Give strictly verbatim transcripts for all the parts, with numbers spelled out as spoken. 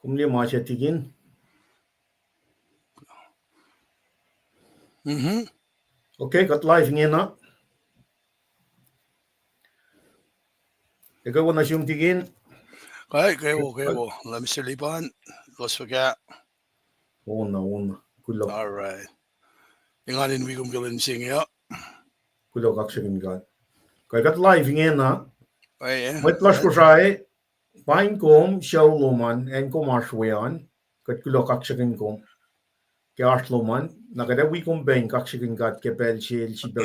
Kom liye ma se, Tikin? Mhm. Okay, kuht live ingena. Ekuh wo nuh sum, Tikin. Kai, ekuh wo, ekuh wo. Lem silipan, los fuka. Ona, ona. Kuloh. All right. Engan in wi kom ke lwen se inge uh. Kuloh, kaksakihn God. Kai, kuht live ingena. Mwet lasr Kosrae, paing kom sucu lom an, acn kom oasr we an, kuht kuloh kaksakihn kom ke oasr lom an, na kuht ac wi kom pac in kaksakihn God ke pacl se el sipacl.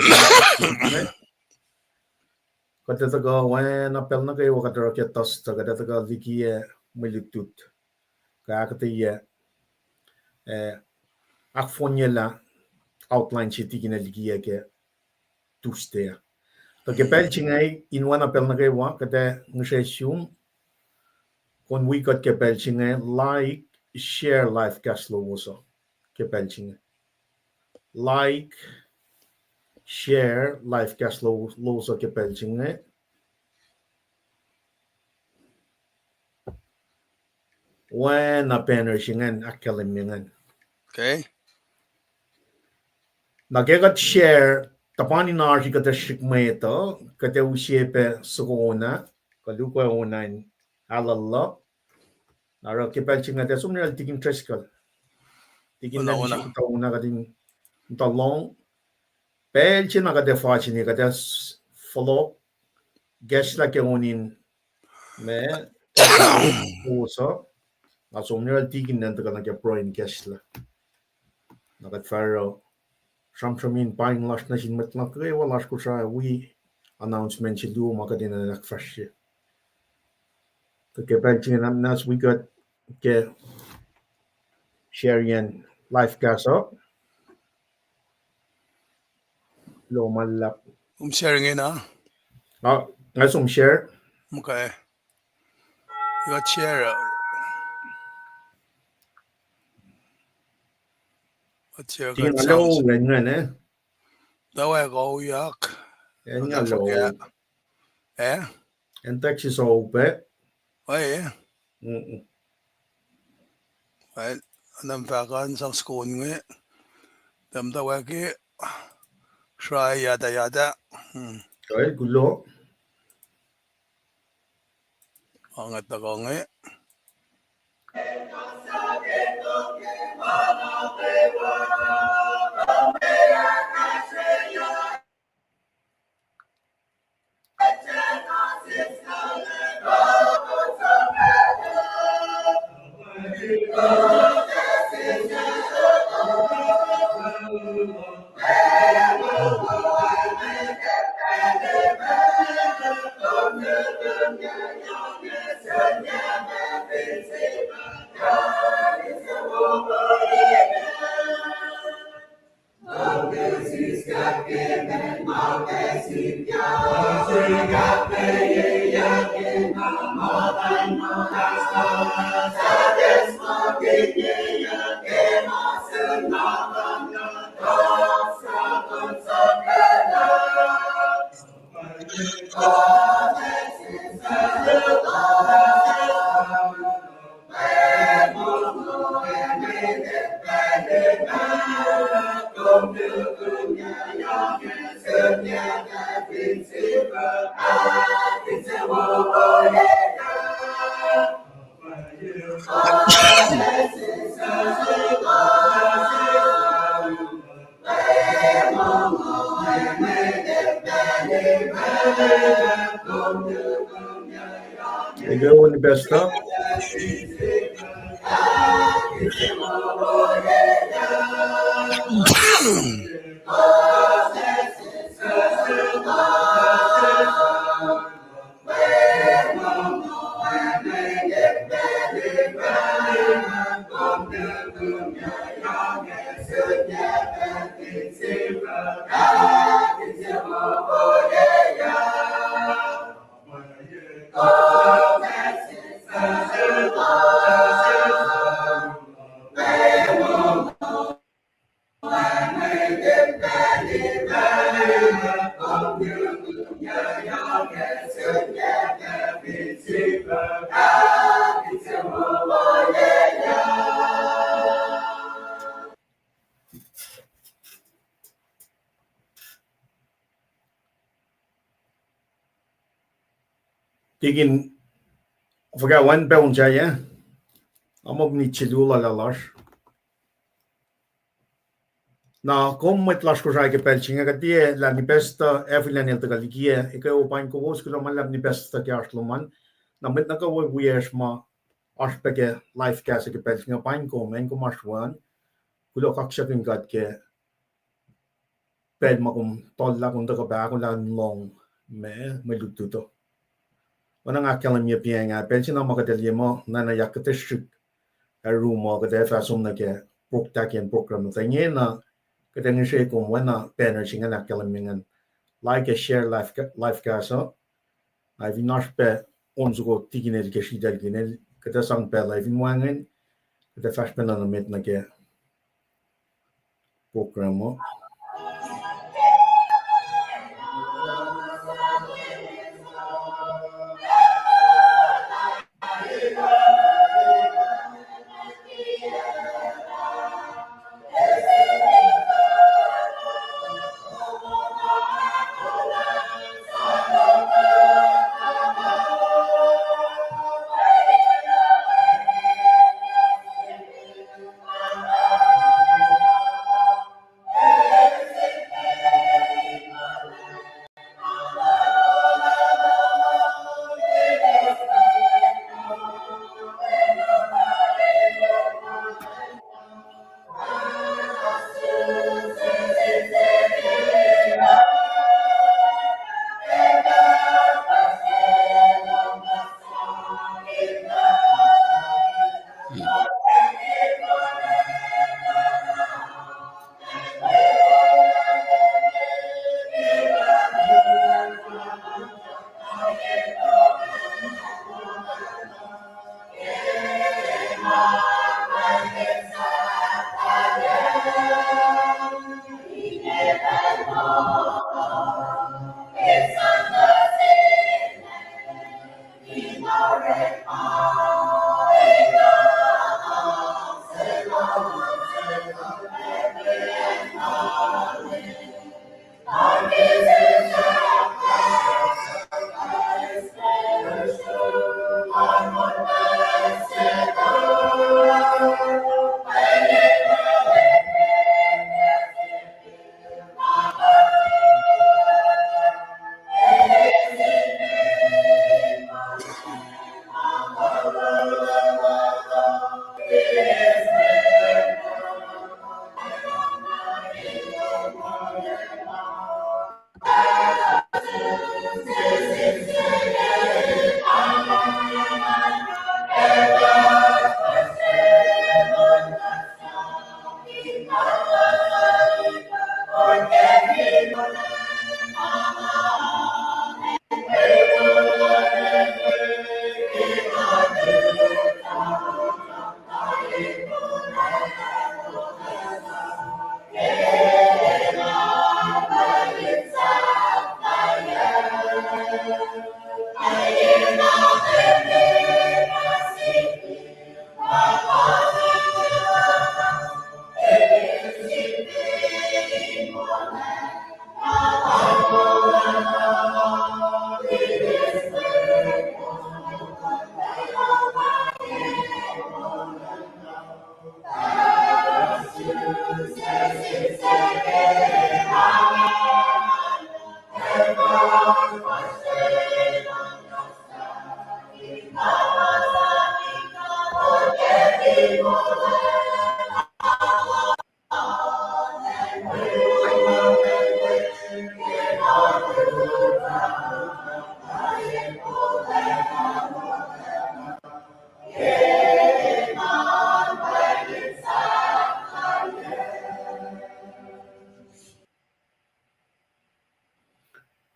Kuht ac tuhkuh oacna pacl nuh kwewa kuht oruh ke Thursday, kuht ac tuhkuh likiyac mwe lutlut. Kuh ahkuhtweyac, eh, ahkfohnyelah outline se Tikin el likiyac ke Tuesday. Tuh ke pacl se inge, in oacna pacl nuh kwewa, kuht ac ngihsre sum, kom wi kuht ke pacl se inge, like, share live cast lowos uh ke pacl se inge. Like, share live cast lo-, lowos uh ke pacl se inge. Oacna banner se ingacn ahkkahlwemye ingacn. Okay. Na ke kuht share, tuhpan in oasr kuht ac srihk mwet uh, kuht ac use pac soko on ah, kuh luhk ah on ah in aluhluh. Na oruh ke pacl se inge kuht ac som nuh yohrohl Tikin Driscoll. Tikin, na kuht in muhta lohng. Pacl se na kuht ac fahsreni, kuht ac s-, fohlohk kahsrwelah ke on in ma, kowos uh, nga som nuh yohrohl Tikin an tuhkuh nuh ke pruhe in kahsrwelah. Na kuht fah oruh sramsram in paing lasr nuh sin mwet nuh kwewa lasr Kosrae, wi announcement se luo ma kuht in ahkfahsrye. Tuh ke pacl se inge na muhnahs wi kuht ke share-iyen live cast uh. Lohm ma luhlahp. Kom share ingena? Ah, nga som share. Okay. Kuht share. Kuht share, kuht sound. Tawek auyak. Acn Texas uh upac. Well, anam fahk an sang soko on inge. Tahm tawek, sri yata yata. Kuloh. Anget tuhkuh inge. Ekuh wo, Pastor. Tikin, fuhkah wen pac on sahyac? Amak nit se luo lal lasr. Na kom mwet lasr Kosrae ke pacl se inge, kuht tiac lah nipacstuh, ac filan el tuhkuh likiyac, ekuh wo paing kowos, kuloh ma luhlahp nipacstuh ke oasr lom an. Na mwet nuh kwewa wiyacsr ma oasr pac ke live cast ke pacl se inge, paing kom, acn kom oasr we an. Kuloh kaksakihn God ke pacl ma kom tuhlac, kom tuhkuh pahkolah in lohng ma mwe lutlut uh. Oacna nga ahkkahlwemye piacng ah, pacl se na ma kuht ac liye muh, na na yak kuht ac srihk ac ru muh kuht ac fah som nuh ke prok-, tahkihn program uh. Tuh ingena kuht ac ngihsre kom oacna banner se ingacn ahkkahlwemye ingacn. Like ac share live ca-, live cast uh. Ac fin oasr pac on soko tikin el ke sritacl kihn el, kuht ac sang pacl uh, fin wacngihn, kuht ac fahsr pacna nuh met nuh ke program uh.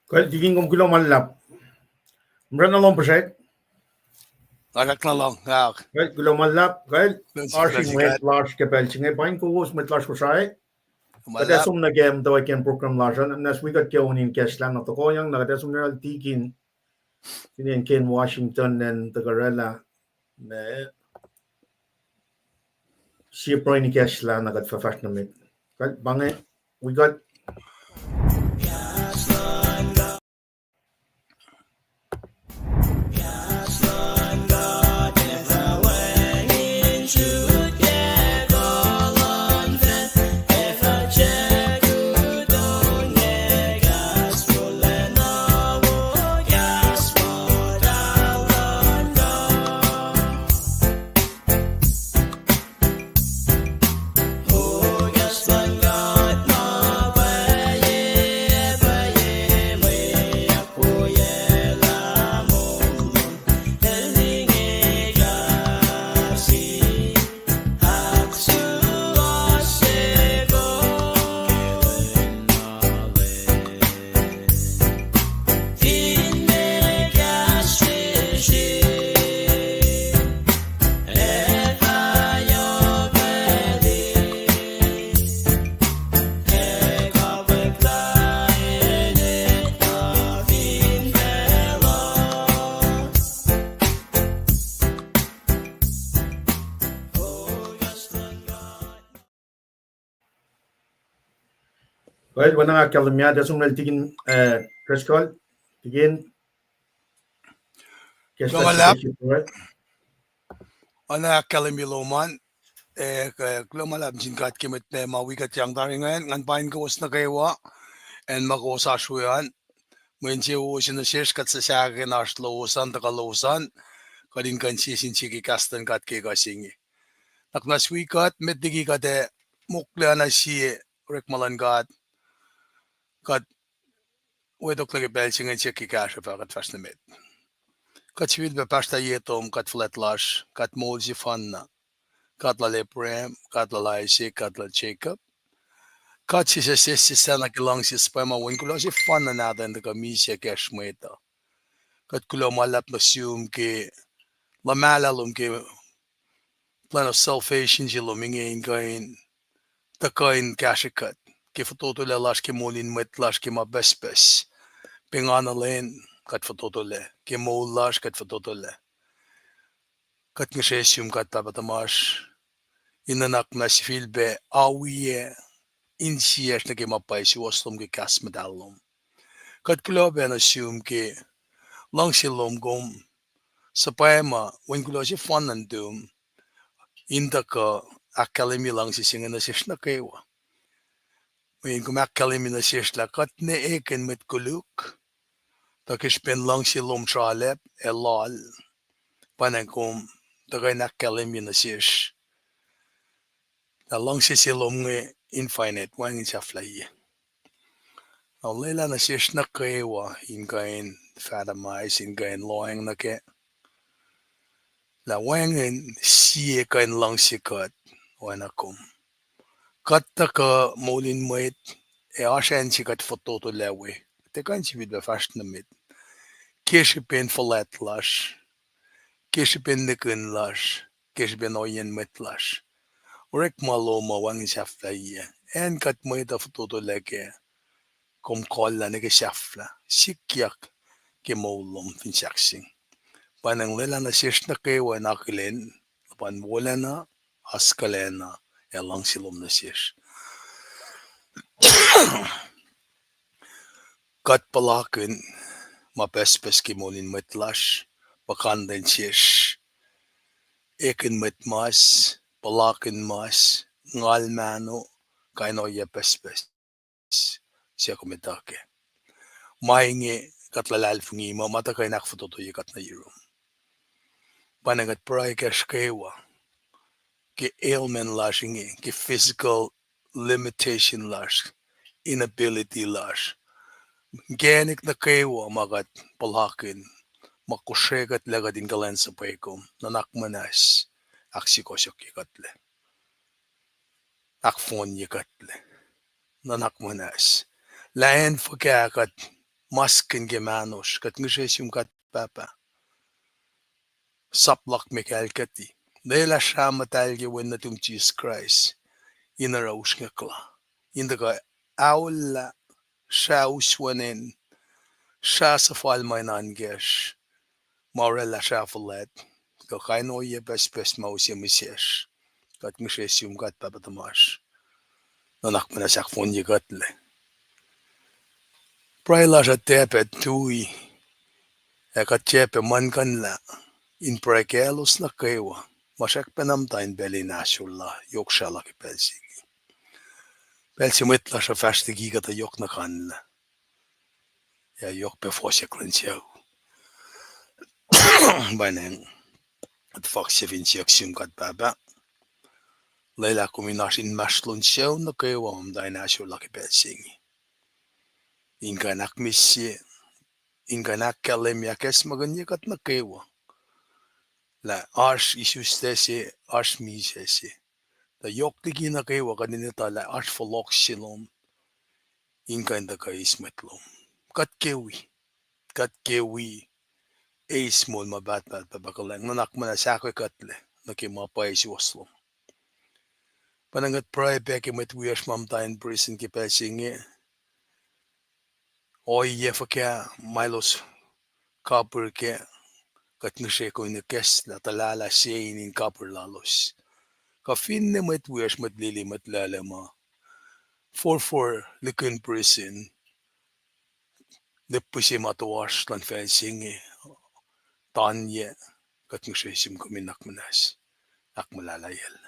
Kal, tikin, kom kuloh ma luhlahp. Mrana lom puhsrek. Lakak na lom, ah. Kal, kuloh ma luhlahp, kal. Oasr mwet lasr ke pacl se inge, paing kowos mwet lasr Kosrae. Kuht ac som nuh ke muhtwacwacack program lasr an, na wi kuht ke on in kahslah na tohkohyang, na kuht ac som nuh tikin. Fin acn Ken Washington an tuhkuh oraclah, ma sie pruhe in kahslah na kuht fah fahsr nuh met. Kal, pa inge, wi kuht. Well, oacna nga ahkkahlwemye, tuh som lal Tikin, eh, Driscoll, Tikin, ke kuloh ma luhlahp. Oacna ahkkahlwemye lom an, eh, kuloh ma luhlahp nuh sin God ke mwet ma wi kuht yang tari ingacn, ngan paing kowos nuh kwewa, acn ma kowos oasr we an, mwe insewowo se nuh sesr kuht sahsahkihn oasr lowos an, tuhkuh lowos an, kuht in kuh in sie sin sie ke kahs luhn God ke ekuh se inge. Nuhnak muhnahs wi kuht, met liki kuht ac mokle oacna sie orekma luhn God, kuht wetok nuh ke pacl se ingacn siyuck ke kahsruh fah kuht fahsr nuh met. Kuht sifilpac pahsrtah ye tom, God fuhlwact lasr, God moul sefanna, God lal Abraham, God lal Isaac, God lal Jacob. God se suc sesseslah nuh ke luhngse suhpwacma, wen kuloh sefanna nahtuhn tuhkuh misac kacsr mwet uh. Kuht kuloh ma luhlahp nuh sum ke luhmahlah lom ke plan of salvation se lom inge in kuh in tuhkuh in kahsrwe kuht ke fototolac lasr, ke moul in mwet lasr, ke ma pucspucs. Pengana lwen kuht fototolac, ke moul lasr kuht fototolac. Kuht ngihsre sum God Pahpah tuhmasr, in nuhnak muhnahs sifilpac awiyac insiyacsr nuh ke ma pwacye suwohs lom ke kahs muhtahl lom. Kuht kuloh pac nuh sum ke luhngse lom kom suhpwacma, wen kuloh sefanna nuhtum, in tuhkuh ahkkahlwemye luhngse se inge nuh sesr nuh kwewa. Mweyen kom ahkkahlwemye nuh sesr lah kuht ne ekihn mwet koluk, tuh ke srihpen luhngse lom sralacp ac loal, pwacnwacng kom tuhkuh in ahkkahlwemye nuh sesr lah luhngse se lom inge infinite, wacngihn sahflahiyac. Na lwelah nuh sesr nuh kwewa in kuh in fathomwacye, in kuh in lohacng nuh kac lah wacngihn sie kuh in luhngse kuht oacna kom. Kuht tuhkuh moul in mwet ac oasr acn se kuht fototolac we, tiac kuh in sifilpac fahsr nuh met. Ke srihpen fuhlwact lasr, ke srihpen nihkihn lasr, ke srihpen ohiyacn mwet lasr, orekma lom uh wacngihn sahflahiyac. Acn kuht mwet uh fototolac kac, kom kohllah nuh ke sahflah, sikyak ke moul lom fin sahkseng. Pwacnwacng lwelah nuh sesr nuh kwewa in akihlen luhpan wolacna, askuhlacna, ac luhngse lom nuh sesr. Kuht puhlakihn ma pucspucs ke moul in mwet lasr, puhkantwen sesr, ekihn mwet mas, puhlakihn mas, ngal mahno, kain ohiyac pucspucs suc kom etuh kac. Ma inge kuht luhlahlfongi muh ma tuhkuh in ahkfototoye kuht nuh yurum. Pwacnwacng kuht pruhe kacsr kwewa ke ailment lasr inge, ke physical limitation lasr, inability lasr, inkacnek nuh kwewa ma kuht puhlakihn, ma kosrekuhtlac kuht in kuhlwacnsapuh kom, nuhnak muhnahs ahksukohsohkye kuhtlac, ahkfohnye kuhtlac, nuhnak muhnahs. Lah acn fuhkah kuht maskihn ke mahnosr, kuht ngihsre sum God Pahpah, sap luhk me kahlkuhti. Lwelah srah muhtahl ke Wen nuhtum Jisus Kraist in oruh usrnguckla, in tuhkuh aollah srah uswacnen, srah suhfal ma in oan kacsr, ma oraclah srah fuhlwact, kuh kain ohiyac pucspucs ma use mihsesr. Kuht ngihsre sum God Pahpah tuhmasr, nuhnak muhnahs ahkfohnye kuhtlac. Pruhe lasr uh tiac pac tui, ac kuht tiac pac muhlkuhnlah in pruhe kaclos nuh kwewa ma srackpacna muhta in pacl in ahsor la, yohk srah la ke pacl se inge. Pacl se mwet lasr uh fahsr liki kuhtuh yohk nuhkanlah, ac yohk pac fohsack luhn sucu. Pwacnwacng kuht fahk se fin siyuck sum God Pahpah, lwelah kom in oasr inmahsrlon sucu nuh kwewa ma muhta in ahsor la ke pacl se inge, in kuh in ahkmihsye, in kuh in ahkkahlwemye, ahkacsmakihnye kuht nuh kwewa lah oasr isuslac se, oasr misac se. Tuh yohk liki nuh kwewa kuht in etuh lah oasr fohlohk se lom in kuh in tuhkuh eis mwet lom. Kuht ke wi, kuht ke wi eis moul ma pahtpaht, Pahpah kuhlwacng, nuhnak muhnahs ahkoekuhtlac nuh ke ma pwacye suwohs lom. Pwacnwacng kuht pruhe pac ke mwet wiyacsr ma muhta in prison ke pacl se inge. Ohiyac fuhkah ma elos kapir kac, kuht ngihsre kom in ikacslah tuhlahlah se in, in kapir lalos. Kuh finne mwet wiyacsr, mwet lili, mwet laclacma, forfor likihn prison, lihpihse ma toasr luhn facl se inge, tanye, kuht ngihsre sum kom in ahkmuhnahs, ahkmuhlahlahiyacl.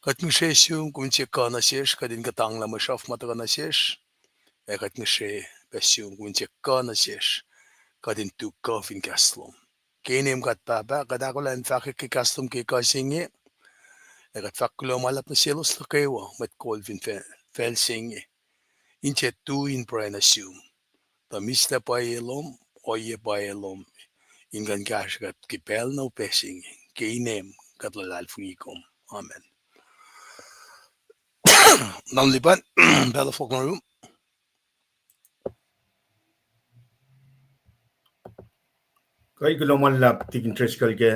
Kuht ngihsre sum kom in se kuh nuh sesr, kuht in kuhtanglah mwe sruhf ma tuhkuh nuh sesr, ac kuht ngihsre pac sum kom in se kuh nuh sesr, kuht in tu kuh fin kahs lom. Ke inem kuht Pahpah, kuht ahkolah in fahkwack ke kahs lom ke kuh se inge, ac kuht fahk kuloh ma luhlahp nuh selos nuh kwewa mwet kol fin facl se inge, in tiac tui in pruhe nuh sum, tuh mihslac pwacye lom, ohiyac pwacye lom, in kuh in kahsrwe kuht ke pacl na upac se inge, ke inem kuht luhlahlfongi kom. Amen. Nahlipan, pacl fohlohk nuh yurum. Kuloh ma luhlahp Tikin Driscoll ke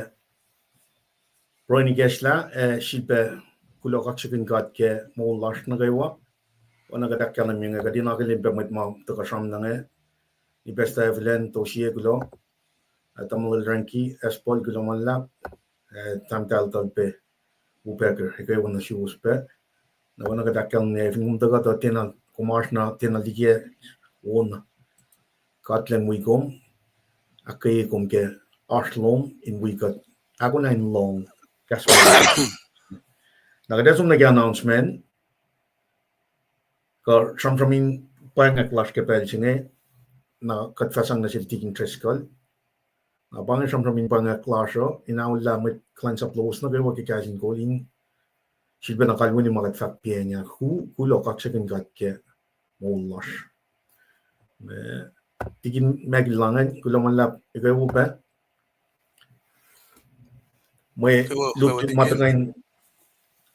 pruhe ikacslah, ac sifilpac kuloh kaksakihn God ke moul lasr nuh kwewa. Oacna kuht ahkkahlwemye inge, kuht in akihlen pac mwet ma tuhkuh sramsram inge, Nipastuh Evelyn, Tosie, kuloh, ac tamuhlwel Ranki Espol, kuloh ma luhlahp, ac tahmtahel Talpe Upacker, ekuh wo nuh suwos pac. Na oacna kuht ahkkahlwemye, fin kom tuhkuh tuh tiacna kom oasr na tiacna liki on, God Elan wi kom, ahkkweye kom ke oasr lom in wi kuht, ahkolah in lohng kahs ma. Na kuht ac som nuh ke announcement, kuh sramsram in pwacngwack lasr ke pacl se inge, na kuht fah sang nuh sel Tikin Driscoll. Na pa inge sramsram in pwacngwack lasr uh, in aollah mwet kuhlwacnsap lowos nuh kwewa ke kahs in kol in, sifilpac na kalweni ma kuht fahk piacng ah, kuloh kaksakihn God ke moul lasr. Tikin Michael Langen, kuloh ma luhlahp, ekuh wo pac. Mwe lutlut ma tuhkuh in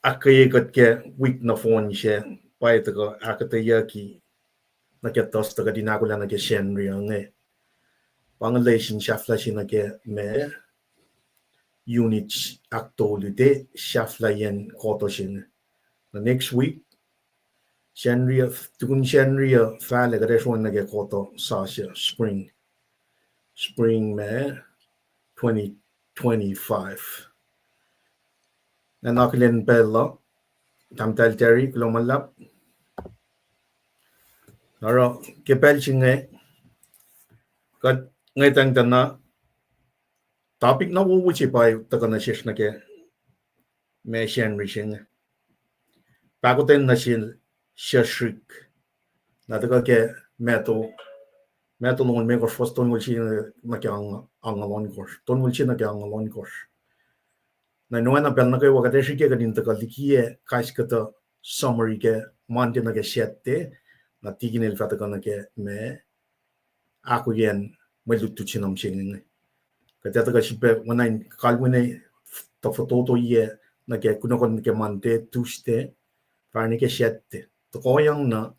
ahkkweye kuht ke wik nohfohn se, pa tuhkuh ahkuhtweyucki nuh ke Thursday, kuht in ahkolah nuh ke Sacnri uh inge. Pa inge lesin sahflah se nuh ke ma unit ahktolu, tiac sahflahiyacn quarter se inge. Na next week, Sacnri uh, tukun Sacnri uh fahlac, kuht ac sroang nuh ke quarter sasuc, spring, spring ma twenty twenty-five. Nga akihlen pacl uh, tahmtahel Terry, kuloh ma luhlahp. Oruh ke pacl se inge, kuht ngwetacng tuh na topic na wowo se pa tuhkuh nuh sesr nuh ke ma Sacnri se inge. Pahkotwen nuh sel sesrik. Na tuhkuh ke Matthew, Matthew longoul limekohsr, fuhs tolngoul sie nuh ke angngaul ohnkohsr, tolngoul sie nuh ke angngaul ohnkohsr. Na in oacna pacl nuh kwewa kuht ac srihke kuht in tuhkuh likiyac kais kuhtuh summary ke Monday nuh ke Saturday, na Tikin el fah tuhkuh nuh ke ma ahkoyacn mwe lutlut se nuh mihsenge inge. Kuht ac tuhkuh sifilpac oacna in kalweni tuh fototoiyac nuh ke kunohkohn nuh ke Monday, Tuesday, fahsr nuh ke Saturday. Tohkohyang na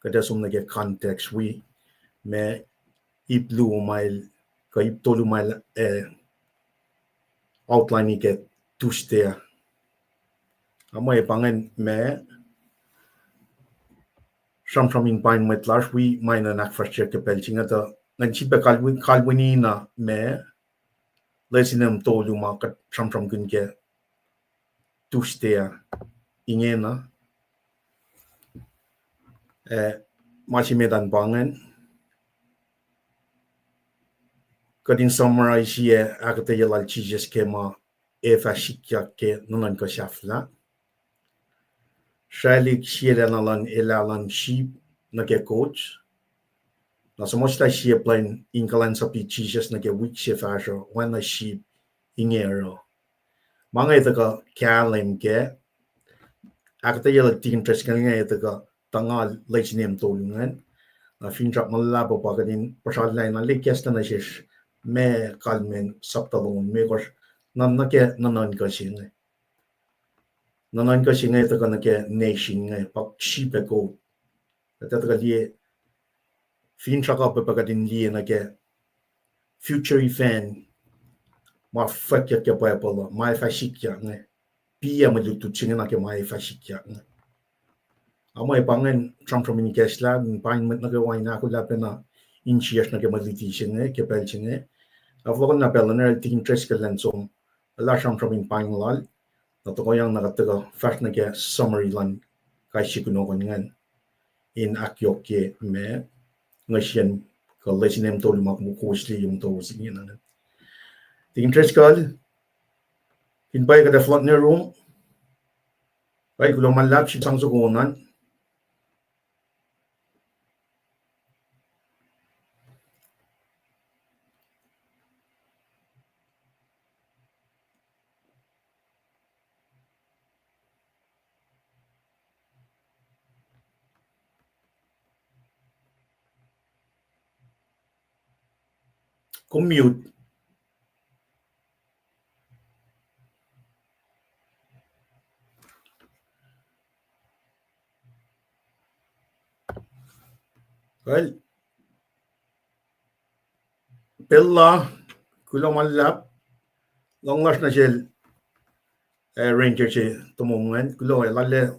kuht ac som nuh ke context wi ma ip luo mael, kuh ip tolu mael, eh, outline ke Tuesday ah. Amwe pa ingacn ma sramsram in pain mwet lasr wi ma enenuh in ahkfahsrye ke pacl se inge tuh ngan sifilpac kalweni na ma lesin em tolu ma kuht sramsramkihn ke Tuesday ah ingena. Eh, ma se met an pa ingacn, kuht in summarize-i ahkuhtweyac lal Jisus ke ma ac fah sikyak ke nuhnuhnkuh sahflah. Sraclihk sielacna luhn elah luhn sip nuh ke goats. Na suhmuhslah sie plwacn in kuhlwacnsapuh Jisus nuh ke wik se fahsruh, oacna sip inge oruh. Ma inge tuhkuh kahlwem ke ahkuhtweyac lal Tikin Driscoll inge tuhkuh tuhngal lesin em tolu ingacn. Na finsrak ma luhlahp uh pa kuht in puhsrallah in alekahslah nuh sesr ma kalmacn sapta longoul limekohsr, nuhnuhnkuh se inge. Nuhnuhnkuh se inge tuhkuh nuh ke nation inge, pa sip ac goat. Kuht ac tuhkuh liye, finsrak uh pa kuht in liye nuh ke future event ma fwackyuck ke Bible uh, ma ac fah sikyak inge. Piyac mwe lutlut se inge nuh ke ma ac fah sikyak inge. Amwe pa ingacn sramsram in ikacslah, in pain mwet nuh kwewa in ahkolah pacna insiyacsr nuh ke mwe luti se inge ke pacl se inge. Ac fohlohkohnna pacl uh, Tikin Driscoll elan som, elan sramsram in pain lal, na tohkohyang na kuht tuhkuh fahsr nuh ke summary luhn kais sie kunohkohn ingacn in ahkyohkye ma nga siyacn kuh lesin emtolu ma kowos liye muhtowos inge na ingacn. Tikin Driscoll, fin pwacye kuht ac flood nuh room, kuloh ma luhlahp, sifil sang soko on an. Kom mute. Well, pacl la, kuloh ma luhlahp, lohng lasr nuh sel, eh, Ranger se tomom ingacn, kuloh, lal ah,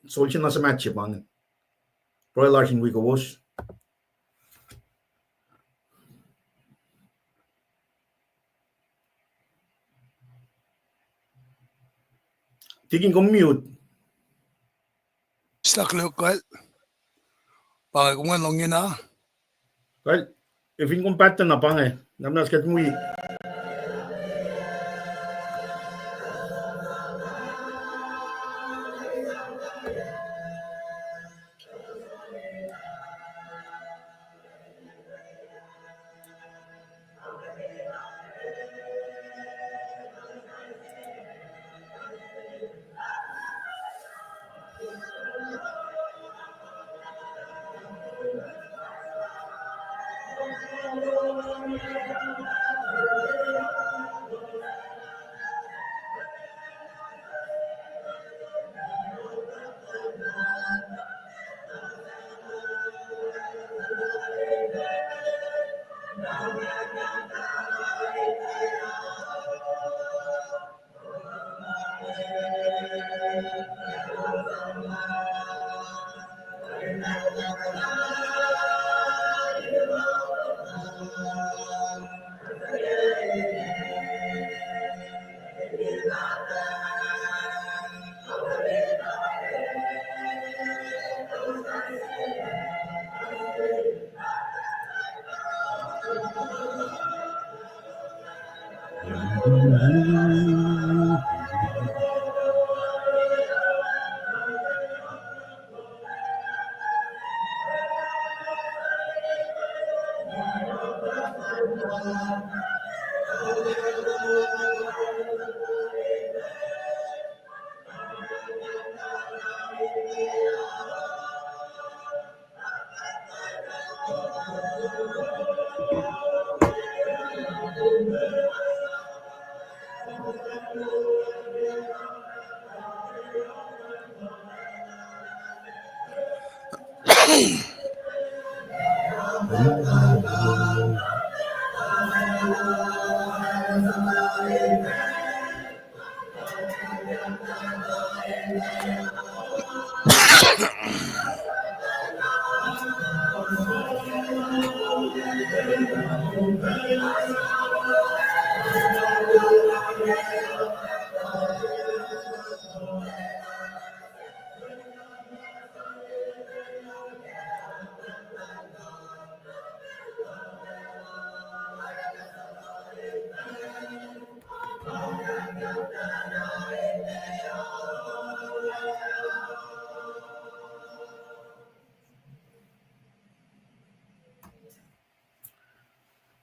solse na suhmaht se pa ingacn. Pruhe lasr in wi kowos. Tikin, kom mute. Stuck luk, kal. Pa inge kom ngan lohng na. Kal, efin kom pattern na pa inge, na muhnahs kuht wi.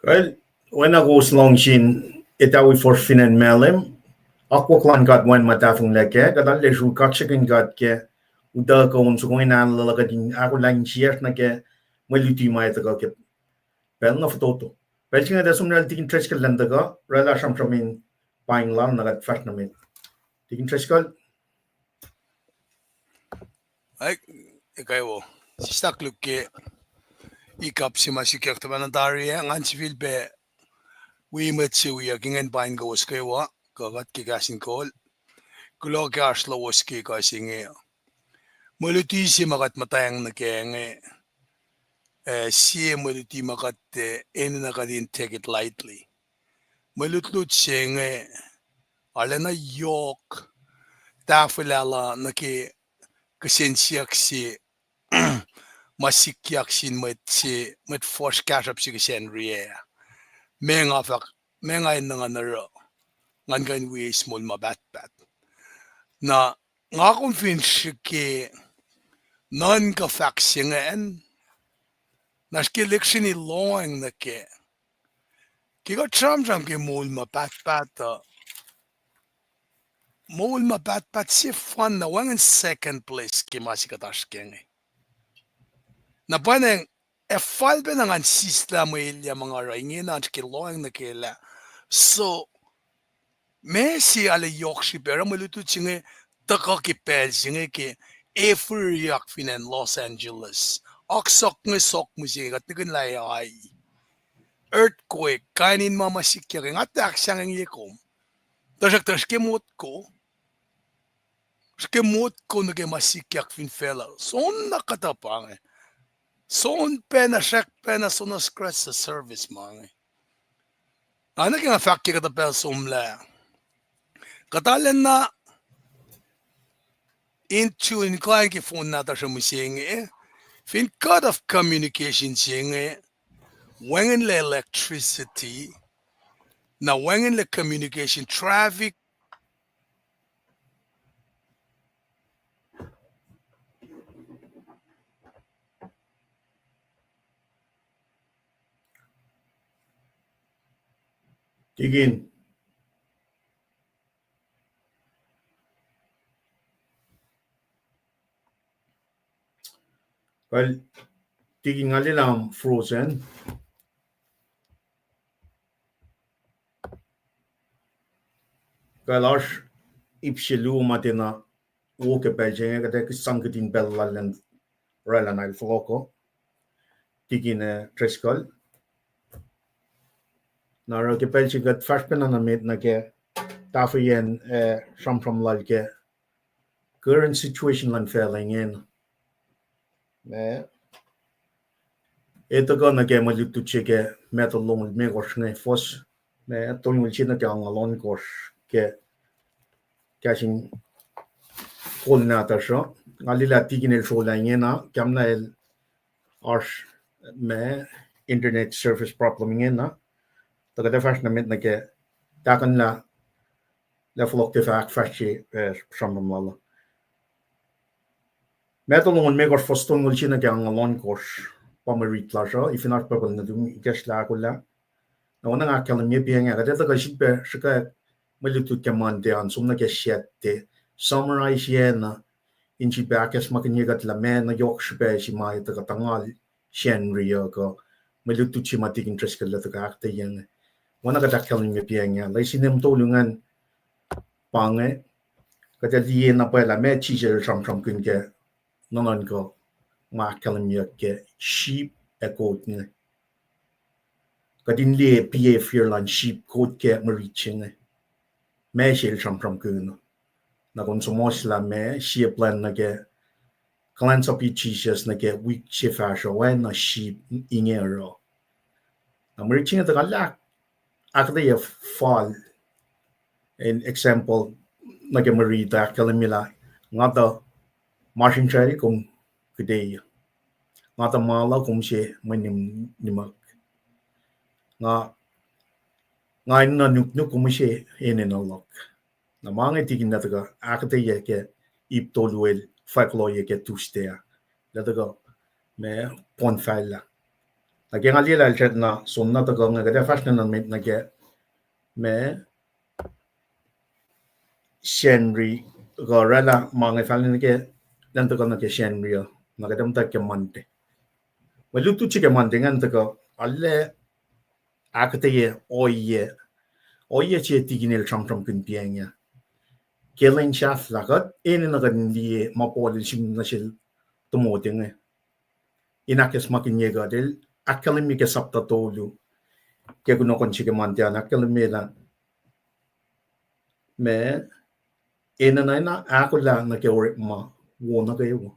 Kal, oacna kowos lohng sin etawi force fin acn Malem, akwuck luhn God wacngihn ma tahfonglac kac, kuht arlac sruhk kaksakihn God ke utuckuh on soko ingacn, luhluh kuht in ahkolah insiyacsr nuh ke mwe luti ma tuhkuh ke pacl na fototo. Pacl se inge tuh som nuh sel Tikin Driscoll elan tuhkuh oraclah sramsram in paing lal, na kuht fahsr nuh met. Tikin Driscoll. Ac, ekuh wo. Sislah koluk ke ekuh se ma sikyak tuhpan tari ah, ngan sifilpac wi mwet se wiyuck ingacn, paing kowos kwewa, kuh kuht ke kahs in kol. Kuloh ke oasr lowos ke ekuh se inge. Mwe luti se ma kuht muhtwacng nuh kac inge, ah, sie mwe luti ma kuht, ah, enenuh kuht in take it lightly. Mwe lutlut se inge arulacna yohk tahfwelah nuh ke kihsen siyuck se ma sikyak sin mwet se, mwet fuhsr kahsruhp se kihsen riac. Meac nga fahk, meac nga enenuh ngan oruh, ngan kuh in wi eis moul ma pahtpaht. Na nga kom fin srihke nuhnkuh fahk se ingacn, na srihke lihksreni lohacng nuh kac. Ke kuht sramsram ke moul ma pahtpaht uh, moul ma pahtpaht sefanna wacngihn second place ke ma se kuht oasr kac inge. Na pwacnwacng, ac fal pacna ngan sislah mwe elyah ma nga oruh ingena, srihke lohacng nuh kac lah, so, meac se arlac yohk srihpac oruh mwe lutlut se inge tuhkuh ke pacl se inge ke, e, firiyak fin acn Los Angeles. Oak sohk inge sohk mihsenge, kuht nihkihn lah e ai earthquake, kain in ma ma sikyak, nga tiac ahksahngwengye kom. Tuhsruhktuh srihke motko, srihke motko nuh ke ma sikyak fin facluh. Soenna kuhtuh pa inge. Soenna pacna, srackpacna, soenna scratch the surface ma inge. Nga nuh ke nga fahk ke kuhtuh pacl somlah, kuht arulacna in tune, in kuh in ke phone nahtuhsr uh mihsenge, fin cut off communication se inge, wacngihnlac electricity, na wacngihnlac communication, traffic. Tikin, kal, tikin, nga liye lah frozen. Kal oasr ip se luo ma tiacna wo ke pacl se inge, kuht ac kihsang kihtin pacl lal an, oraclah na el fohlohko, tikin, eh, Driscoll. Na oruh ke pacl se kuht fahsr pacna nuh met nuh ke tahfweyacn, eh, sramsram lal ke current situation luhn facluh ingena. Ma, e tuhkuh nuh ke mwe lutlut se ke Matthew longoul limekohsr inge, fuhs, ma, tolngoul se nuh ke angngaul ohnkohsr ke kahs in kol nahtuhsr uh. Nga liye lah tikin el srolah ingena, kahlwem na el oasr, ma, internet service problem ingena. Tuh kuht ac fahsr nuh met nuh ke tahkuhnlah lah fohlohk tiac fah ahkfahsrye, eh, sramsram lal uh. Matthew longoul limekohsr, fuhs tolngoul se nuh ke angngaul ohnkohsr, pa mwe rit lasr uh, fin oasr pacl nuhtum ikacslah ahkolah. Na oacna nga ahkkahlwemye pa inge, kuht ac tuhkuh sifilpac sruhkwack mwe lutlut ke Monday an, som nuh ke Saturday, summarize-ye na, in sifilpac ahkacsmakihnye kuht lah meac na yohk srihpac se ma e tuhkuh tuhngal Sacnri uh kuh mwe lutlut se ma tikin Driscoll el tuhkuh ahkuhtweyac inge. Oacna kuht ahkkahlwemye pa inge, lesin mtolu ingacn pa inge, kuht ac liye na pwacye lah meac Jisus el sramsramkihn ke nuhnuhnkuh ma ahkkahlwemyeyuck ke sheep ac goat inge. Kuht in liye behavior luhn sheep, goat ke mwe rit se inge. Meac se el sramsramkihn. Na kom suhmuhslah ma, sie plwacn nuh ke kuhlwacnsapuh Jisus nuh ke wik se fahsruh, oacna sheep inge oruh. Na mwe rit se inge tuhkuh lah ahkuhtweyac fal, in example, nuh ke mwe rit uh ahkkahlwemye lah, nga tuh masrinsral, kom kihte. Nga tuh maluh, kom se mwe nihmihk. Nga, nga enenuh nuknuk, kom se enenuh luhk. Na ma inge tikin lah tuhkuh ahkuhtweyac ke ip tolu el fahk lohye ke Tuesday ah. Lah tuhkuh ma, poun fahlah. Na ke nga liye lah el srackna soenna tuhkuh inge, kuht ac fahsr nuh met nuh ke ma, Sacnri, kuh oraclah ma inge fahla nuh ke, elan tuhkuh nuh ke Sacnri uh, na kuht ac muhta ke Monday. Mwe lutlut se ke Monday ingacn tuhkuh arlac ahkuhtweyac ohiyac, ohiyac se tikin el sramsramkihn pa inge. Ke lwen sahflah kuht enenuh kuht in liye ma Paul el sim nuh sel Timothy inge, in ahkacsmakihnye kuht. El ahkkahlwemye ke sapta tolu ke kunohkohn se ke Monday an, ahkkahlwemye lah ma, enenuh na ahkolah nuh ke orekma wo nuh kwewa.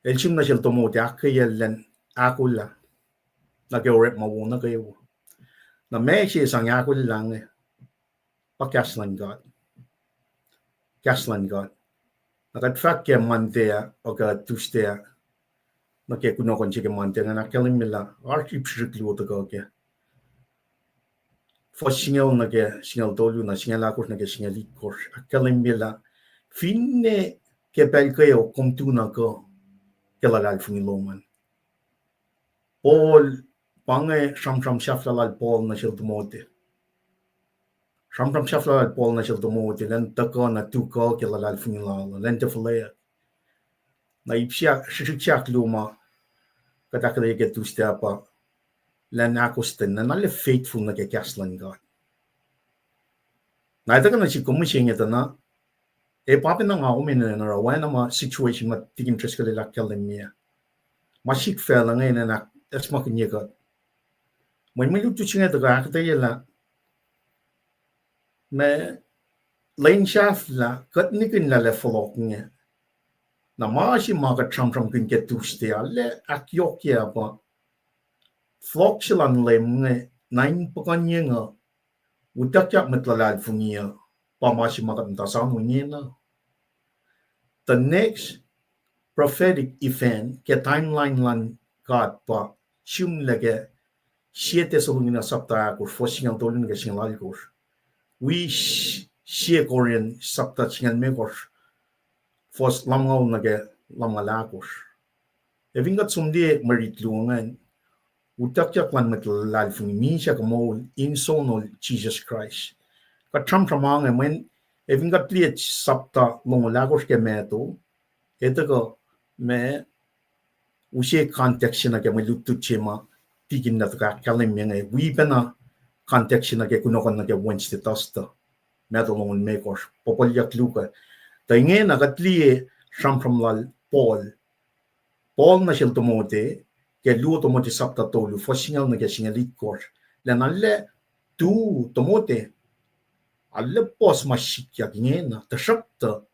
El sim nuh sel Timothy ahkkweyacl elan ahkolah nuh ke orekma wo nuh kwewa. Na meac se sang ahkolah inge? Pa kahs luhn God. Kahs luhn God. Na kuht fahk ke Monday ah, uh, kuh Tuesday ah, nuh ke kunohkohn se ke Monday ingacn, ahkkahlwemye lah oasr ip srihsrihk luo tuhkuh ke. Fuhs singucul nuh ke singucul tolu, na singucul ahkosr nuh ke singucul itkohsr, ahkkahlwemye lah finne ke pacl kweok kom tu na kuh ke luhlahlfongi lom an. Paul, pa inge sramsram sahflah lal Paul nuh sel Timothy. Sramsram sahflah lal Paul nuh sel Timothy, elan tuhkuh na tu kuh ke luhlahlfongi lal uh, elan tiac fuhlweack. Na ip srihsrihk se ahkluo ma kuht ahkkahlwemye ke Tuesday ah pa elan ahkostwen, elan arlac faithful nuh ke kahs luhn God. Na etuh kuh nuh sik kom mihsenge tuh na, e, pa pacna nga kom enenuh in oruh oacna ma situation ma Tikin Driscoll el ahkkahlwemye. Ma sik facluh inge enenuh in ahkacsmakihnye kuht. Mweyen mwe lutlut se inge tuhkuh ahkuhtweyac lah ma lwen sahflah kuht nihkihn lah fohlohk inge. Na ma se ma kuht sramsramkihn ke Tuesday ah, arlac ahkyohkye pa fohlohk se luhn Leum inge, na in puhkuhnyeng uh, utuckyak mwet luhlahlfongi uh, pa ma se ma kuht muhta soano ingena. The next prophetic event ke timeline luhn God pa sihmlac ke Sie Thessalonians sapta ahkosr, fuhs singucul tolu nuh ke singucul alkosr. Wi Sie Corinth sapta singucul limekohsr, fuhs lumngaul nuh ke lumngaul ahkosr. Ac fin kuht som liye mwe rit luo ingacn, utuckyak luhn mwet luhlahlfongi misac ke moul in sonol Jisus Kraist. Kuht sramsram inge mweyen, ac fin kuht liye sapta longoul ahkosr ke Matthew, e tuhkuh ma use context se nuh ke mwe lutlut se ma Tikin el tuhkuh ahkkahlwemye inge, wi pacna context se nuh ke kunohkohn nuh ke Wednesday, Thursday, Matthew longoul limekohsr, puhpuhlyuck luo. Tuh ingena kuht liye sramsram lal Paul, Paul nuh sel Timothy, ke luo Timothy sapta tolu, fuhs singucul nuh ke singucul itkohsr, lah arlac tu Timothy, arlac puhs ma sikyak ingena, tuhsruhktuh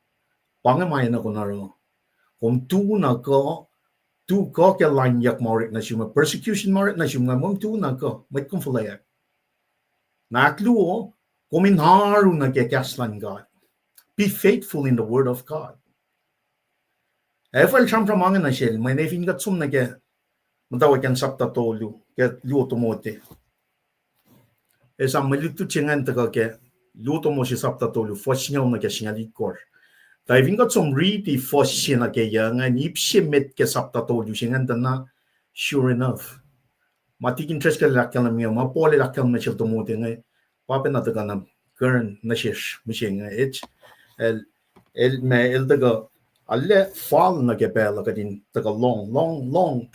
pa inge ma enenuh kom in oruh. Kom tu na kuh, tu kuh ke lainyuck ma orek nuh sum, persecution ma orek nuh sum, nga mom tu na kuh, mwet kom fuhlweack. Na ahkluo, kom in oaru nuh ke kahs luhn God. Be faithful in the word of God. Ac fal sramsram inge nuh sel, mweyen fin kuht som nuh ke muhtwacwacack an sapta tolu, ke luo Timothy, esam mwe lutlut se ingacn tuhkuh ke luo Timothy sapta tolu, fuhs singucul nuh ke singucul itkohsr. Tuh fin kuht som riti fuhs se nuh ke yuc ingacn, ip se met ke sapta tolu se ingacn tuh na, sure enough, ma Tikin Driscoll el ahkkahlwemye, ma Paul el ahkkahlwemye sel Timothy inge, pa pacna tuhkuh na kern nuh sesr mihsenge, el, el ma el tuhkuh, arlac fal nuh ke pacl uh kuht in tuhkuh lohng, lohng, lohng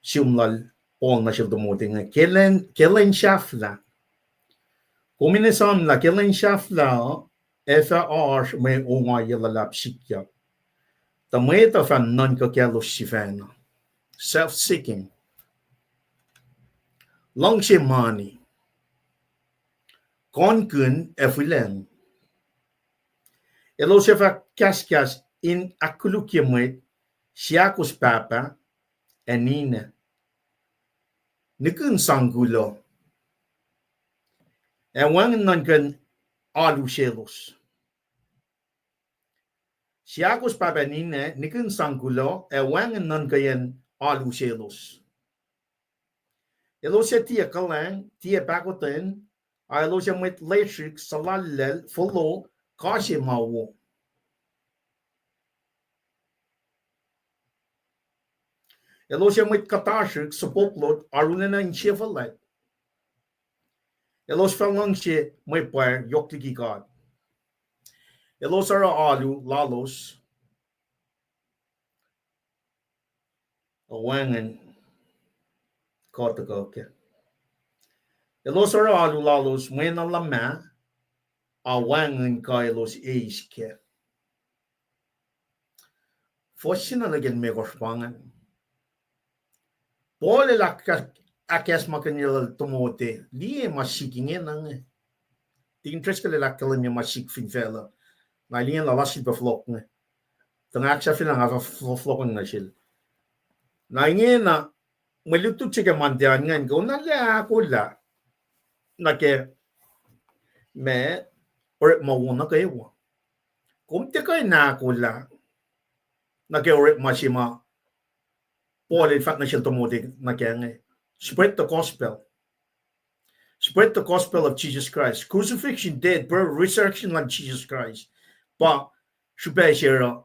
sihm lal Paul nuh sel Timothy inge, ke lwen, ke lwen sahflah. Kom in esam lah ke lwen sahflah uh, ac fah oasr mwe ongaiyac luhlahp sikyak. Tuh mwet uh fah nuhnkuh kaclos sifacna. Self-seeking. Luhngse mani. Kohnkihn ac fihlacng. Elos ac fah kahskahs in ahkkolukye mwet, seahkos pahpah ac ninac, nihkihn sang kuloh, ac wacngihn nuhnkuh in alu selos. Seahkos pahpah ninac, nihkihn sang kuloh, ac wacngihn nuhnkuh in alu selos. Elos ac tiac kuhlwacng, tiac pahkotwen, a elos ac mwet lesrihk, suhlallacl, folo, kase ma wo. Elos ac mwet kuhtasrihk, supohk lot, arulacna insefuhlwact. Elos fah luhngse mwe pwacr yohk liki God. Elos oruh alu lalos, a wacngihn kuh tuhkuh kac. Elos oruh alu lalos mwe na luhmah, a wacngihn kuh elos eis kac. Fuhs se na nuh ke limekohsr pa ingacn. Paul el ahk-, ahkacsmakihnye lal Timothy, liye ma sik ingena inge. Tikin Driscoll el ahkkahlwemye ma sik fin facluh. Na liye na lasr sifilpac fohlohk inge. Tuh nga ahksahfyelah nga fah fohlohk nuh sel. Na ingena, mwe lutlut se ke Monday an ingacn, kuh na lah ahkolah nuh ke ma orekma wo nuh kwewa. Kom tiac kuh in ahkolah nuh ke orekma se ma Paul el fahk nuh sel Timothy nuh kac inge. Spread the gospel. Spread the gospel of Jesus Christ. Crucifixion, death, burial, resurrection luhn Jesus Christ pa srihpac se oruh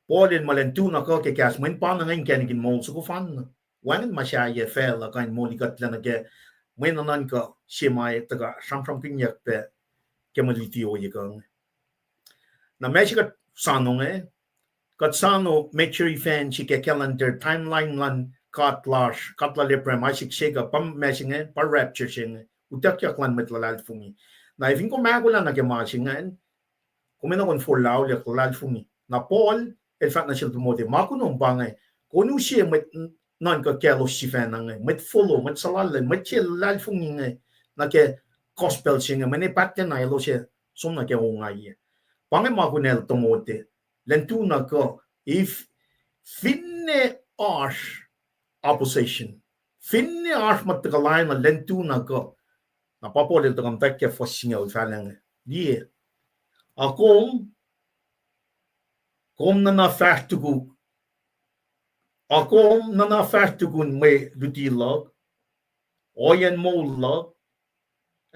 Paul el muh elan tu na kuh ke kahs, mweyen pa na inge inkacnek in moul soko fanna. Wacngihn ma sahyac facluh kuh in molikuhtlac nuh kac, mweyen nuhnuhnkuh se ma ac tuhkuh sramsramkihnyuck pac ke mwe luti ohiyac kuh inge. Na ma se kuht soano inge, kuht soano Mercury fan se ke calendar, timeline luhn God lasr, God lal Abraham, Isaac, Jacob, pa ma se inge, pa rapture se inge, utuckyak luhn mwet luhlahlfongi. Na efin kom ahkolah nuh ke ma se ingacn, kom enenuh in forlah auliyak luhlahlfongi. Na Paul el fahk nuh sel Timothy, ma kunom pa inge, kom use mwet nuhnkuh kaclos sifacna inge, mwet follow, mwet suhlallacl, mwet se luhlahlfongi inge, nuh ke gospel se inge, mweyen pahtpaht na elos ac som nuh ke ongaiyac. Pa inge ma kunacl Timothy, elan tu na kuh, if, finne oasr opposition, finne oasr mwet tuhkuh lainuhl, elan tu na kuh. Na pa Paul el tuhkuh muhtwacwacack ke fuhs singucul, fahk inge, liye, a kom, kom nuhna fahsr tukuk, a kom nuhna fahsr tukun mwe luti luhk, ohiyacn moul luhk,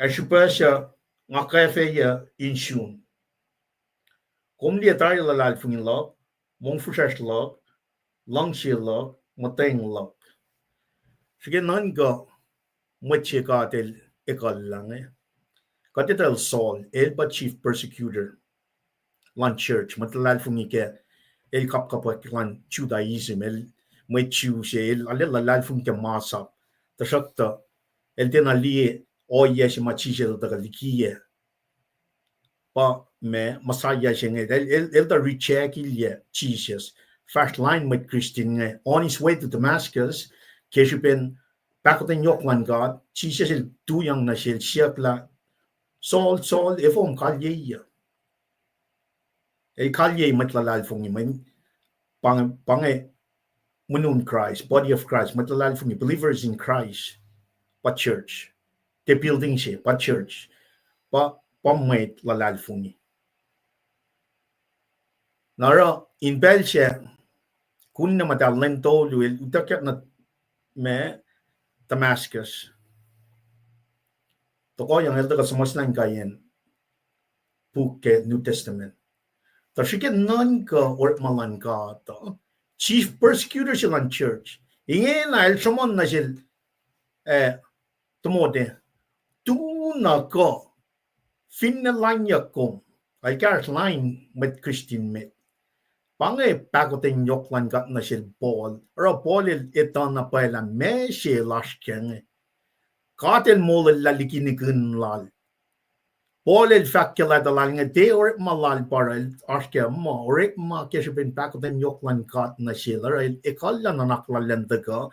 ac srihpac suc nga kwacfeyuc in sun. Kom liye tari luhlahlfongi luhk, mongfihsrwacsr luhk, luhngse luhk, muhtweng luhk. Srihke nuhnkuh mwet se God el ekuhllah inge. Kuht etuh el Saul, el pa chief persecutor luhn church, mwet luhlahlfongi ke, el kapkapwack luhn Judaism, el mwet Jew se, el arlac luhlahlfongi ke masap. Tuhsruhktuh el tiacna liye ohiyac se ma Jisus el tuhkuh likiyac pa ma Messiah se inge, el, el, el tuh reject-ilyac Jisus. Fahsr lain mwet Christian inge, on his way to Damascus, ke srihpen pahkotwen yohk luhn God, Jisus el tuyak nuh sel, siyuck lah, Saul, Saul, efuh kom kalyei uh? El kalyei mwet luhlahlfongi, mweyen pa inge, pa inge mwinuhn Christ, body of Christ, mwet luhlahlfongi, believers in Christ, pa church. Tiac building se, pa church. Pa, pa mwet luhlahlfongi. Na oruh in pacl sac, kunna muhtahl lwen tolu el utuckyak nuh ma Damascus. Tohkohyang el tuhkuh suhmuhslah inkaiyacn puk ke New Testament. Tuh srihke nuhnkuh orekma luhn God uh, chief persecutor se luhn church, ingena el sruhmuhn nuh sel, eh, Timothy, tu na kuh, finne lainyuck kom, el kahsruh lain mwet Christian met. Pa inge pahkotwen yohk luhn God nuh sel Paul, oruh Paul el etuh na pwacye lah meac se el oasr kac inge. God el molwelah liki nihkihn lal. Paul el fahk ke leta lal inge, tiac orekma lal pa oruh el oasr kac, muh orekma ke srihpen pahkotwen yohk luhn God nuh sel, oruh el ekuhllah nuhnak lal elan tuhkuh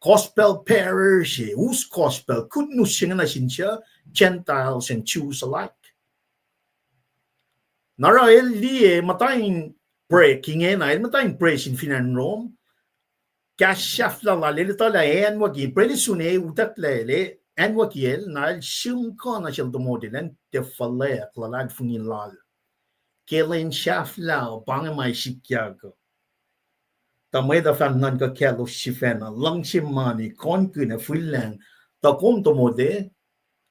gospel bearer se, us gospel, good news se inge nuh sin suc, Gentiles and Jews alike. Na oruh el liye muhta in break ingena, el muhta in pray sin fin acn Rome, kahs sahflah lal, el etuh lah anwucki, pray lisun e utucklac el, anwucki el, na el sihmkuh nuh sel Timothy elan tiac fuhlweack luhlahlfongi lal ke lwen sahflah uh, pa inge ma sikyak uh. Tuh mwet uh fah nuhnkuh kaclos sifacna, luhngse mani, kohnkihn ac fihlacng. Tuh kom Timothy,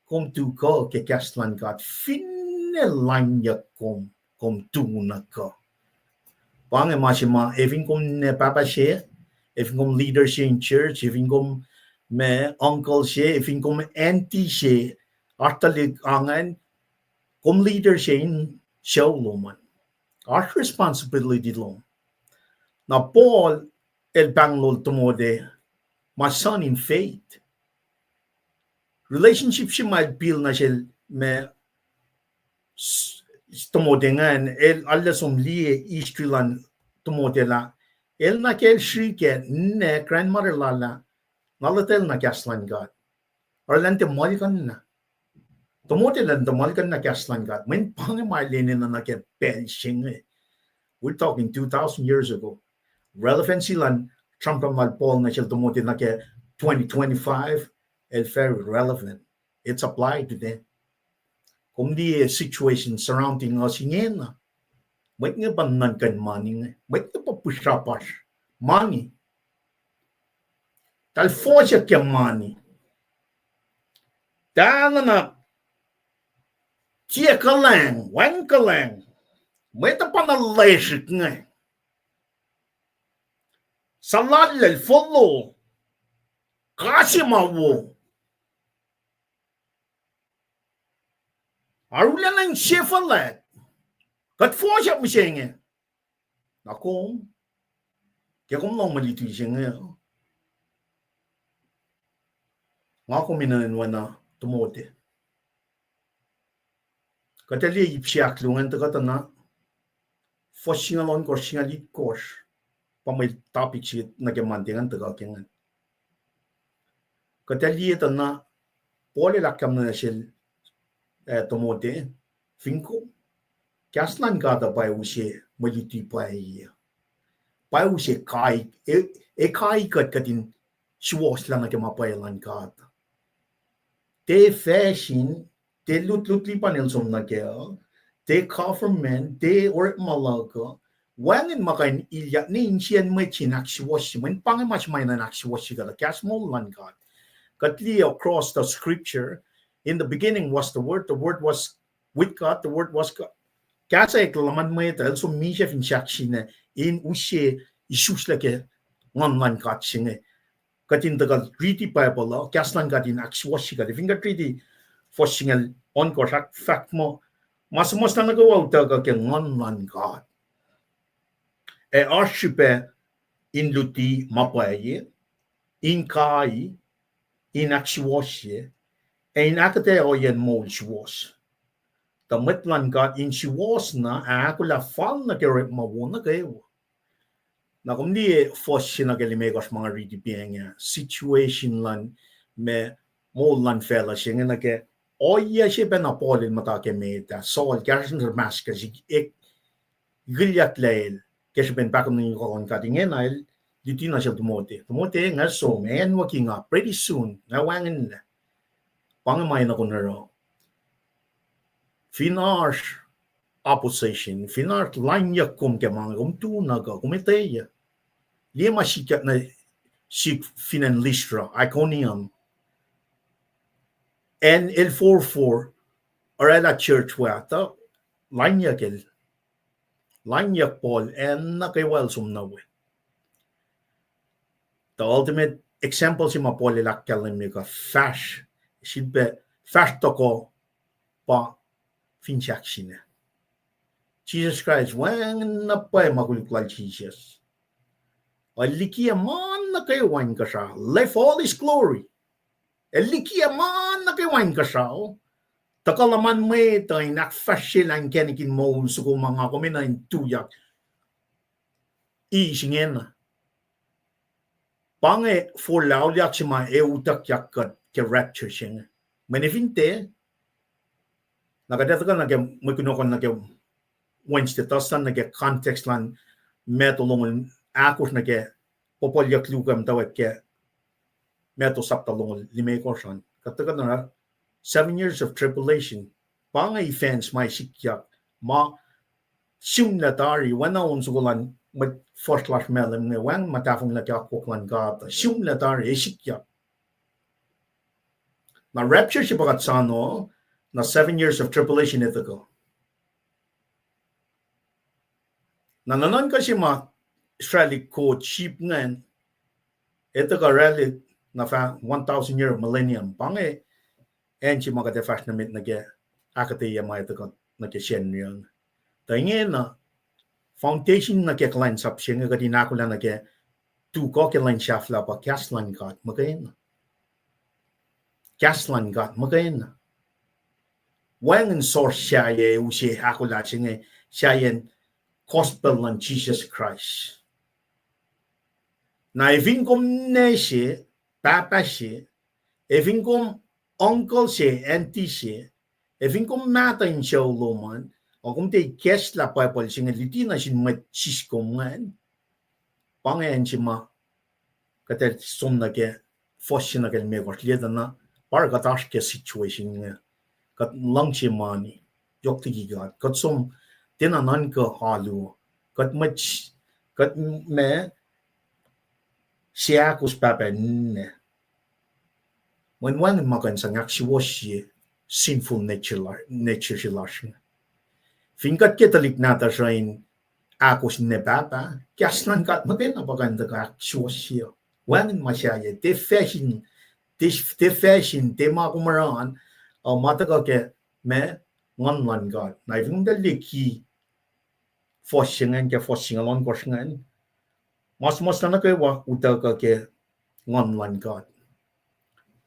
kom tu kuh ke kahs luhn God, finne lainyuck kom, kom tu na kuh. Pa inge ma se ma, efin kom ne pahpah se, efin kom leader se in church, efin kom ma uncle se, efin kom auntie se, oasr tuhlihk angan, kom leader se in sucu lom an, oasr responsibility lom. Na Paul el pahnglol Timothy, my son in faith. Relationship se ma el build nuh sel ma s-, Timothy ingacn, el arlac som liye history luhn Timothy lah el na ke el srihke, ninac, grandmother lal ah, nga lotwelah na kahs luhn God. Oruh elan tiac muhlkuhnlah. Timothy elan tiac muhlkuhnlah kahs luhn God. Mweyen pa inge ma el enenuh nuh ke pacl se inge. We're talking two thousand years ago. Relevancy lal sramsram lal Paul nuh sel Timothy nuh ke twenty twenty-five, el very relevant. It's applied today. Kom liye situation surrounding us ingena. Mwet inge pa nuhnuhnkuh in mani inge. Mwet inge pa pihsrapasr. Mani. Tahl fohsack ke mani. Tahl nuhnak tiac kuhlwacng, wacngihn kuhlwacng. Mwet uh pa na lesrihk inge. Suhlallacl, folo, kase ma wo. Arulacna insefuhlwact. Kuht fohsack mihsenge. Na kom, ke kom lohng mwe luti se inge, nga kom in oacna Timothy. Kuht ac liye ip se ahkluo ingacn tuhkuh tuh na, fuhs singucul ohnkohsr, singucul itkohsr, pa mwe topic se nuh ke Monday ingacn tuhkuh ke ingacn. Kuht ac liye tuh na, Paul el ahkkahlwemye nuh sel, eh, Timothy, fin kom, kahs luhn God uh pa use mwe luti pwacye. Pa use kai, e, e kai kuht kuht in suwohslah nuh ke ma pwacye luhn God. Tiac fashion, tiac lutlut luhpan el som nuh kac, tiac government, tiac orekma luhk uh, wacngihn ma kuh in ilyak ne insiyacn mwet se in ahksuwohsye, mweyen pa inge ma se ma enenuh in ahksuwohsye kuht uh, kahs moul luhn God. Kuht liye across the scripture, in the beginning was the Word, the Word was with God, the Word was God. Kahs eklac luhman mwet uh, el som misac fin sahk sina, in use isuslac ke Nguhn luhn God se inge. Kuht in tuhkuh riti Bible uh, kahs luhn God in ahksuwohsye kuht. Fin kuht riti fuhs singucul ohnkohsr, ahkfahk muh, ma suhmuhslah nuh kwewa utuckuh ke Nguhn luhn God. Ac oasr srihpac in luti ma pwacye, in kai, in ahksuwohsye, ac in ahkuhtweyac ohiyacn moul suwohs. Tuh mwet luhn God in suwohs na ac ahkolah fal nuh ke orekma wo nuh kwewa. Na kom liye fuhs se nuh ke limekohsr ma nga riti pa inge, situation luhn ma moul luhn facluh se inge nuh ke ohiyac se pacna Paul el muhta ke met ah, Saul, kahsruh Damascus, ik-, ikilyaklac el ke srihpen pahkomuhta in kuh luhn God ingena el luti nuh sel Timothy. Timothy, nga som, acnwucki nga, pretty soon, nga wacngihnlac. Pa inge ma enenuh kom in oruh. Fin oasr opposition, fin oasr lainyuck kom ke ma inge, kom tu na kuh, kom etweyuc. Liye ma sikyak nuh sihk fin acn Lystra, Iconium. Acn el forfor, oraclah church we ah, tuh lainyuck el, lainyuck Paul, acn nuh kwewa el som nuh we. The ultimate example se ma Paul el ahkkahlwemye kuh fahsr, sifilpac fahsr tohkoh pa fin sahk sina. Jisus Kraist, wacngihn na pwacye ma koluk lal Jisus. El likiyac ma nuh kwewa inkuhsrao, left all his glory. El likiyac ma nuh kwewa inkuhsrao. Tuhkuh luhman mwet uh in ahkfahsryelah inkacnek in moul soko ma nga kom enenuh in tuyak. Is ingena. Pa inge forlah auliyak se ma ac utuckyak kuht ke rapture se inge. Mweyen fin tiac, na kuht ac tuhkuh nuh ke mwe kunohkohn nuh ke Wednesday, Thursday nuh ke context luhn Matthew longoul ahkosr nuh ke puhpuhlyuck luo kuh muhtwacwacack ke Matthew sapta longoul limekohsr an. Kuht tuhkuh nuh seven years of tribulation. Pa inge events ma sikyak, ma sihmlac tari, oacna on soko luhn mwet fuhsr lasr Malem inge, wacngihn ma tahfonglac ke akwuck luhn God, sihmlac tari, ac sikyak. Na rapture se pa kuht soano, na seven years of tribulation ac tuhkuh. Na nuhnuhnkuh se ma Israel coat sheep ingacn, ac tuhkuh oraclah na fah one thousand year millennium. Pa inge acn se ma kuht ac fahsr nuh met nuh ke ahkuhtweyac ma ac tuhkuh nuh ke Sacnri an. Tuh ingena foundation nuh ke kuhlwacnsap se inge kuht in ahkolah nuh ke tu kuh ke lwen sahflah pa kahs luhn God muhkwena. Kahs luhn God muhkwena. Wacngihn source sahyac use ahkolah se inge, sahyacn gospel luhn Jisus Kraist. Na efin kom ninac se, pahpah se, efin kom uncle se, aunty se, efin kom mahtuh in sucu lom an, ac kom tiac ikacslah Bible se inge luti nuh sin mwet siskom ingacn, pa inge acn se ma kuht ac som nuh ke fuhs se nuh ke limekohsr, liye tuh na pa oruh kuht oasr ke situation inge. Kuht luhngse mani, yohk liki God. Kuht som Tiacna nuhnkuh alu. Kuht mwet, kuht ma seahkos pahpah ninac. Mweyen wacngihn ma kuh in sang ahksuwohsye sinful nature la-, nature se lasr inge. Fin kuht ke tuhlihk nahtuhsr uh in ahkos ninac pahpah, kahs luhn God muhkwena pa kuh in tuhkuh ahksuwohsye. Wacngihn ma sahyac, tiac facsin, tiac, tiac facsin, tiac ma kom oruh an, uh, ma tuhkuh ke ma, Nguhn luhn God. Na fin kom tuh liki fuhs se ingacn ke fuhs singucul ohnkohsr ingacn, ma suhmuhslah nuh kwewa utuckuh ke Nguhn luhn God.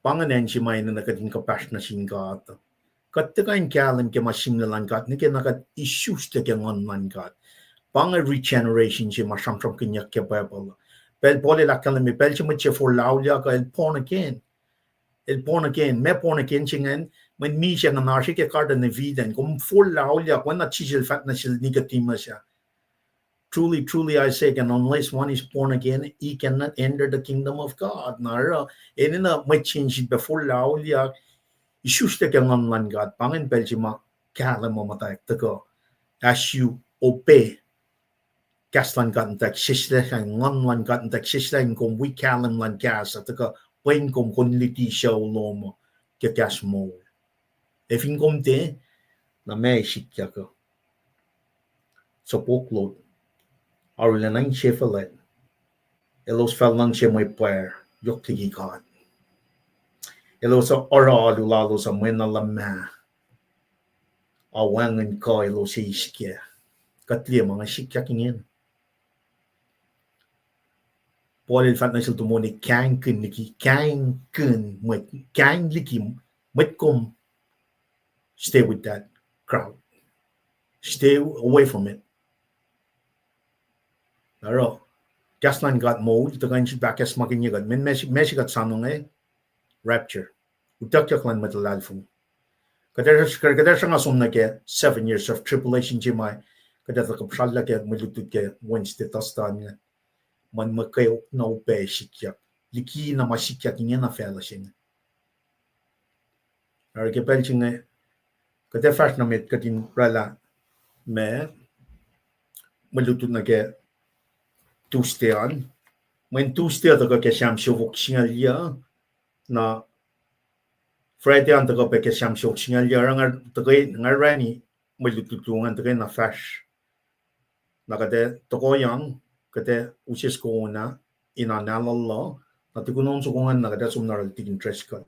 Pa ingacn acn se ma enenuh kuht in kuhpahsr nuh sin God. Kuht tuhkuh in kahlwem ke ma sihmlac luhn God, nuh ke na kuht isuslac ke Nguhn luhn God. Pa inge regeneration se ma sramsramkihnyuck ke Bible. Pacl Paul el ahkkahlwemye, pacl se mwet se forlah auliyak uh, el born again. El born again. Ma born again se ingacn, mweyen misac ingacn oasr ke Garden of Eden. Kom forlah auliyak, oacna Jisus el fahk nuh sel Nicodemus ah. Truly, truly, I say again, unless one is born again, he cannot enter the kingdom of God. Na oruh, enenuh mwet se in sifilpac forlah auliyak, isuslac ke Nguhn luhn God, pa ingacn pacl se ma kahlwem uh muhtwacwacack tuhkuh. As you obey kahs luhn God muhtwacwacack sesseslah, Nguhn luhn God muhtwacwacack sesseslah in kom wi kahlwem luhn kahs uh tuhkuh pwen kom kom luti sucu lom uh ke kahs moul. Ac fin kom tiac, na meac sikyak uh? Suhpok lot, arulacna insefuhlwact. Elos fah luhngse mwe pwacr yohk liki God. Elos oruh alu lalos uh mwe na luhmah. Ac wacngihn kuh elos eis kac. Kuht liye ma inge sikyak ingena. Paul el fahk nuh sel Timothy, kahingkihn liki, kahingkihn mwet, kahing liki mwet kom, stay with that crowd. Stay away from it. Oruh, kahs luhn God moul, tuhkuh in sifilpac ahkacsmakihnye kuht, meac, meac se kuht soanweng, rapture. Utuckyak luhn mwet luhlahlfongi. Kuht ac, kuht ac sruhnga som nuh ke seven years of tribulation se ma kuht ac tuhkuh puhsrallah ke mwe lutlut ke Wednesday, Thursday an inge. Mweyen mwe kweok na upac sikyak. Likina ma sikyak ingena facluh se inge. Oruh ke pacl se inge, kuht ac fahsr nuh met kuht in oraclah ma, mwe lutlut nuh ke Tuesday an. Mweyen Tuesday uh tuhkuh ke Sam siofok singucul yac, na Friday an tuhkuh pac ke Sam siofok singucul yac, oruh nga tuhkuh, nga orani mwe lutlut luo ingacn tuhkuh na fahsr. Na kuht ac tohkohyang, kuht ac use soko na in anal luh, na tukun on soko ingacn na kuht ac som na oruh Tikin Driscoll.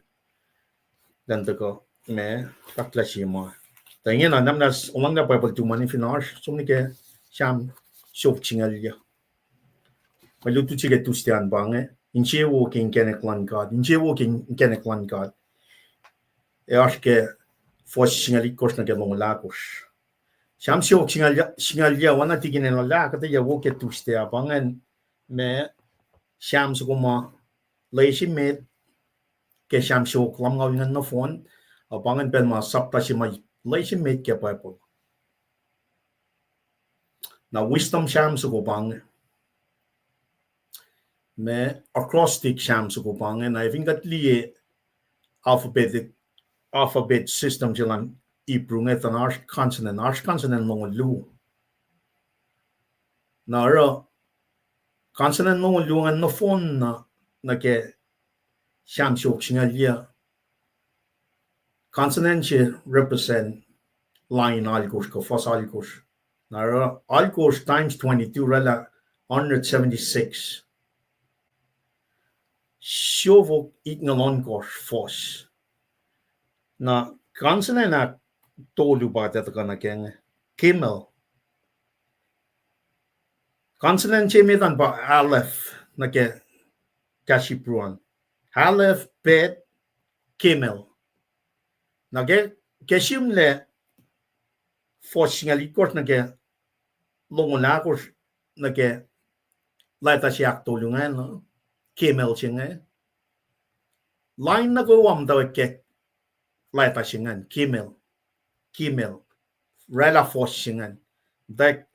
Elan tuhkuh ma fahklah sie ma. Tuh ingena, na muhnahs olwelah Bible tuhmani fin oasr, som nuh ke Sam siofok singucul yac. Mwe lutlut se ke Tuesday an pa inge, insewowo ke inkacnek luhn God, insewowo ke inkacnek luhn God. Ac oasr ke fuhs singucul itkohsr nuh ke longoul ahkosr. Sam siofok singucul yac, singucul yac, oacna Tikin el ahkuhtweyac wo ke Tuesday ah, pa ingacn ma Sam soko ma loes emet ke Sam siofok lumngaul ingacn nohfohn, uh, pa ingacn pacl ma sapta se ma loes emet ke Bible. Na wisdom Sam soko pa inge. Ma acrostic Sam soko pa inge, na fin kuht liye alphabet, alphabet system se luhn Hebrew inge, tuh na oasr consonant, oasr consonant longoul luo. Na oruh consonant longoul luo ingacn nohfohn na, nuh ke Sam siofok singucul yac. Consonant se represent line alkosr kuh fuhs alkosr. Na oruh alkosr times twenty-two oraclah hundred seventy-six. Siofok itngucul ohnkohsr fuhs. Na consonant ahktolu pa kuht tuhkuh nuh ke inge. Camel. Consonant se met an pa aleph nuh ke kahs Hebrew an. Aleph, bet, camel. Na ke, ke sihmlac fuhs singucul itkohsr nuh ke longoul ahkosr nuh ke letter se ahktolu ingacn, camel se inge. Line nuh kwewa muhtwacwacack ke letter se ingacn, camel, camel. Oraclah fuhs se ingacn. Muhtwacwacack,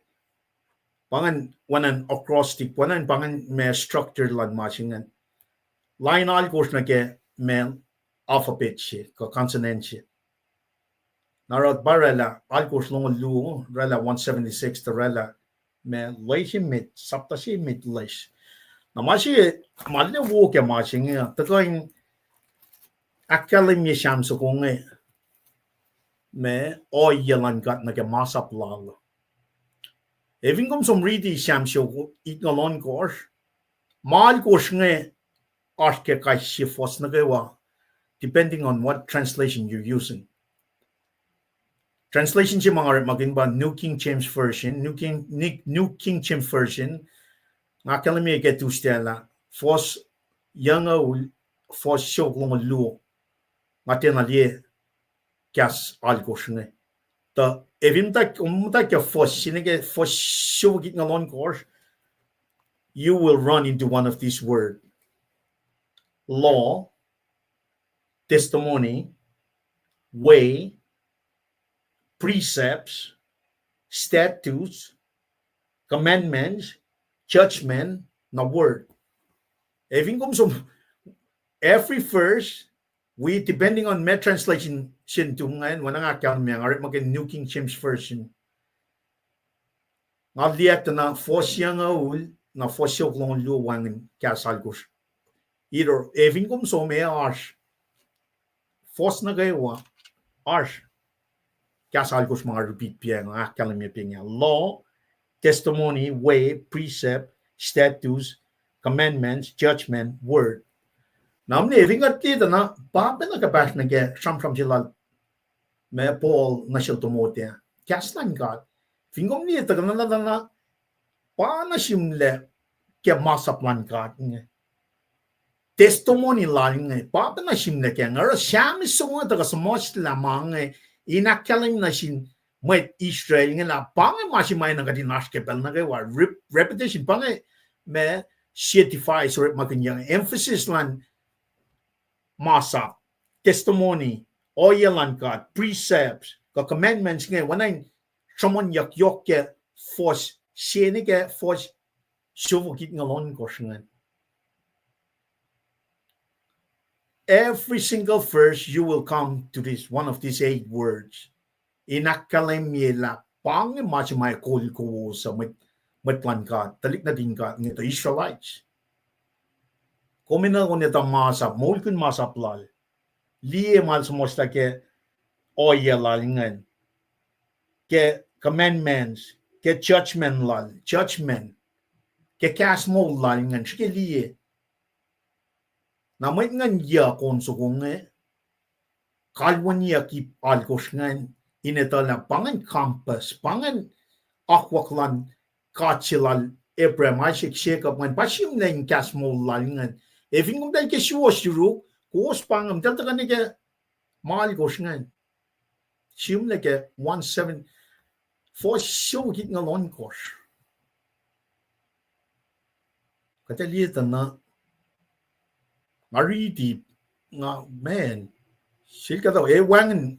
pa ingacn, oacna acrostic, pa ingacn, pa ingacn ma structure luhn ma se ingacn. Line alkosr nuh ke ma alphabet se kuh consonant se. Na oruh pa oraclah alkosr longoul luo, oraclah one seventy-six tuh oraclah ma loes emet, sapta se emet loes. Na ma se, ma arlac wo ke ma se inge, tuhkuh in ahkkahlwemye Sam soko inge, ma ohiyac luhn God nuh ke masap lal. Ac fin kom som riti Sam siofok itngoul ohnkohsr, ma alkosr inge oasr ke kais sie fuhs nuh kwewa, depending on what translation you're using. Translation se ma nga orekmakihn pa New King James Version, New King, New, New King James Version, nga ahkkahlwemye ke Tuesday lah fuhs yucngucul, fuhs siofok longoul luo, nga tiacna liye kahs alkosr inge. Tuh ac fin muhta, muhta ke fuhs se inge, fuhs siofok itngoul ohnkohsr, you will run into one of these words. Law, testimony, way, precepts, statutes, commandments, judgment, na word. Ac fin kom som, every verse, wi depending on ma translation se inge, oacna nga ahkkahlwemye, nga orekmakihn New King James Version. Nga liye tuh na fuhs yucngucul, na fuhs siofok longoul luo wacngihn kahs alkosr. Either, ac fin kom som, oasr fuhs nuh kwewa, oasr kahs alkosr ma nga repeat pac, nga ahkkahlwemye pac inge: law, testimony, way, precept, statutes, commandments, judgment, word. Na mwe fin kuht liye tuh na pa pacna kuhpahsr nuh ke sramsram se lal ma Paul nuh sel Timothy ah, kahs luhn God. Fin kom liye tuhkuh na, na, na, na, pa na sihmlac ke masap luhn God inge. Testimony lal inge, pa pacna sihmlac kac inge. Oruh Sam soko inge tuhkuh suhmuhslah ma inge in ahkkahlwemye nuh sin mwet Israel inge lah pa inge ma se ma enenuh kuht in oasr ke pacl nuh kwewa. Rep-, repetition, pa inge ma sie device orekmakihnyuck, emphasis luhn masap, testimony, ohiyac luhn God, precepts, kuh commandments inge, oacna in sruhmuhnyuck yohk ke fuhs se inge ke fuhs siofok itngoul ohnkohsr ingacn. Every single verse you will come to this, one of these eight words. In ahkkahlwemye lah pa inge ma se ma kol kowos uh, mwet, mwet luhn God, tuhlihk nuhtin God inge, the Israelites. Kom enenuh in etuh masap, moulkihn masap lal. Liye ma el suhmuhslah ke ohiyac lal ingacn, ke commandments, ke judgment lal, judgment, ke kahs moul lal ingacn, srihke liye. Na mwet ingacn yuc on soko inge, kalweniyuck ip alkosr ingacn, in etuh lah pa ingacn compass, pa ingacn akwuck luhn God se lal Abraham, Isaac, Jacob ingacn, pa sihmlac in kahs moul lal ingacn. Ac fin komtal ke suwohs yuruk, kowos pa inge, komtal tuhkuh nuh ke ma alkosr ingacn. Sihmlac ke one seven, fuhs siofok itngoul ohnkohsr. Kuht ac liye tuh na, nga riti, nga, man, sel kuhtuh, e wacngihn,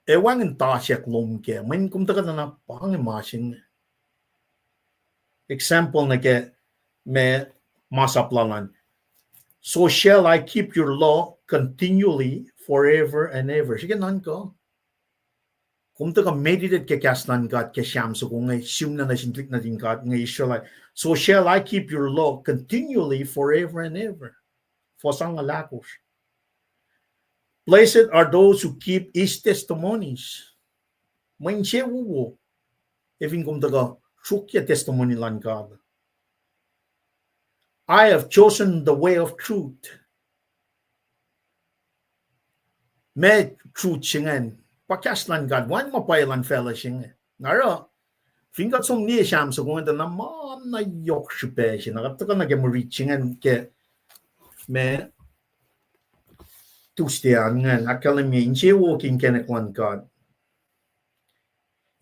e wacngihn tasack lom kac, mweyen kom tuhkuh tuh na pa inge ma se inge. Example nuh ke ma, masap lal an. So shall I keep your law continually forever and ever. Srihke nuhnkuh. Kom tuhkuh meditate ke kahs luhn God ke Sam soko inge, sihmlac nuh sin tuhlihk nuhtin God inge Israel. So shall I keep your law continually forever and ever. Fuhs angngaul ahkosr. Blessed are those who keep his testimonies. Mwe insewowo, e fin kom tuhkuh sruokyac testimony luhn God. I have chosen the way of truth. Ma truth se ingacn, pa kahs luhn God, wacngihn ma pwacye luhn facluh se inge. Na oruh, fin kuht som liye Sam soko inge tuh na ma na yohk srihpac se, na kuht tuhkuh nuh ke mwe rit se ingacn ke ma Tuesday an ingacn, ahkkahlwemye insewowo ke inkacnek luhn God.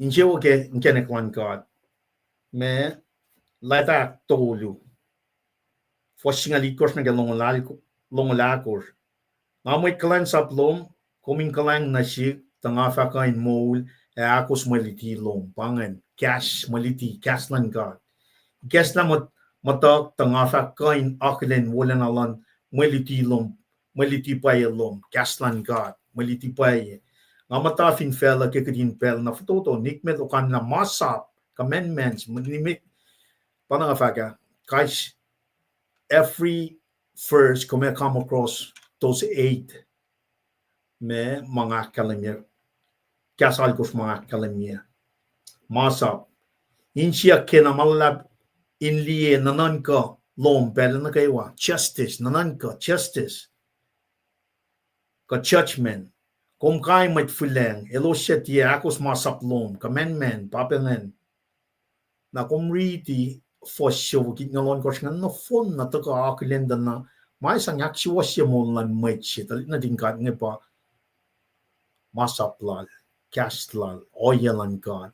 Insewowo ke inkacnek luhn God. Ma, Leta tolu. Fuhs singucul itkohsr nuh ke longoul, longoul ahkosr. Nga mwet kuhlwacnsap lom, kom in kuhlwacng nuh sihk, tuh nga fah kuh in moul ac ahkos mwe luti lom. Pa ingacn, kahs, mwe luti, kahs luhn God. Ikacslah muhtuhk, tuh nga fah kuh in akihlen wolacna luhn mwe luti lom, mwe luti pwacye lom, kahs luhn God, mwe luti pwacye. Nga muhta fin facluh ke kihtin pacl na fototo, nikmet okanlah masap, commandments, nimet, pa na nga fahk ah, kais every verse, kom ac come across those eight. Ma, ma nga ahkkahlwemye, kahs alkosr ma nga ahkkahlwemye. Masap. Insiyuck kena ma luhlahp in liye nuhnuhnkuh lom pacl nuh kwewa. Justice, nuhnuhnkuh, justice. Kuh judgment. Kom kai mwet fihlacng, elos suc tiac ahkos masap lom, commandment, pa pacngacn. Na kom riti fuhs siofok itngoul ohnkohsr ingacn nohfohn na tuhkuh akihlen tuh na, ma sang ahksuwohsye moul luhn mwet se, tuhlihk nuhtin God inge pa masap lal, kahs lal, ohiyac luhn God,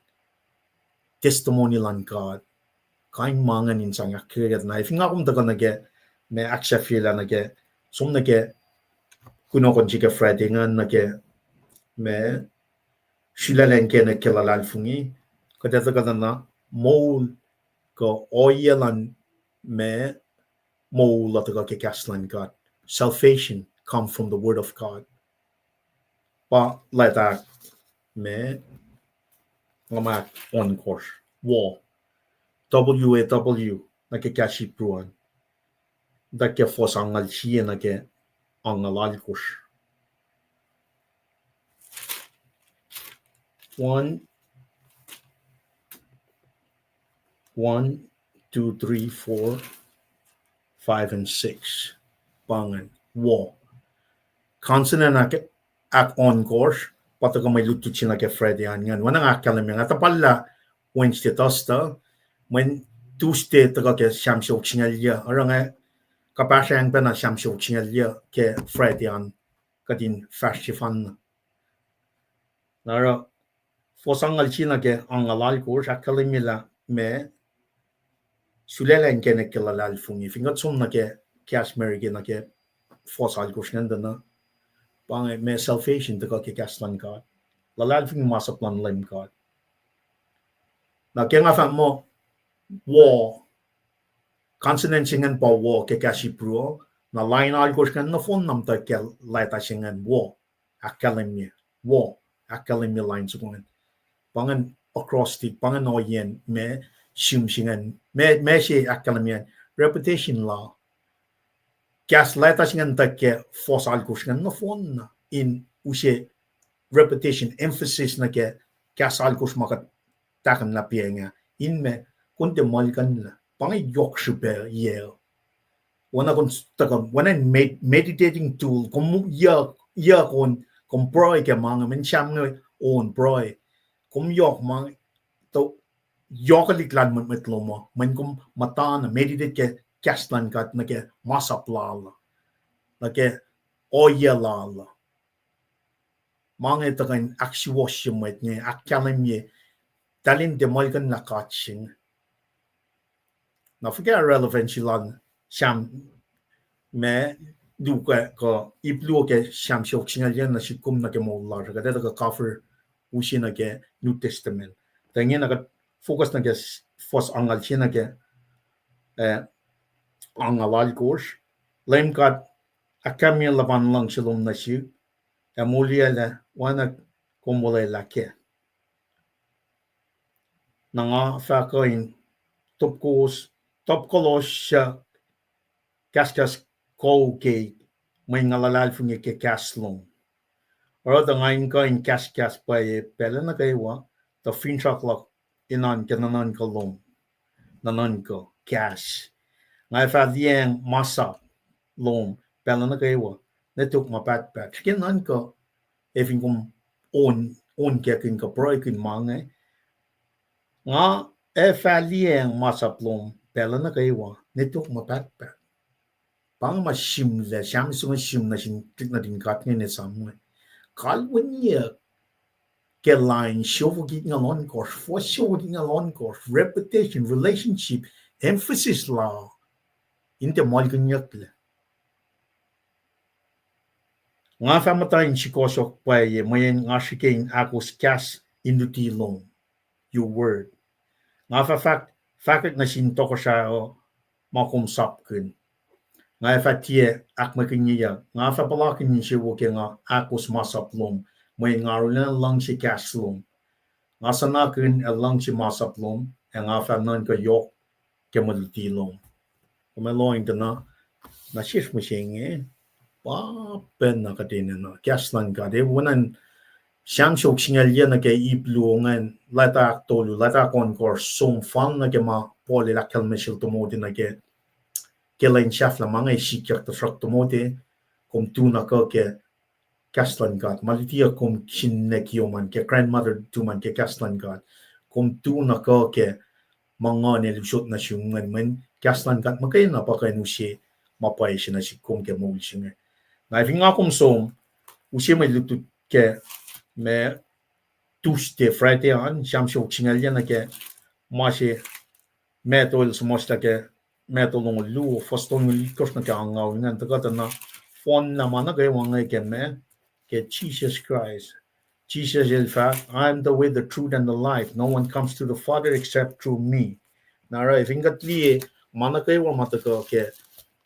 testimony luhn God. Kain ma ingacn in sang ahkkweye kuht. Na fin nga kom tuhkuh nuh ke, ma ahksahfyelah nuh ke, som nuh ke kunohkohn se ke Friday ingacn nuh ke, ma, sulaclah inkacnek ke luhlahlfongi, kuht ac tuhkuh na moul kuh ohiyac luhn ma moul uh tuhkuh ke kahs luhn God. Salvation come from the word of God. Pa lwelah ma nga ma ohnkohsr, wo, W A W, nuh ke kahs Hebrew an. Tuh ke fuhs angngaul sie nuh ke angngaul alkosr. One, one, two, three, four, five, and six. Pa ingacn, wo. Consonant ahk, ahkohnkohsr, pa tuhkuh mwe lutlut se nuh ke Friday an ingacn. Oacna nga ahkkahlwemye, nga tuh pahlah Wednesday, Thursday, mweyen Tuesday tuhkuh ke Sam siofok singucul yuh, oruh nga kuhpahsryang pacna Sam siofok singucul yuh ke Friday an, kuht in fahsr sefanna. Na oruh, fuhs angngaul sie nuh ke angngaul alkosr ahkkahlwemye lah ma, sulaclah inkacnek ke luhlahlfongi. Fin kuht som nuh ke kahs Merike nuh ke fuhs alkosr ingacn tuh na, pa inge ma salvation tuhkuh ke kahs luhn God. Luhlahlfongi masap luhn Leum God. Na ke nga fahk muh wo, consonant se ingacn pa wo ke kahs Hebrew, na line alkosr ingacn nohfohn na muhtwacta ke letter se ingacn wo, ahkkahlwemye, wo, ahkkahlwemye line soko ingacn. Pa ingacn acrostic, pa ingacn ohiyacn ma, sihm se ingacn, ma, ma se ahkkahlwemye an, repetition la. Kahs letter se ingacn tuh ke fuhs alkosr ingacn nohfohn na in use repetition, emphasis nuh ke kahs alkosr ma kuht tahkuhnlah piacng ah. In ma, kom tiac muhlkuhnlah. Pa inge yohk srihpac yac. Oacna kom s-, tuhkuh, oacna med-, meditating tool, kom yuck, yuck on, kom pruhe ke ma inge, mweyen Sam inge on pruhe. Kom yohk ma inge, tuh yohkwelihk lahlmwetmwet lom uh, mweyen kom muhta na meditate ke kahs luhn God nuh ke masap lal uh, nuh ke ohiyac lal uh. Ma inge tuhkuh in ahksuwohsye mwet inge, ahkkahlwemye, tahl in tiac muhlkuhnlah God se inge. Na fuhkah relevancy lal Sam ma Luke kuh ip luo ke Sam siofok singucul yuc nuh sihk kom nuh ke moul lasr uh, kuht ac tuhkuh cover use nuh ke New Testament. Tuh ingena kuht focus nuh ke s-, fuhs angngaul sie nuh ke, eh, angngaul alkosr. Leum God, ahkkahlwemye luhpan luhngse lom nuh sihk, ac moliyacl ah oacna kom olwelah kac. Na nga fah kuh in topkos, topkolos suc kahskahs kou keik, mweyen nga luhlahlfongi ke kahs lom. Oruh tuh nga in kuh in kahskahs pwacye pacl nuh kwewa, tuh finsrak luhk enenuh ke nuhnuhnkuh lom, nuhnuhnkuh kahs. Nga ac fah liyacacng masap lom pacl nuh kwewa, nwe tok ma pahtpaht. Srihke nuhnkuh, ac fin kom on, onkakihn kuh pruhekihn ma inge, nga ac fah liyacacng masap lom pacl nuh kwewa, nwe tok ma pahtpaht. Pa inge ma sihmlac, Sam soko inge sihm nuh sin tuhlihk nuhtin God inge in esam inge. Kalweniyuck ke line siofok itngoul ohnkohsr, fuhs siofok itngoul ohnkohsr, repetition, relationship, emphasis la, in tiac muhlkuhnyucklac. Nga fah muhta in sikohsohk pwacye, mweyen nga srihke in ahkos kahs in luti lom, your word. Nga fah fahk, fahkwack nuh sin tohkohsrah uh ma kom sapkihn. Nga ac fah tiac ahkmwekinyeyuck. Nga fah puhlakihn insewowo ke nga ahkos masap lom. mweyen nga arulacna luhngse kahs lom. Nga suhnakihn ac luhngse masap lom, ac nga fah nuhnkuh yohk ke mwe luti lom. Kom ac lohng tuh na, na sesr mihsenge, pa pacna kuht enenuh kahs luhn God. E, oacna Sam siofok singucul yac nuh ke ip luo ingacn, leta ahktolu, leta ohnkohsr, som fal nuh ke ma Paul el ahkkahlwemye sel Timothy nuh ke, ke lwen sahflah ma inge sikyak, tuhsruhk Timothy, kom tu na kuh ke kahs luhn God. Ma lutiyuck kom sihmlac kiyom an ke grandmother tum an ke kahs luhn God. Kom tu na kuh ke ma Nguhn el usot nuh sum ingacn, mweyen kahs luhn God muhkwena pa kuh in use ma pwacye se nuh sihk kom ke moul se inge. Na fin nga kom som, use mwe lutlut ke ma Tuesday, Friday an, Sam siofok singucul yac nuh ke ma se Matthew el suhmuhslah ke Matthew longoul luo, fuhs tolngoul itkohsr nuh ke angngaul ingacn, tuhkuh tuh na fohnlah ma nuh kwewa inge ke ma, ke Jesus Christ. Jesus el fahk, I am the way, the truth, and the life. No one comes to the Father except through me. Na oruh fin kuht liye ma nuh kwewa ma tuhkuh ke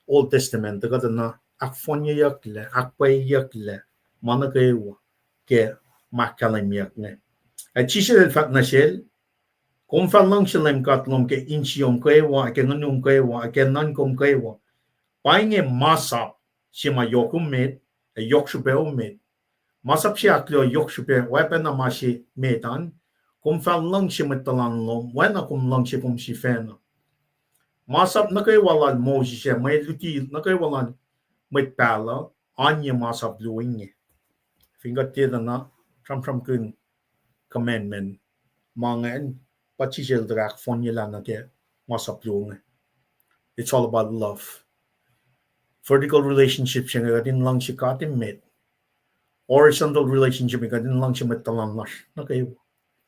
Old Testament, tuhkuh tuh na ahkfohnyeyucklac, ahkpwacyeyucklac ma nuh kwewa ke ma ahkkahlwemyeyuck inge. Ac Jisus el fahk nuh sel, kom fah luhngse Leum God lom ke insiyom kwewa, ac ke nguhnum kwewa, ac ke nuhnkom kwewa. Pa inge masap se ma yohk emet, ac yohk srihpac emet. Masap se ahkluo yohk srihpac oacpacna ma se met an, kom fah luhngse mwet tuhlan lom oacna kom luhngse kom sifacna. Masap nuh kwewa lal Moses ac mwe luti nuh kwewa lal mwet pahluh, oan ye masap luo inge. Fin kuht tiac tuh na sramsramkihn commandment ma ingacn, pa Jisus el tuh ahkfohnyelah nuh ke masap luo inge. It's all about love. Vertical relationship se inge kuht in luhngse God emet. Horizontal relationship inge kuht in luhngse mwet tuhlan lasr nuh kwewa.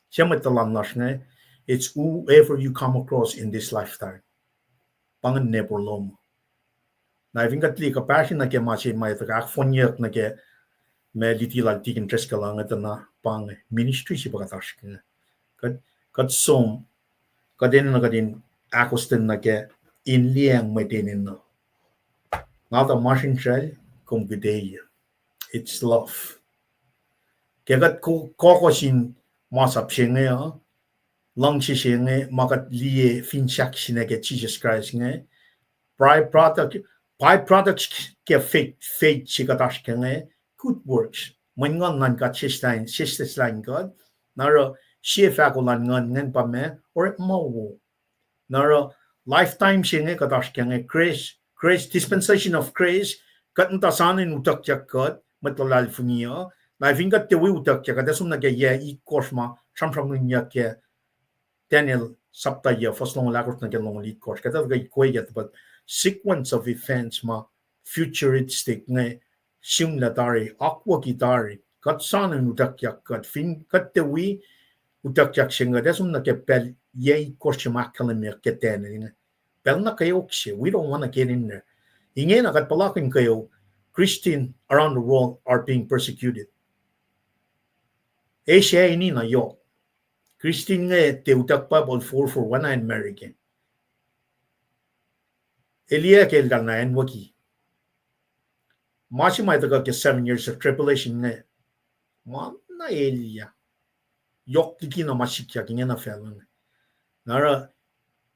Se mwet tuhlan lasr inge, it's whoever you come across in this lifetime. Pa ingacn neighbor lom. Na fin kuht liye kuhpahsr nuh ke ma se ma etuh ahkfohnyeyuck nuh ke ma luti lal Tikin Driscoll inge tuh na pa inge ministry se pa kuht oasr ke inge. Kuht, kuht som, kuht enenuh kuht in ahkostwen nuh ke in liyacacng mwet enenuh. Nga tuh masrinsral, kom kuhtweye. It's love. Ke kuht ko-, kohkoh sin masap se inge uh, luhngse se inge ma kuht liye fin sahk sine ke Jisus Kraist inge, by product, by products ke faith, faith se kuht oasr ke inge, good works. Mweyen Nguhn luhn God seslah, seslah in kuht, na oruh sie fahko luhn Nguhn ingacn pa ma, orekma wo. Na oruh lifetime se inge kuht oasr ke inge, grace, grace, dispensation of grace, kuht muhta soano in utuckyak kuht mwet luhlahlfongi uh. Na fin kuht tiac wi utuckyak, kuht ac som nuh ke yac itkohsr ma sramsramkihnyuck ke Daniel sapta yac, fuhs longoul ahkosr nuh ke longoul itkohsr. Kuht ac tuhkuh ikweyuck, but sequence of events ma futuristic inge, sihmlac tari, akwucki tari, kuht soano in utuckyak kuht, fin kuht tiac wi utuckyak se inge, kuht ac som nuh ke pacl yac itkohsr se ma ahkkahlwemyeyuck ke Daniel inge. Pacl na kweok se, we don't want to get in there. Ingena kuht puhlakihn kweok, Christian around the world are being persecuted. Asia inge na yohk. Christian inge tiac utuck Bible forfor oacna American. Elyah ke eltahl na acnwucki. Ma se ma tuhkuh ke seven years of tribulation inge, ma na elyah. Yohk likina ma sikyak ingena facluh inge. Na oruh,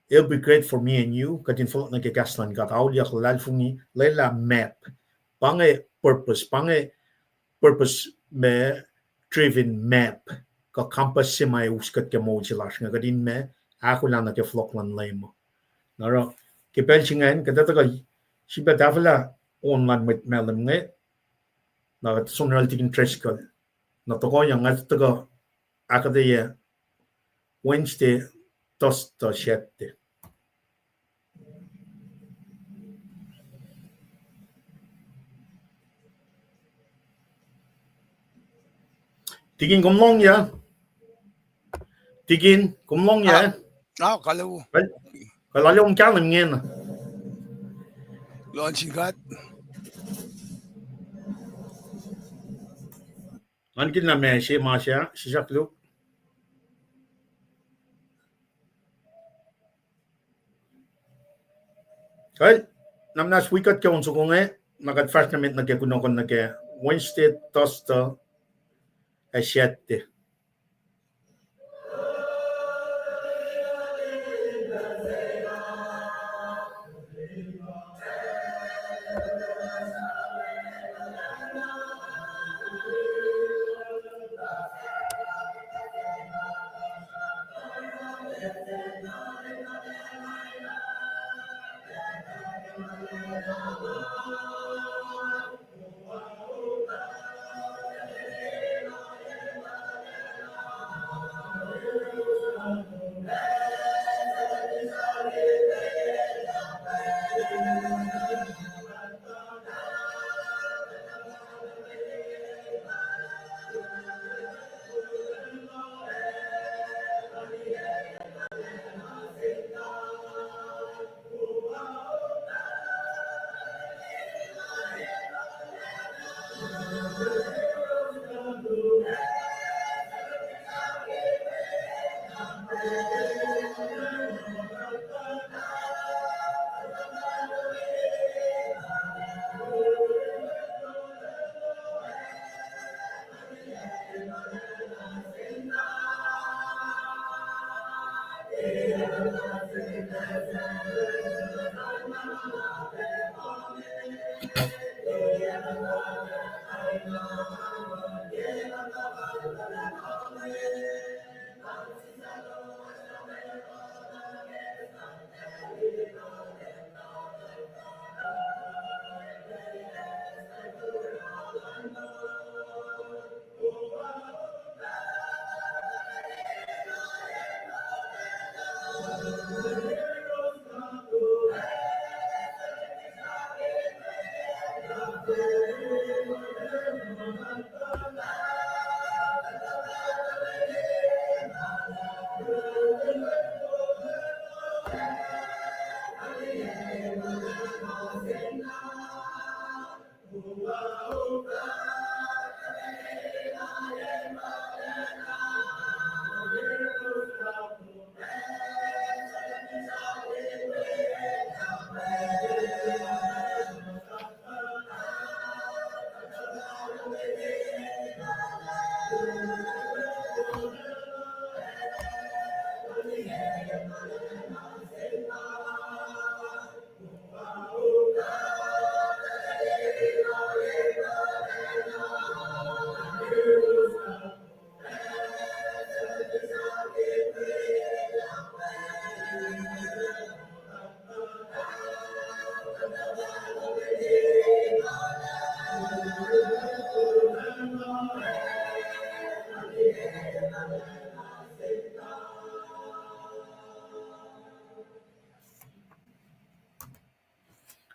it'll be great for me and you, kuht in fohlohk nuh ke kahs luhn God, auliyak, luhlahlfongi, lwelah map. Pa inge purpose, pa inge purpose ma driven map, kuh compass se ma us kuht ke moul se lasr inge, kuht in ma ahkolah nuh ke fohlohk luhn Leum uh. Na oruh, ke pacl se ingacn, kuht ac tuhkuh sifilpac tahfwelah on luhn mwet mahlwem inge, na kuht som nuh sel Tikin Driscoll. Na tohkohyang nga tuhkuh ahkuhtweyac Wednesday, Thursday, Saturday. Tikin, kom lohng ya? Tikin, kom lohng ya? Ah, ah, kalu. Kal-, kal alu om kahlwem ingena. Lohng sin God. Ngan kihn na ma se ma se, sisaklu. Kal, na muhnahs wi kuht ke on soko inge, na kuht fahsr nuh met nuh ke kunohkohn nuh ke Wednesday, Thursday, ac Saturday.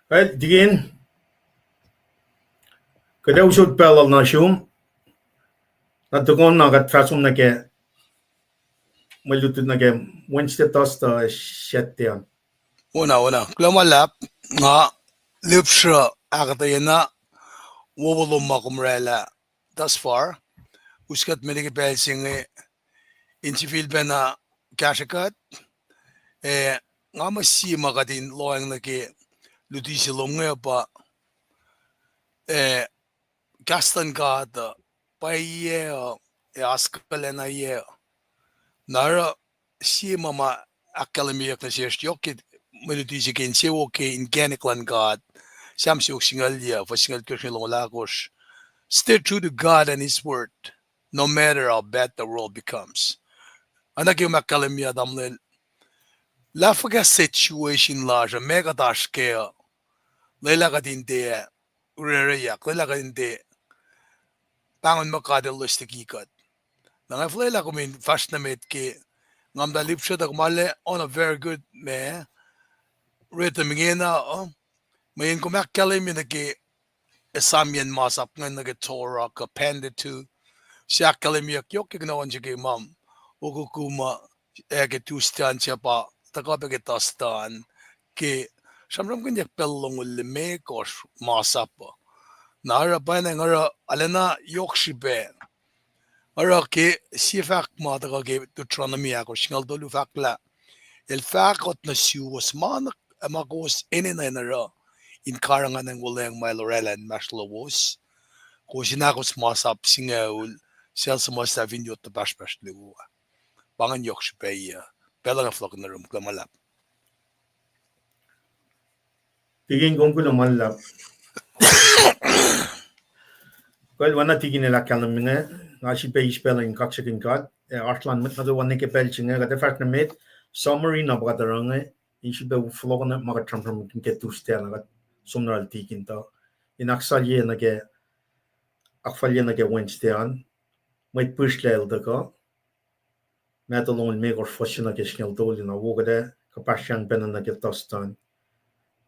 Well, Deacon, kuht ac usot pacl lal nuh sum, na tukun na kuht fahsr nuh ke mwe lutlut nuh ke Wednesday, Thursday, Saturday an. Wona, wona. Kuloh ma luhlahp, nga lihpsruh ahkuhtweyac na wowo lom ma kom oraclah thus far. Us kuht met liki pacl se inge in sifilpacna kahsrwe kuht. Eh, nga muh sie ma kuht in lohacng nuh ke luti se lom inge pa, eh, kahs luhn God uh, pwacye uh, ac oaskuhlacna uh. Na oruh sie ma ma ahkkahlwemyeyuck nuh sesr yohk ke mwe luti se ke insewowo ke inkacnek luhn God, Sam siofok singucul yac, fuhs singucul itkohsr nuh ke longoul ahkosr. Stay true to God and His word, no matter how bad the world becomes. Oacna ke ma ahkkahlwemye tamuhlwel, lah fuhkah situation lasr uh, meac kuht oasr kac uh, lwelah kuht in tiac rareyuck, lwelah kuht in tiac pahngon muh God el loes liki kuht. Na nga fuhlwelah kom in fahsr nuh met ke nga muhta lihpsruh tuh kom arlac on a very good ma rhythm ingena uh, mweyen kom ahkkahlwemye nuh ke esamyacn masap ingacn nuh ke Torah kuh Pentateuch, se ahkkahlwemyeyuck yohk ke kunohkohn se ke ma okuku ma, ac ke Tuesday an se pa tuhkuh pac ke Thursday an, ke sramsramkihnyuck pacl longoul limekohsr masap uh. Na oruh pwacnwacng oruh arulacna yohk srihpac. Oruh ke sie fahk ma tuhkuh ke Deuteronomy ahkosr singucul tolu fahk lah el fahkot nuh suwos ma, ma kowos enenuh in oruh in karihngihnacng wuhlweacng ma el oraclah inmahsrlowos. Kowos in ahkos masap singucul sel suhmuhslah fin yot tuh pahsrpahsr luo ah. Pa ingacn yohk srihpac uh. Pacl uh nga fohlohk nuh yurum, kuloh ma luhlahp. Tikin, kom kuloh ma luhlahp. Kuloh, oacna Tikin el ahkkahlwemye inge, nga sifilpac eis pacl in kaksakihn God, ac oasr lun mwet nuh kwewa nuh ke pacl se inge, kuht ac fahsr nuh met, summary na pa kuht oruh inge, in sifilpac fohlohk nuh ma kuht sramsramkihn ke Tuesday na kuht som nuh yohrohl Tikin tuh, in ahkfalye nuh ke, ahkfalye nuh ke Wednesday an, mwet pihsrlac el tuhkuh, Matthew longoul limekohsr, fuhs se nuh ke singucul tolu, na wo kuht ac kuhpahsryang pacna nuh ke Thursday an,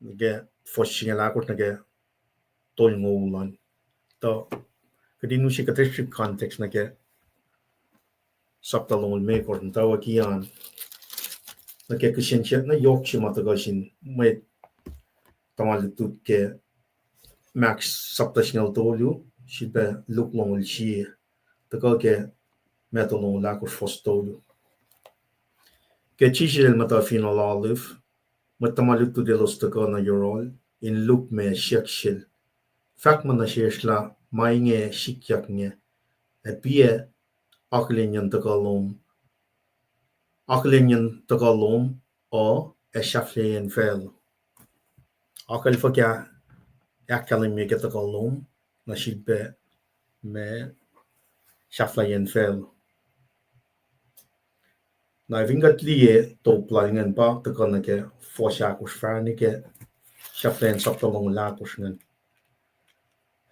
nuh ke fuhs singucul ahkosr nuh ke tolngoul an. Tuh kuht in use kuht srihk context nuh ke sapta longoul limekohsr, muhtwacwacack an, nuh ke kihsen siyuck na yohk se ma tuhkuh sin mwet tuhma lutlut ke Mark sapta singucul tolu, sifilpac Luke longoul sie, tuhkuh ke Matthew longoul ahkosr, fuhs tolu. Ke Jisus el muhta Fineol Olive, mwet tuhma lutlut elos tuhkuh nuh yohrohl in lukmac siyuck sel, fahk ma nuh sesr lah ma inge sikyak inge, ac piac akihlenyacn tuhkuh lom, akihlenyacn tuhkuh lom uh, ac sahflahiyacn facluh. Akucl fuhkah ahkkahlwemye ke tuhkuh lom, na sifilpac ma sahflahiyacn facluh. Na fin kuht liye top lal ingacn pa tuhkuh nuh ke fuhs ahkosr, fahsr nuh ke sahflahiyacn sapta longoul ahkosr ingacn.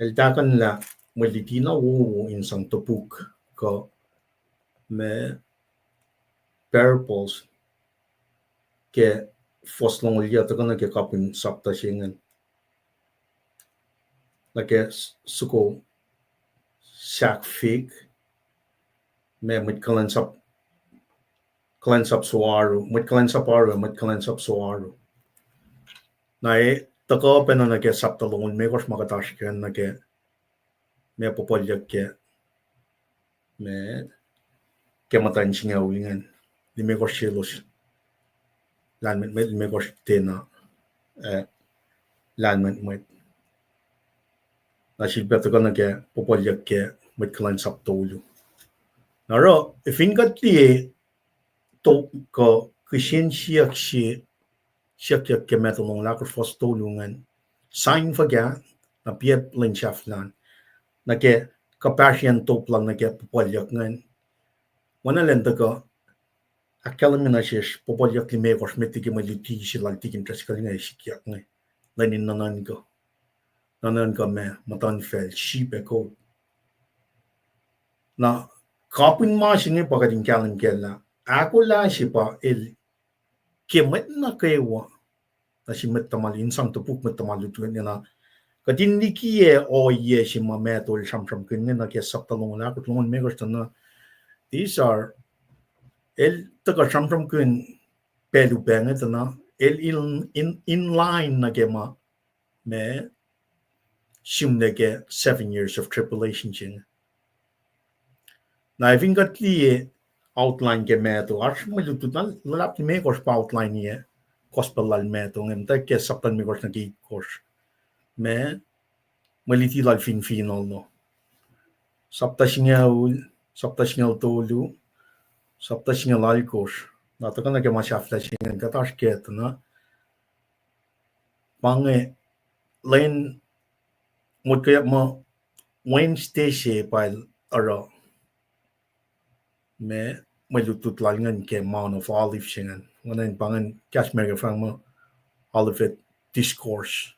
El tahkuhnlah mwe luti na wowo in sang topuk kuh ma parables ke fuhs longoul yac tuhkuh nuh ke kapihn sapta se ingacn. Nuh ke s-, soko sahk fig, ma mwet kuhlwacnsap, kuhlwacnsap soaru, mwet kuhlwacnsap oaru, mwet kuhlwacnsap soaru. Na e tuhkuh pacna nuh ke sapta longoul limekohsr ma kuht oasr ke an nuh ke ma puhpuhlyuck ke, ma ke muhtwacn singucul ingacn, limekohsr selos, lahlmwetmwet limekohsr tena, eh, lahlmwetmwet. Na sifilpac tuhkuh nuh ke puhpuhlyuck ke mwet kuhlwacnsap tolu. Na oruh, fin kuht liye top kuh kihsen siyuck se, siyuckyuck ke Matthew longoul ahkosr fuhs tolu ingacn, sign fuhkah, na piac lwen sahflah an, nuh ke kuhpahsryacn top lal nuh ke puhpuhlyuck ingacn. Oacna lwen tuhkuh ahkkahlwemye nuh sesr puhpuhlyuck limekohsr met liki mwe luti se lal Tikin Driscoll inge sikyak inge, lwen in nuhnuhnkuh. Nuhnuhnkuh ma muhtuhnfacl, sheep ac goat. Na kapihn ma se inge pa kuht in kahlwem kac lah ahkolah se pa el ke mwet nuh kwewa, nuh sin mwet tuhma, in sang topuk mwet tuhma lutlut ingena. Kuht in likiyac ohiyac se ma Matthew el sramsramkihn inge nuh ke sapta longoul ahkosr, longoul limekohsr tuh na, these are, el tuhkuh sramsramkihn pacl upac inge tuh na, el in, in, in line nuh ke ma, ma sihmlac ke seven years of tribulation se inge. Na fin kuht liye outline ke Matthew, oasr mwe lutlut na luhlahp limekohsr pa outline-i gospel lal Matthew inge, muhtwacwacack ke sapta limekohsr nuh ke itkohsr, ma mwe luti lal finfinohl uh. Sapta singucul, sapta singucul tolu, sapta singucul alkosr. Na tuhkuh nuh ke ma sahflah se ingacn kuht oasr ke tuh na, pa inge lwen, motko muh Wednesday se pa el oruh ma, mwe lutlut lal ingacn ke Mount of Olives se ingacn. Oacna in pa ingacn kahs America fahk muh Olivet Discourse.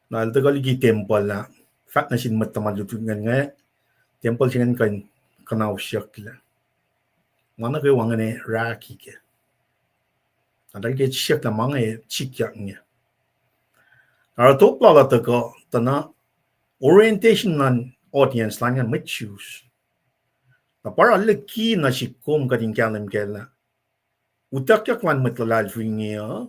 Na el tuhkuh liki tempuhl ah, fahk nuh sin mwet tuhma lutlut ingacn inge, tempuhl se ingacn kuh in kuhnausyucklac. Ma nuh kwewa ingacn rahki kac. Na eltahl ke siyuck lah ma inge sikyak inge. Na oruh top lal uh tuhkuh, tuh na orientation luhn audience lal ingacn mwet Jews. Na pa oruh liki na sik kom kuht in kahlwem kac lah utuckyak luhn mwet luhlahlfongi uh,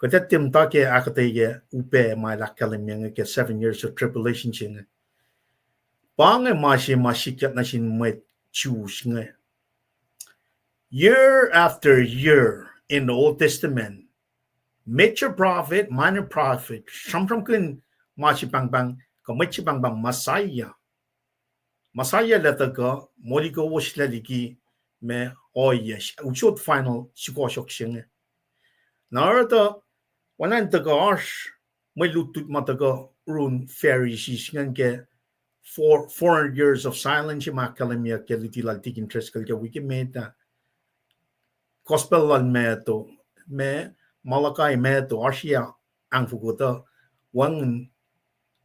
kuht ac tiac muhta ke ahkuhtweyac upac ma el ahkkahlwemye inge ke seven years of tribulation se inge. Pa inge ma se ma sikyak nuh sin mwet Jews inge. Year after year in the Old Testament, major prophet, minor prophet, sramsramkihn ma se pahngpahng, kuh mwet se pahngpahng Messiah. Messiah lah tuhkuh, moli kowos lah liki ma ohiyac, usot final sukohsohk se inge. Na oruh tuh, oacna in tuhkuh oasr mwe lutlut ma tuhkuh run Pharisees ingacn ke four, four hundred years of silence se ma ahkkahlwemyeyuck ke luti lal Tikin Driscoll ke wik emet ah. Gospel lal Matthew, ma Malachi, Matthew, oasr yac ahngfoko tuh, wacngihn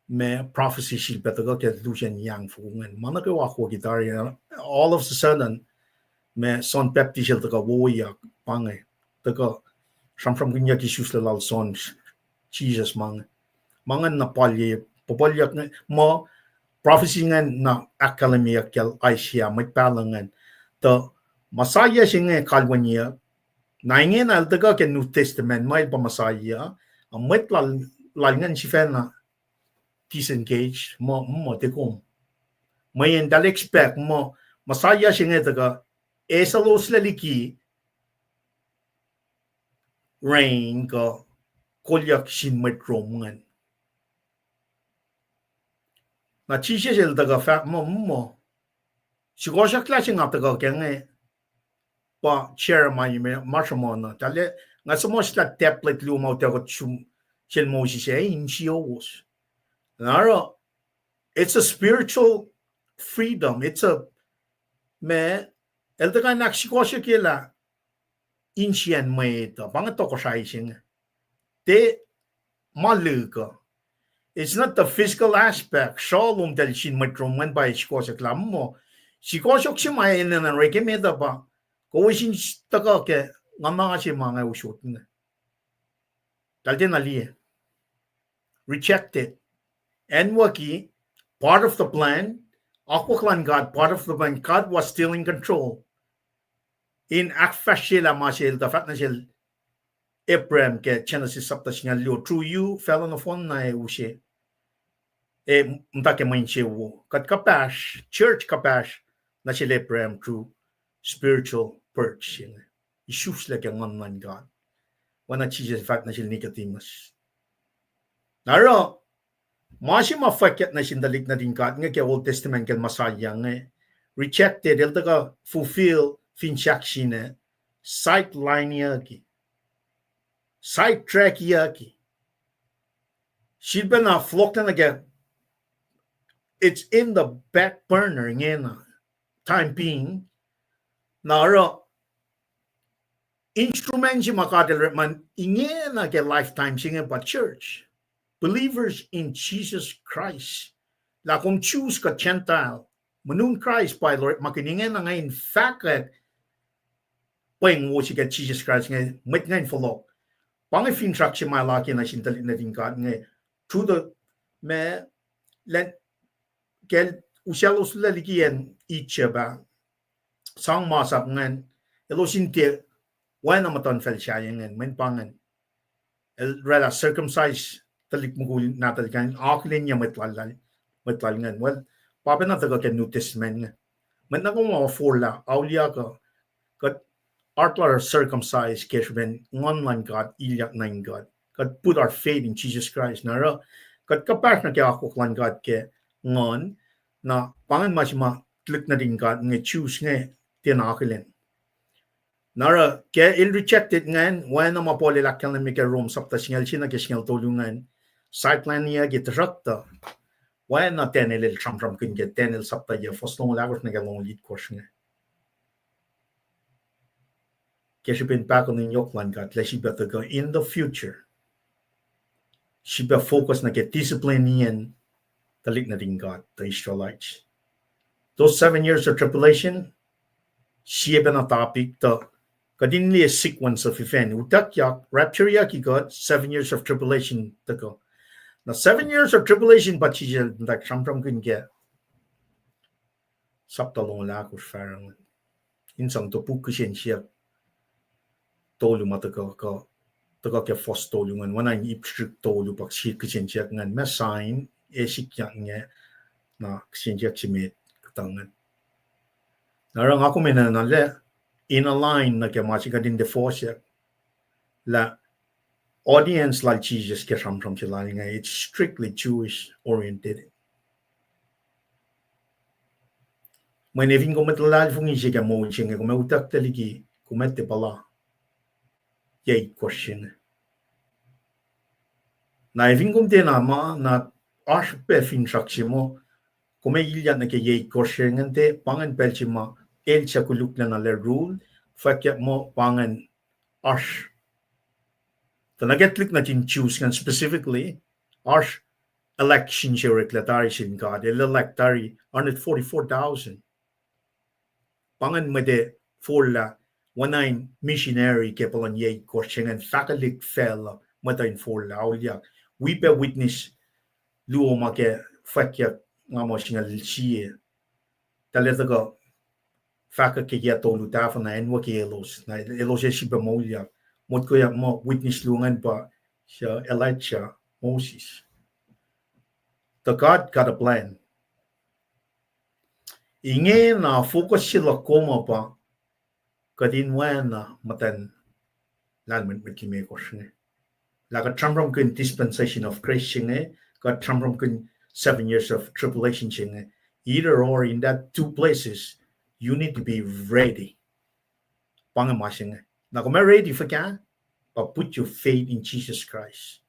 ma prophecy sifilpac tuhkuh ke lusen yac ahngfoko ingacn. Ma nuh kwewa akwucki tari, all of a sudden, ma John Baptist el tuhkuh wowoyak, pa inge, tuhkuh sramsramkihnyuck isuslac lal John, Jisus ma inge. Ma ingacn na palye, puhpuhlyuck inge, muh prophecy ingacn na ahkkahlwemyeyuck kacl Isaiah, mwet pahluh ingacn. Tuh Messiah se inge kalweniyuck. Na ingena el tuhkuh ke New Testament, ma el pa Messiah, a mwet lal, lal ingacn sifacna disengage, muh, muh, tiac kom. Mweyen eltahl expect muh Messiah se inge tuhkuh eseloslac liki reign kuh kolyuck sin mwet Rome ingacn. Na Jisus el tuhkuh fahk muh, muh, sukohsohklah se nga tuhkuh ke inge pa Jeremiah me, ma sruhmuhn uh. Tahl, nga suhmuhslah tablet luo ma utuckuh sum sel Moses ah, insiyowos. Na oruh, it's a spiritual freedom. It's a, ma, el tuhkuh in ahksukohsohkyelah insiyacn mwet uh, pa inge tohkohsrahi se inge. Tiac ma lihk uh. It's not the physical aspect, sruoh lom tahl sin mwet Rome ingacn pa sukohsohklah muh. Sukohsohk se ma enenuh in orek emet uh pa, kowos in tuhkuh ke nguhna se ma nga usot inge. Tahl tiacna liye. Rejected. Acnwucki, part of the plan, akwuck luhn God, part of the plan, God was still in control. In ahkfahsryelah ma se el tuh fahk nuh sel Abraham ke Genesis sapta singucul luo, through you, facluh nohfohn na ac use, ac muhta ke mwe insewowo. Kuht kuhpahsr, church kuhpahsr nuh sel Abraham through spiritual birth se inge. Isuslac ke Nguhn luhn God. Oacna Jisus fahk nuh sel Nicodemus. Na oruh, ma se ma fwackyuck nuh sin tuhlihk nuhtin God inge ke Old Testament kacl Messiah inge, rejected, el tuhkuh fulfill fin sahk se inge, sidelineyucki, sidetrackiyucki. Sifilpacna fohlohklac nuh ke, it's in the back burner ingena, time being. Na oruh, instrument se ma God el orekma ingena ke lifetime se inge pa church. Believers in Jesus Christ. Lah kom Jews kuh Gentile, muhnun Kraist pa el orekmakihn ingena inge in fahkwack pweng wo se ke Jisus Kraist inge, mwet inge in fohlohk. Pa inge finsrak se ma el akihlen nuh sin tuhlihk nuhtin God inge, through the, ma, lah, kacl usaclos liki acn Egypt ah, sang masap ingacn, elos in tiac oacna muhtuhnfacl sahyac ingacn, mweyen pa ingacn, el oraclah circumcise tuhlihk mukul nahtuhl ingacn, akihlenyac mwet lal, mwet lal ingacn. Well, pa pacna tuhkuh ke New Testament inge. Mwet nuh kwewa forlah, auliyak uh, kuht heart lasr circumcise ke srihpen Nguhn luhn God, ilyak nuh in God. Kuht put our faith in Jesus Christ. Na oruh, kuht kuhpahsr nuh ke akwuck luhn God ke Nguhn, na pa ingacn ma se ma tuhlihk nuhtin God inge, Jews inge, tiacna akihlen. Na oruh, ke el rejected ingacn, oacna ma Paul el ahkkahlwemye ke Rome sapta singucul se nuh ke singucul tolu ingacn, sidelineyucki, tuhsruhktuh, oacna Daniel el sramsramkihn ke Daniel sapta yuc, fuhs longoul ahkosr nuh ke longoul itkohsr inge. Ke srihpen pahkotwen yohk luhn God, lah sifilpac tuhkuh in the future, sifilpac focus nuh ke discipline-iyacn tuhlihk nuhtin God, the Israelites. Those seven years of tribulation, sie pacna topic tuh, kuht in liye sequence of event. Utuckyak, raptureyucki kuht, seven years of tribulation tuhkuh. Na seven years of tribulation pa Jisus el muhta sramsramkihn ke sapta longoul ahkosr fahsruh ingacn. In sang topuk kihsen siyuck tolu ma tuhkuh, tuhkuh ke fuhs tolu ingacn, oacna in ip srihsrihk tolu pa kihsen siyuck ingacn, ma sign, ac sikyak inge, na kihsen siyuck se met kuhtuh ingacn. Na oruh nga kom enenuh lah in align nuh ke ma se kuht in tiac fohsyuck, lah audience lal Jisus ke sramsram se lal inge, it's strictly Jewish oriented. Mweyen fin kom mwet luhlahlfongi se ke moul se inge, kom ac utucklac liki kom ac tiac puhla yac itkohsr se inge. Na fin kom tiacna ma, na oasr pac finsrak se muh kom ac ilyak nuh ke yac itkohsr se inge, tiac pa ingacn pacl se ma el suc koluklacna lah rule, fwackyuck muh pa ingacn oasr. Tuh nuh ke tuhlihk nuhtin Jews ingacn specifically, oasr election se oreklac tari sin God, el elect tari hundred forty-four thousand. Pa ingacn mwet ac forlah, oacna in missionary ke puhlan yac itkohsr se ingacn, fahkwelihk facluh mwet uh in forlah, auliyak. Wi pac witness luo ma ke fwackyuck nga muh singucul sie. Tahl ac tuhkuh fahkwack ke yac tolu tahfuh na acnwuki elos, na elos ac sifilpac moulyak. Motkoyuck muh witness luo ingacn pa suc Elijah, Moses. The God got a plan. Ingena focus se luhk kom uh pa kuht in oacna muhtwacn lahlmwetmwet limekohsr inge. Lah kuht sramsramkihn dispensation of grace se inge, kuht sramsramkihn seven years of tribulation se inge. Either or, in that two places, you need to be ready. Pa inge ma se inge. Na kom ac ready fuhkah? Pa put your faith in Jesus Christ.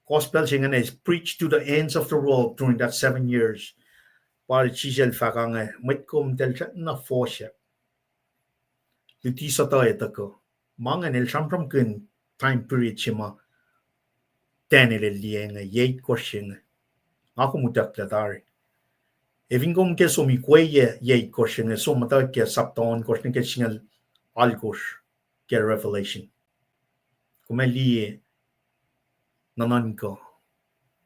Gospel se ingacn is preached to the ends of the world during that seven years. Pa Jisus el fahk inge, mwet kom tahl srackna fohsack. Luti suhtuh ac tuhkuh. Ma ingacn el sramsramkihn time period se ma Daniel el liye inge, yac itkohsr se inge. Nga kom utucklah tari. Ac fin kom ke som ikweyac yac itkohsr se inge, som muhtwacwacack ke sapta ohnkohsr nuh ke singucul alkohsr ke Revelation. Kom ac liye nuhnuhnkuh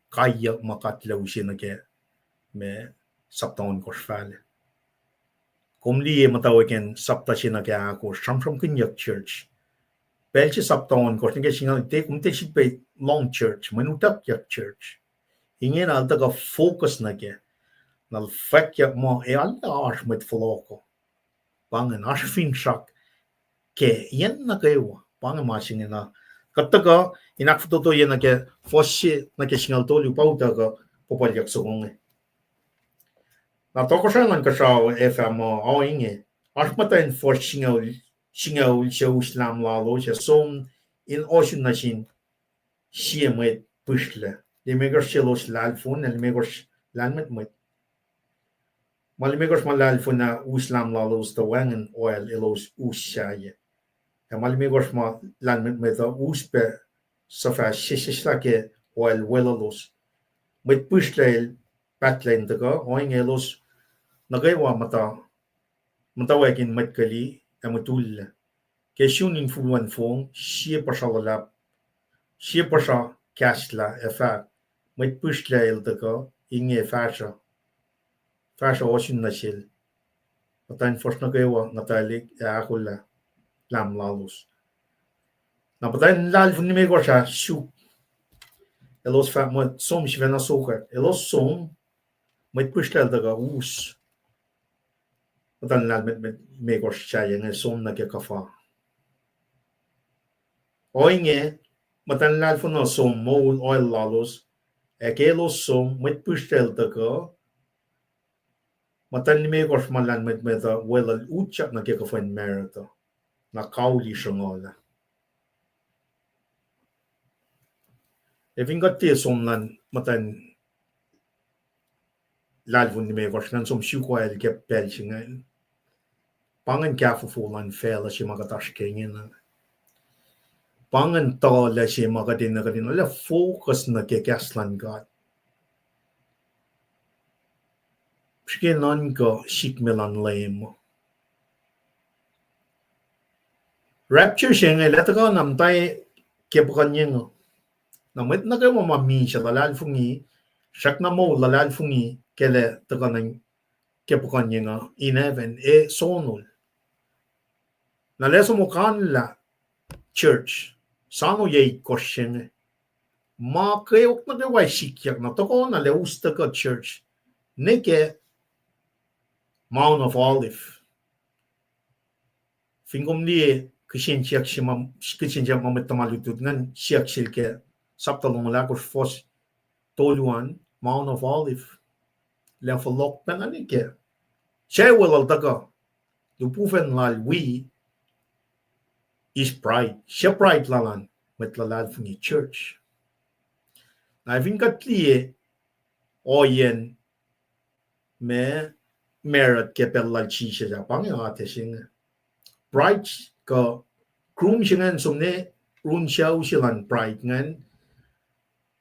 kaiyuck ma God El use nuh ke ma sapta ohnkohsr fahlac. Kom liye muhtwacwacack in sapta se nuh ke ahkosr, sramsramkihnyuck church. Pacl se sapta ohnkohsr nuh ke singucul, tiac kom tiac sifilpac lohng church, mweyen utuckyak church. Ingena el tuhkuh focus nuh ke, na el fwackyuck muh ac arlac oasr mwet fohlohkoh. Pa ingacn oasr finsrak ke yen nuh kwewa. Pa inge ma se inge na kuht tuhkuh in ahkfototoye nuh ke fuhs se nuh ke singucul tolu pa utuckuh puhpuhlyuck soko inge. Na tohkohsrahi luhn kuhsrao ac fah muh ohinge, oasr muhtwacn fuhsr singucul, singucul se us lahm lalos ac som in ohsun nuh sin sie mwet pihsrlac. Limekohsr selos lahlfon, ac limekohsr lahlmwetmwet. Ma limekohsr ma lahlfon ah us lahm lalos tuh wacngihn oil elos us sahyac. Ac ma limekohsr ma lahlmwetmwet uh us pac suhfah sesseslah ke oil weluhlos. Mwet pihsrlac el pahtlac in tuhkuh, ohinge elos nuh kwewa muhta muhtwacwacack in mwet keli ac mutullac. Ke sun infulwen fong, sie puhsra luhlahp, sie puhsra kahslah ac fahk, mwet pihsrlac el tuhkuh, inge fahsruh, fahsruh ohsun nuh sel. Muhtwacn fuhsr nuh kwewa nguhtwaclihk ac ahkolah lahm lalos. Na muhtwacn lahlfon limekohsr ah suk, elos fahk muh som sifacna sokwack. Elos som, mwet pihsrlac el tuhkuh us muhtwacn lahlmwetmwet limekohsr sahyac inge som nuh ke kuhfa. Ohinge, muhtwacn lahlfon uh som moul oil lalos, ac ke elos som, mwet pihsrlac el tuhkuh, muhtwacn limekohsr ma lahlmwetmwet uh weluhl utyak nuh ke kuhfa in macruht uh, na kauli sruhnguhl ah. Ac fin kuht tiac som luhn muhtwacn lahlfon limekohsr ingacn, som suk oil ke pacl se ingacn, pa ingacn kahfofo luhn facluh se ma kuht oasr ke ingena. Pa ingacn tuhlac se ma kuht enenuh kuht in arlac focus nuh ke kahs luhn God. Srihke nuhnkuh sikme luhn Leum. Rapture se inge lah tuhkuh na muhta ke puhkuhnyeng uh. Na mwet nuh kwewa ma misac luhlahlfongi, srackna moul luhlahlfongi ke lah tuhkuh na ke puhkuhnyeng uh in heaven ac sonol. Na lah som okanlah church, soano yac itkohsr se inge. Ma kweok nuh kwewa sikyak na tohkoh na lah us tuhkuh church nuh ke Mount of Olive. Fin kom liye kihsen siyuck se ma, kihsen siyuck ma mwet tuhma lutlut ingacn siyuck sel ke sapta longoul ahkosr fuhs tolu an, Mount of Olive. Lah fohlohk pacna nuh ke Suc weluhl tuhkuh, lihpufacn lal wi is pride. Suc pride lal an? Mwet luhlahlfongi, church. Na fin kuht liye ohiyacn ma, married ke pacl lal Jisus ah, pa inge atac se inge. Bride kuh groom se ingacn som ne run sucu se luhn bride ingacn,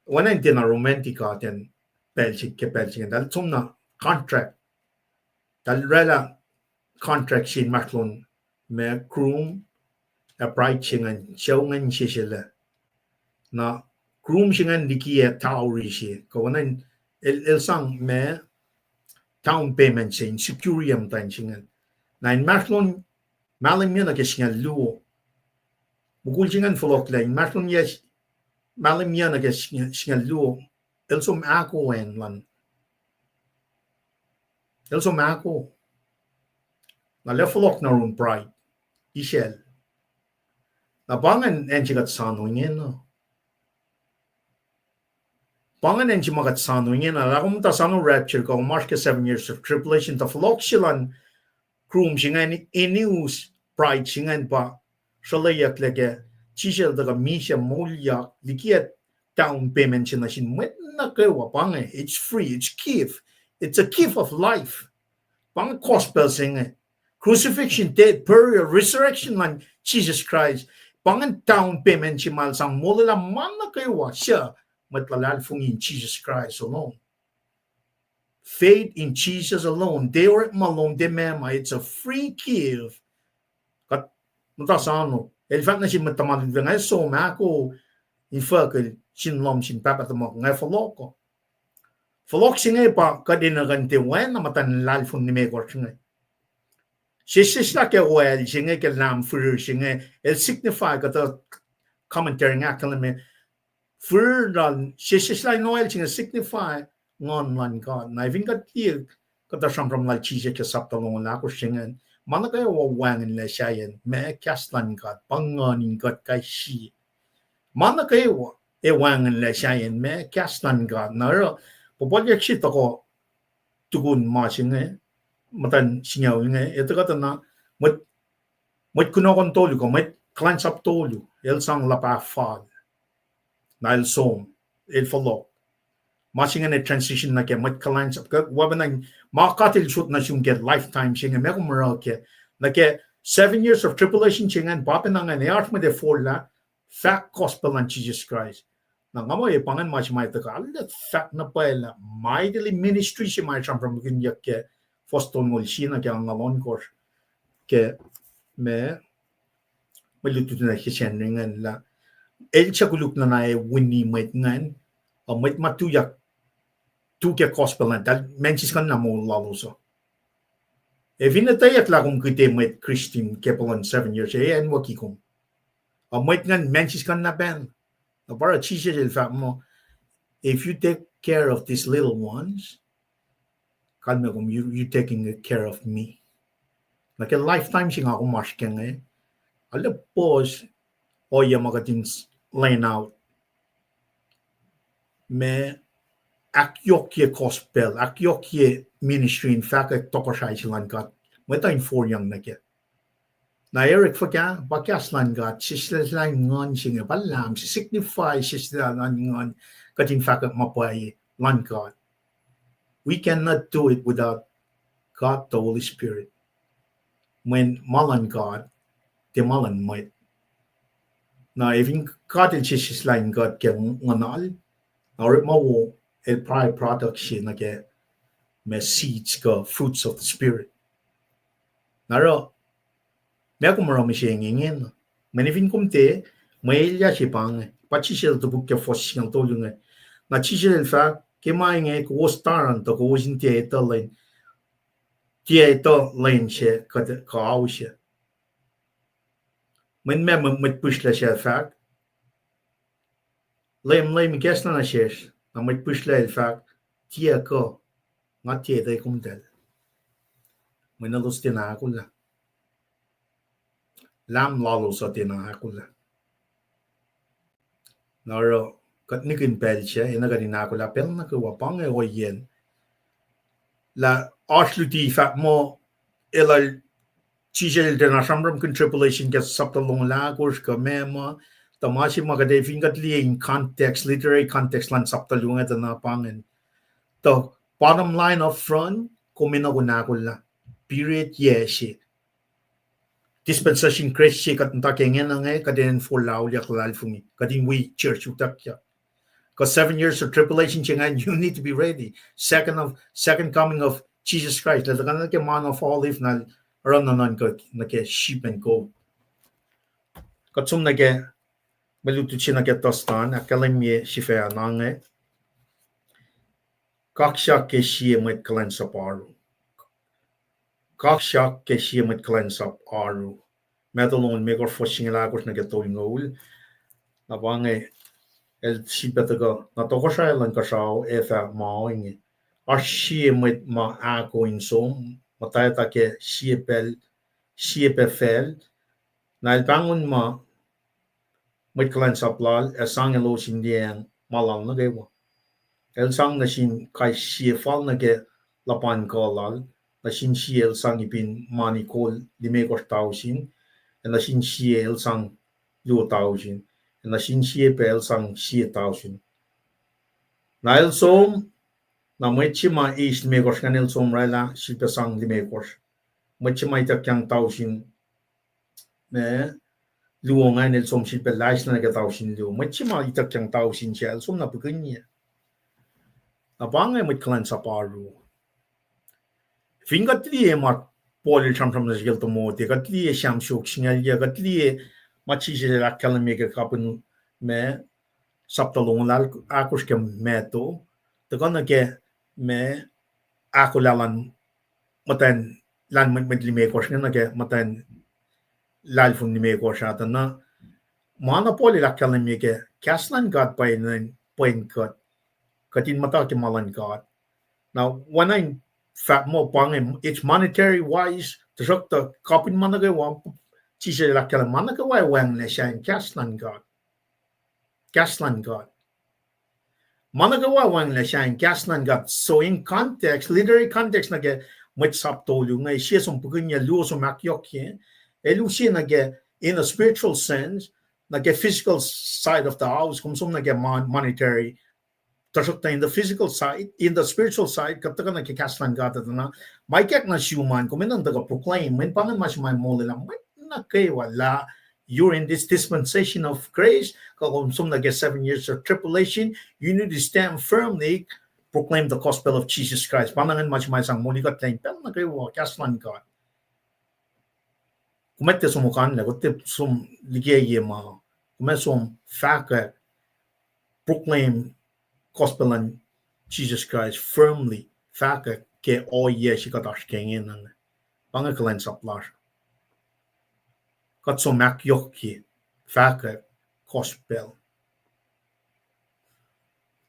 oacna in tiacna romantic atacn pacl se ke pacl se inge, eltahl som na contract. Eltahl oraclah contract se inmahsrlon ma groom ac bride se ingacn, sucu ingacn seselac. Na groom se ingacn liki ac dowry se, kuh oacna in el, el sang ma down payment se in secure muhtwacn se ingacn. Na inmahsrlon mahlwem yac nuh ke singucul luo, mukul se ingacn fohlohklac, inmahsrlon yac, mahlwem yac nuh ke singucul, singucul luo, el som ahko acn luhn, el som ahko. Na el fohlohk nuh yurin bride, isacl. Na pa ingacn acn se kuht soano ingena. Pa ingacn acn se ma kuht soano ingena, lah kom muhta soano rapture kuh kom oasr ke seven years of tribulation, tuh fohlohk se luhn groom se ingacn in us bride se ingacn pa sruhleyucklac ke Jisus el tuhkuh misac moulyak liki ac down payment se nuh sin mwet nuh kwewa. Pa inge, it's free, it's gift, it's a gift of life. Pa inge gospel se inge. Crucifixion, death, burial, resurrection luhn Jisus Kraist. Pa ingacn down payment se ma el sang molwelah ma nuh kwewa suc mwet luhlahlfongi in Jesus Christ alone. Faith in Jesus alone. Tiac orekma lom, tiac meac ma, it's a free gift. Kuht muhta soano, el fahk nuh sin mwet tuhma lutlut, nga som ahko infuckihl sin lohm sin pahpah tuhmuhk, nga fohlohk uh. Fohlohk se inge pa kuht enenuh kuh in tiac oacna muhtuhn luhlahlfongi limekohsr inge. Sesseslah ke oil se inge, ke lahm firir se inge, el signify, kuhtuh commentary inge ahkkahlwemye, firir lal, sesseslah in oil se inge signify Nguhn luhn God. Na fin kuht liye kuhtuh sramsram lal Jisus ke sapta longoul ahkosr se ingacn, ma nuh kwewa wacngihnlac sahyacn ma kahs luhn God, pa Nguhn in kuht kais sie. Ma nuh kwewa ac wacngihnlac sahyacn ma kahs luhn God. Na oruh, puhpuhlyuck se tohkoh tukun ma se inge, muhtuhn singucul inge, etuh kuhtuh na, mwet, mwet kunohkohn tolu kuh mwet kuhlwacnsap tolu, el sang luhpah fal. Na el som, el fohlohk. Ma se ingacn transition nuh ke mwet kuhlwacnsap. Kuh wacpacna ma God el sot nuh sum ke lifetime se inge, ma kom oruh ke, nuh ke seven years of tribulation se ingacn, pa pacna ingacn, ac oasr mwet ac forlah, fahk gospel luhn Jesus Christ. Na nga muh e pa ingacn ma se ma etuh kuh arlac fahk na pwacye lah mightily ministry se ma sramsramkihnyuck ke fuhs tolngoul sie nuh ke angngaul ohnkohsr, ke ma, mwe lutlut nuh ke Sacnri ingacn lah el suc koluk nuhna ac wini mwet ingacn, uh, mwet ma tuyak, tu ke gospel an, eltahl macnsiskacna moul lalos uh. Ac fin etweyuck lah kom kihte mwet Christian ke puhlan seven years, ac anwucki kom. Uh, mwet ingacn macnsiskacna pacl. Na pa oruh Jisus el fahk muh, if you take care of these little ones, kalmac kom, you, you taking care of me. Nuh ke lifetime se nga kom oasr ke inge, arlac puhs ohiyac ma kuht in s-, laying out ma ahkyohkye gospel, ahkyohkye ministry in fahkwack tohkohsrahi se luhn God, mwet uh in foriyang nuh kac. Na Eric fuhkah, pa kahs luhn God, sesseslah in Nguhn se inge, pa lahm se signify sesseslah luhn Nguhn, kuht in fahkwack ma pwacye luhn God. We cannot do it without God the Holy Spirit. Mweyen ma luhn God, tiac ma luhn mwet. Na efin God el sesseslah in kuht ke nguhnal, na orekma wo, el by-product se nuh ke ma seeds kuh fruits of the Spirit. Na oruh, ma kom oruh mihsenge ingena. Mweyen fin kom tiac, mwe elyah se pa inge, pa Jisus el topuk ke fuhs singucul tolu inge. Na Jisus el fahk, ke ma inge kowos taran tuh kowos in tiac etuh lwen, tiac etuh lwen se kuh, kuh ao se. Mweyen ma, mwe-, mwet pihsrlac se fahk, Leum, Leum, ikacslah nuh sesr, na mwet pihsrlac el fahk, tiac kuh, nga tiac etuh komtacl. Mweyen elos tiacna ahkolah. Lahm lalos uh tiacna ahkolah. Na oruh, kuht nihkihn pacl se, enenuh kuht in ahkolah pacl nuh kwewa, pa inge ohiyacn. Lah oasr luti fahk muh, elal Jisus el tiacna sramsramkihn tribulation ke sapta longoul ahkosr kuh meac ma, tuh ma se ma kuht ac fin kuht liye in context, literary context luhn sapta luo inge tuh na pa ingacn. Tuh bottom line up front, kom enenuh in ahkolah period yac se. Dispensation grace se kuht muhta ke ingena inge, kuht enenuh in forlah auliyak luhlahlfongi, kuht in wi church utuckyak. Kuh seven years of tribulation se ingacn, you need to be ready. Second of, second coming of Jesus Christ. Lah tuhkuh nuh ke Mount of Olive na oruh nuhnuhnkuh nuh ke sheep and goat. Kuht som nuh ke mwe lutlut se nuh ke Thursday an, ahkkahlwemye sifacna inge. Kaksak ke sie mwet kuhlwacnsap oaru. Kaksak ke sie mwet kuhlwacnsap oaru. Matthew longoul limekohsr, fuhs singucul ahkosr nuh ke tolngoul. Na pa inge, el sifilpac tuhkuh, na tohkohsrahi luhn kuhsrao ac fah ma ohinge. Oasr sie mwet ma ahko in som, muhtwacta ke sie pacl, sie pac facl. Na el pahngon ma mwet kuhlwacnsap lal ac sang elos in liyacacng ma lal nuh kwewa. El sang nuh sin kais sie fal nuh ke luhpan kuh lal, nuh sin sie el sang ipin mani kol limekohsr tausin, ac nuh sin sie el sang luo tausin, ac nuh sin sie pac el sang sie tausin. Na el som, na mwet se ma eis limekohsr ingacn el som oraclah sifilpac sang limekohsr. Mwet se ma ituckyang tausin, ma, luo ingacn el som sifilpac laislah nuh ke tausin luo. Mwet se ma ituckyang tausin se el som na puhkihnyac. Na pa inge mwet kuhlwacnsap oaru. Fin kuht liye ma Paul el sramsram nuh sel Timothy, kuht liye Sam siofok singucul yac, kuht liye ma Jisus el ahkkahlwemye ke kapihn ma, sapta longoul ahkosr ke Matthew, tuhkuh nuh ke ma, ahkolah luhn muhtwacn lahlmwetmwet limekohsr inge nuh ke muhtwacn lahlfon limekohsr ah tuh na, ma na Paul el ahkkahlwemye ke kahs luhn God pa in pwen kuht, kuht in muhta ke ma luhn God. Na oacna in fahk muh pa inge, it's monetary wise, tuhsruhktuh kapihn ma nuh kwewa, Jisus el ahkkahlwemye ma nuh kwewa ac wacngihnlac sahyacn kahs luhn God. Kahs luhn God. Ma nuh kwewa wacngihnlac sahyacn kahs luhn God. So in context, literary context nuh ke mwet sap tolu inge, sie som puhkihnyac, luo som ahkyohkye, el use nuh ke, in a spiritual sense, nuh ke physical side of the house, kom som nuh ke mon-, monetary, tuhsruhktuh in the physical side, in the spiritual side, kuht tuhkuh nuh ke kahs luhn God uh tuh na, ma ikackna sum an, kom enenuh in tuhkuh proclaim, mweyen pa ingacn ma se ma molwelah mwet nuh kwewa lah you're in this dispensation of grace, kuh kom som nuh ke seven years of tribulation, you need to stand firmly, proclaim the gospel of Jesus Christ. Pa ingacn ma se ma sang moli kuht lah in pacl nuh kwewa kahs luhn God. Kom ac tiac som okanlah, kom tiac som liki ye ma, kom ac som fahkwack, proclaim gospel luhn Jesus Christ firmly, fahkwack ke ohiyac se kuht oasr ke ingena inge. Pa inge kuhlwacnsap lasr. Kuht som ahkyohkye, fahkwack gospel.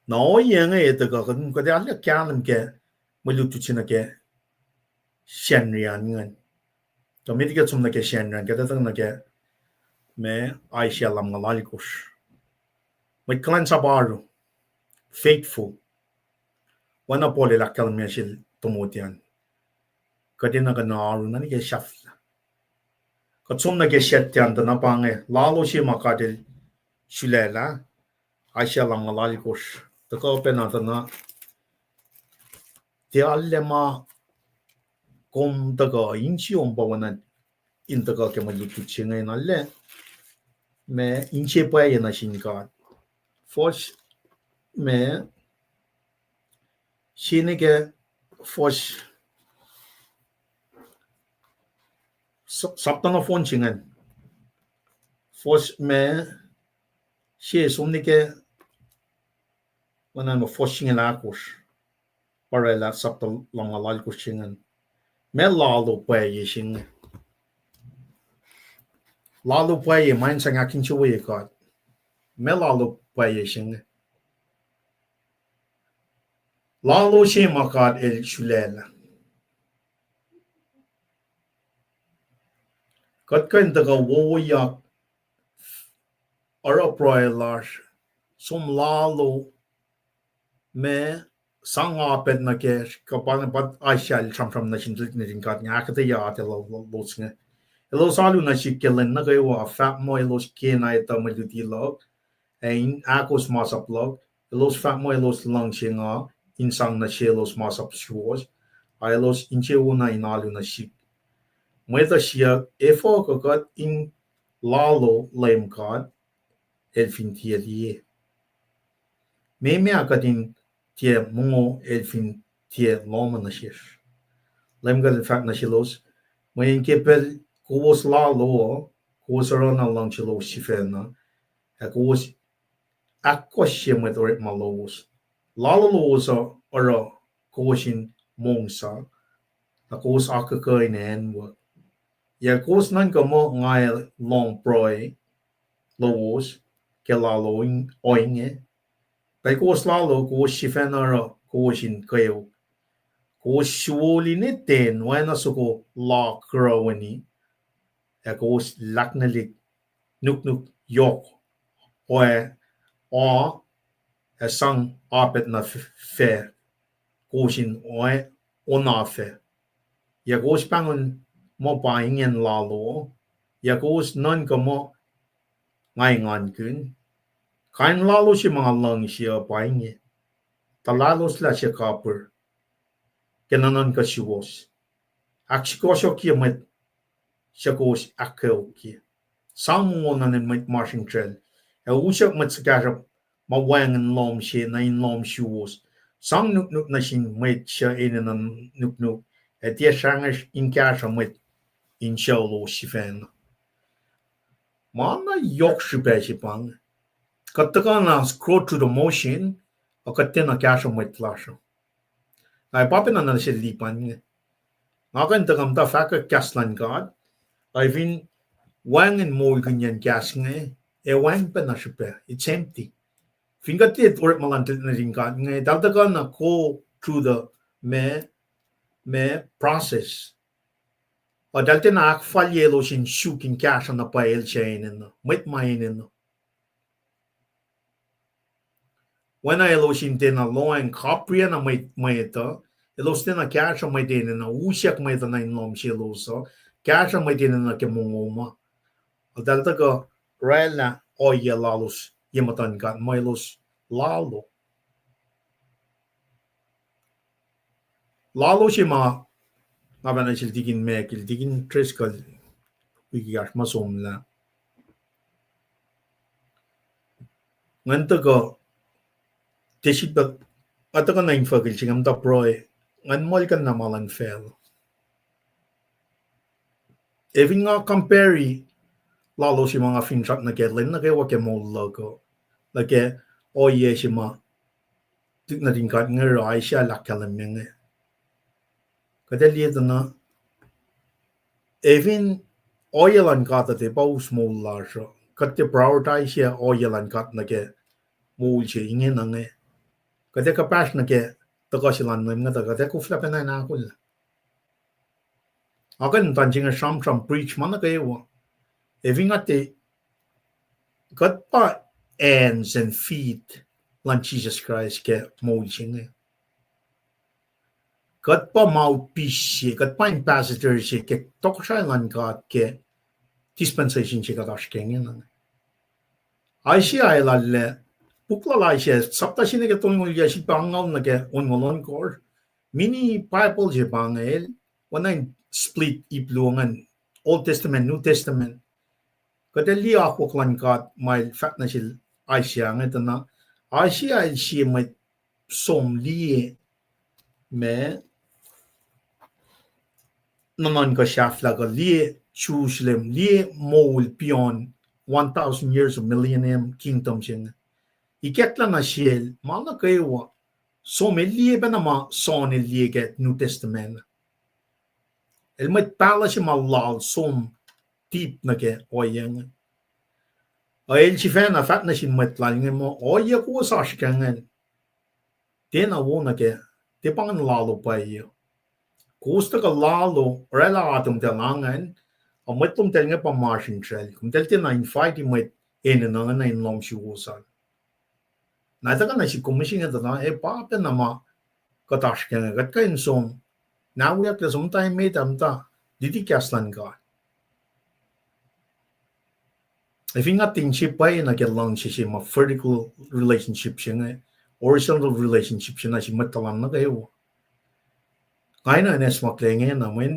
Na ohiyac inge tuhkuh, kuht, kuht arlac kahlwem ke mwe lutlut se nuh ke Sacnri an ingacn. Tuh met ke som nuh ke Sacnri an, kuht etuh nuh ke ma Isaiah lumngaul alkosr. Mwet kuhlwacnsap oaru, faithful. Oacna Paul el ahkkahlwemye sel Timothy an. Kuht enenuh kuh in oaru na nuh ke sahflah. Kuht som nuh ke Sacnri an tuh na pa inge, lalo se ma God el sulaclah, Isaiah lumngaul alkosr. Tuhkuh pacna tuh na, tiac arlac ma kom tuhkuh, insiom pa oacna in tuhkuh ke mwe lutlut se inge in arlac, ma inse pwacye nuh sin God. Fuhs, ma, sie nuh ke fuhs, sa-, sapta nohfohn se ingacn. Fuhs, ma, sie som nuh ke, oacna ma fuhs singucul ahkosr. Pa oraclah sapta lumngaul alkosr se ingacn. Ma lalo pwacye se inge. Lalo pwacye, ma in sang ahkinsewowoye God. Ma lalo pwacye se inge. Lalo se ma God el sulaclah. Kuht kuh in tuhkuh wowoyak oruh pruhe lasr, som lalo, ma sang apet nuh kacsr, kuh pa, pa Isaiah el sramsram nuh sin tuhlihk nuhtin God inge, ahkuhtweyac atac lalos inge. Elos alu nuh sihk ke lwen nuh kwewa, fahk muh elos kena etuh mwe luti luhk, ac in ahkos masap luhk, elos fahk muh elos luhngse nga, in sang nuh selos masap suwohs, ac elos insewona in alu nuh sihk. Mwet uh siyuck, efuh kuh kuht in lalo Leum God, el fin tiac liye? Meac kuht in tiac mongo el fin tiac lohm nuh sesr? Leum God el fahk nuh selos, mweyen ke pacl kowos lalo uh, kowos oruh na luhngse lowos sifacna, ac kowos ahkkohsye mwet orekma lowos. Lalo lowos uh oruh kowos in mongsa, na kowos akuhkuhin acn wo. Yac kowos nuhnkuh muh nga ac lohng pruhe lowos ke lalo ohinge? Pacl kowos lalo, kowos sifacna oruh kowos in kweok. Kowos suwoli ne ten oacna soko la kuroweni, ac kowos lahknelihk nuknuk yohk, oa, ac sang apet na fac, kowos in oa, onafac. Yac kowos pahngon muh pa ingacn lalo? Yac kowos nuhnkuh muh nga engankihn? Kain lalo se ma nga luhngse uh pa inge: tuh lahloslah se kapihr ke nuhnuhnkuh suwos, ahksukohsohkye mwet suc kowos ahkkweokye, sang mongo nuh sin mwet masrinsracl, ac usot mwet suhkahsruhp ma wacngihn lohm se nuh in lohm suwos, sang nuknuk nuh sin mwet suc enenuh nuknuk, ac tiac srangesr in kahsruh mwet in sucu lowos sifacna. Ma na yohk srihpac se pa inge. Kuht tuhkuh na go through the motion, ac kuht tiacna kahsruh mwet lasr uh. Na pa pacna nuh sel Lipan inge. Nga kuh in tuhkuh muhta fahkwack kahs luhn God, ac fin wacngihn moulkihnyacn kahs inge, ac wacngihn pacna srihpac, it's empty. Fin kuht liye orekma luhn tuhlihk nuhtin God inge, eltahl tuhkuh na go through the, ma, ma process. Ac eltahl tiacna ahkfalye elos in suk in kahsruh na pwacye el suc enenuh, mwet ma enenuh. Oacna elos in tiacna lohacng kapriyacna mwet, mwet uh, elos tiacna kahsruh mwet enenuh, usyak mwet uh nuh in lohm selos uh, kahsruh mwet enenuh ke mongo ma. Eltahl tuhkuh oraclah ohiyac lalos ye muhtuhn God muh elos lalo. Lalo se ma nga fahk nuh sel tikin Michael, tikin Driscoll, wik ekahsr ma somlah. Ngan tuhkuh, tiac sifilpac, nga tuhkuh nuh infuckihl se nga muhta pruhe, ngan muhlkuhnlah ma luhn facluh. Ac fin nga compare lalo se ma nga finsrak nuh ke lwen nuh kwewa ke moul luhk uh, nuh ke ohiyac se ma tuhlihk nuhtin God inge oruh Isaiah el ahkkahlwemye inge, kuht ac liye tuh na, ac fin ohiyac luhn God uh tiac pa us moul lasr uh, kuht tiac prioritize ohiyac luhn God nuh ke moul se ingena inge, kuht ac kuhpahsr nuh ke tuhkuh se luhn Leum inge tuh kuht ac koflah pacna in ahkolah. Nga kuh in muhta se inge sramsram, preach ma nuh kwewa. Ac fin nga tiac, kuht pa hands and feet luhn Jisus Kraist ke moul se inge. Kuht pa mouthpiece se, kuht pa ambassador se ke tohkohsrahi luhn God ke dispensation se kuht oasr ke ingena. Isaiah el arlac, puk lal Isaiah, sapta se nuh ke tolngoul yac, sifilpac angngaul nuh ke onngoul ohnkohsr. Mini Bible se pa inge el, oacna in split ip luo ingacn, Old Testament, New Testament. Kuht ac liye akwuck luhn God ma el fahk nuh sel Isaiah inge tuh na, Isaiah el sie mwet som liye ma nuhnuhnkuh sahflah kuh liye Jerusalem, liye moul beyond one thousand years of millennium kingdom se inge. Ikacklah nuh sel ma nuh kwewa, som el liye pacna ma John el liye ke New Testament. El mwet pahluh se ma lal som deep nuh ke ohiyac inge. Ac el sifacna fahk nuh sin mwet lal inge muh ohiyac kowos oasr ke ingacn, tiacna wo nuh ke, tiac pa ingacn lalo pwacye. Kowos tuhkuh lalo, oraclah atomtahl ingacn, ac mwet lomtahl inge pa masrinsracl, komtahl tiacna invite mwet enenuh ingacn in lohm suwos an. Na tuhkuh nuh sihk kom mihsenge tuh na, e pa pacna ma kuht oasr ke inge, kuht kuh in som, na wiyuck lah som muhta emet ah, muhta luti kahs luhn God. Ac fin nga tin sip pwacye nuh ke luhngse se ma vertical relationship se inge, horizontal relationship se na sin mwet tuhlan nuh kwewa. Nga enenuh in acsmaklac ingena mweyen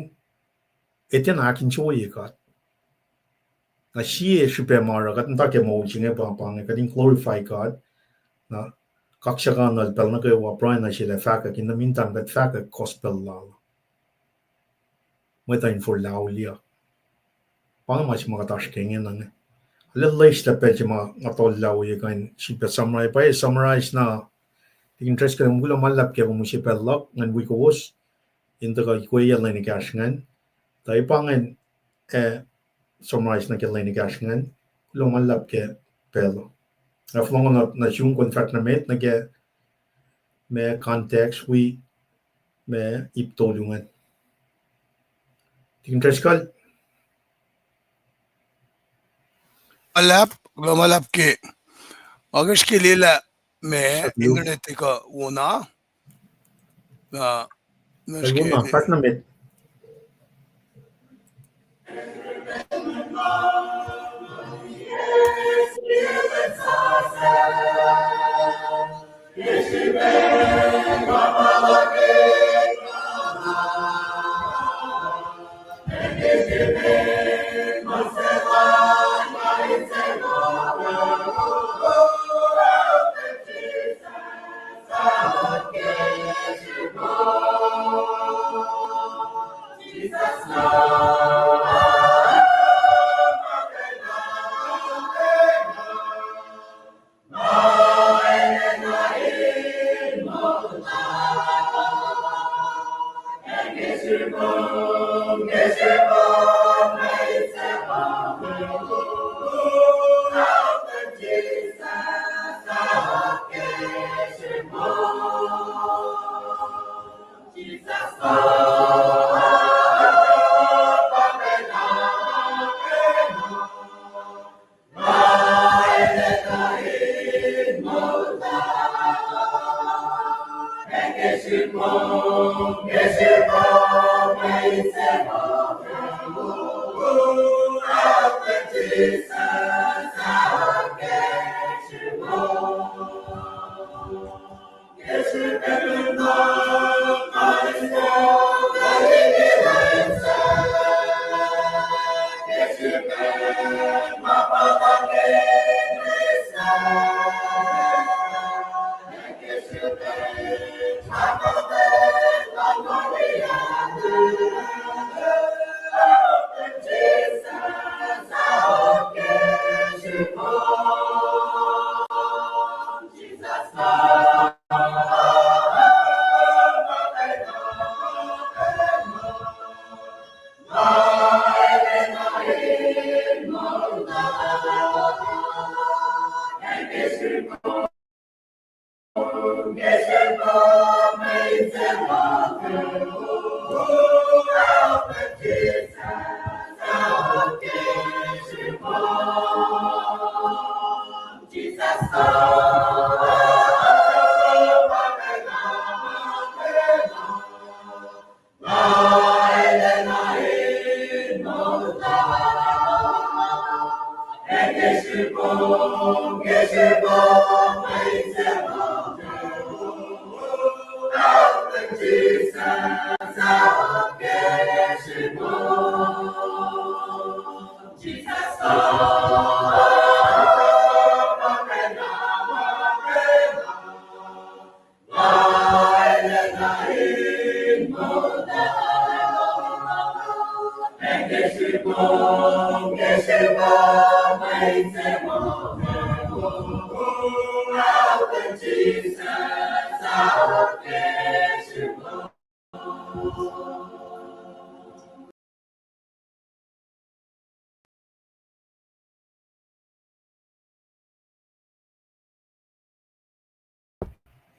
etuh na ahkinsewowoye God. Na sie srihpac ma oruh kuht muhta ke moul se inge pa, pa inge kuht in glorify God. Na kaksakihnuhl pacl nuh kwewa pruhe nuh sel ac fahkwack, in the meantime kuht fahkwack gospel lal mwet uh in forlah auliyak. Pa inge ma se ma kuht oasr ke ingena inge. Arlac loeslac pacl se ma nga tuh lah ohiyac kuh in sifilpac summarize, pwacye summarize na. Tikin Driscoll, kuloh ma luhlahp ke kom use pacl luhk ingacn wi kowos in tuhkuh ikoac lwen ekahsr ingacn. Tuh pa ingacn, eh, summarize nuh ke lwen ekahsr ingacn. Kuloh ma luhlahp ke pacl uh. Af lohng na, na sum kon fahk nuh met nuh ke ma context wi ma ip tolu ingacn. Tikin Driscoll. Ma luhlahp, kuloh ma luhlahp ke. Nga ke srihke lwelah ma internet ekuh wona. Na, na srihke wona, fahk nuh met.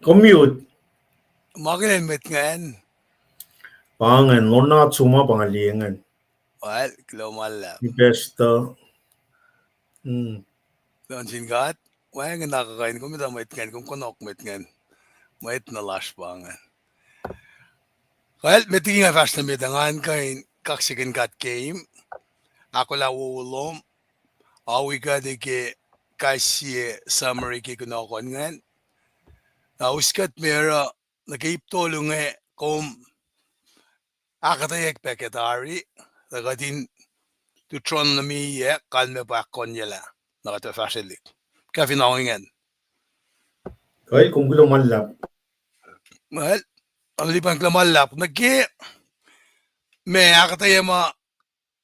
Kom mute. Ma akihlen mwet ingacn. Pa ingacn, Lorna Tsuma pa nga liye ingacn. Well, kuloh ma luhlahp. Pastor. Hmm. Kuloh nuh sin God. Wacngihn akuhkuhin kom etuh mwet ingacn, kom kunohkohn mwet ingacn. Mwet na lasr pa ingacn. Well, met liki nga fahsr nuh met ah, ngan kuh in kaksakihn God keim, ahkolah wowo lom, awi kuht ke kais sie summary ke kunohkohn ingacn. Na us kuht me oruh, nuh ke ip tolu inge, kom ahkuhtweyack pac ke tari, tuh kuht in Deuteronomy ac kalmac pa ahkkohnyelah, na kuht fahsrwelihk. Kuh fin ong ingacn. Kuh kom kuloh ma luhlahp. Well, Tamuhlwel Lipan, kuloh ma luhlahp nuh ke ma ahkuhtweyac ma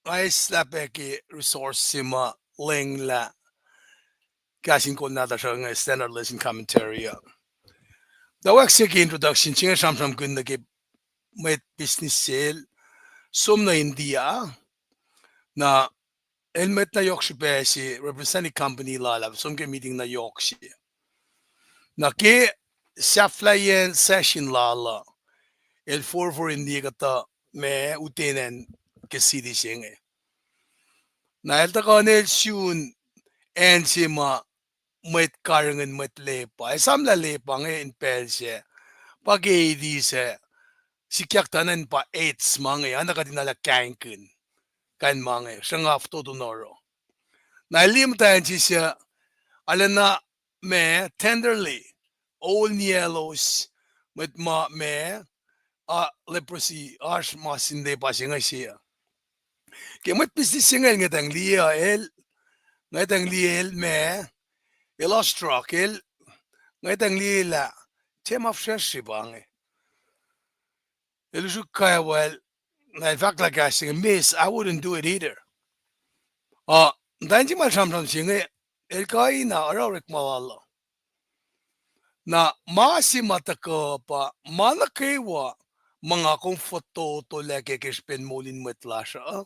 nga eislah pac ke resource se ma lenglah kahs in kol nahtuhsr uh inge, Standard Lesson Commentary uh. Tuh wacngihn se ke introduction se inge sramsramkihn nuh ke mwet business sel som nuh India, na el mwet na yohk srihpac se, representative company lal ah som ke meeting na yohk se. Na ke sahflahiyacn session lal uh, el forfor in liye kuhtuh ma utweacng ke city se inge. Na el tuhkuh in el sun acn se ma mwet karihngihn mwet lepa. Esamlah lepa inge in pacl sac, pa ke eighties ah, sikyak tuh enenuh in pa AIDS ma inge, oacna kuht in arlac kaingkihn kain ma inge, sruhnga fototo in oruh. Na el liye muhtwacn se suc arulacna ma tenderly, ol niyaclos, mwet ma ma, uh, leprosy, oasr ma sin lepa se inge se uh. Ke mwet business se inge el ngwetacng liye el, ngwetacng liye el ma, el awestruck, el ngwetacng liye lah, tiac ma fihsracsr se pa inge. El usruk kac, well, na el fahk lah kahs se inge, Miss, I wouldn't do it either. Uh, muhtwacn se ma el sramsram se inge, el kuh in oruh orekma lal uh. Na ma se ma tuhkuh pa, ma nuh kwewa ma nga kom fototolac ke ke srihpen moul in mwet lasr uh,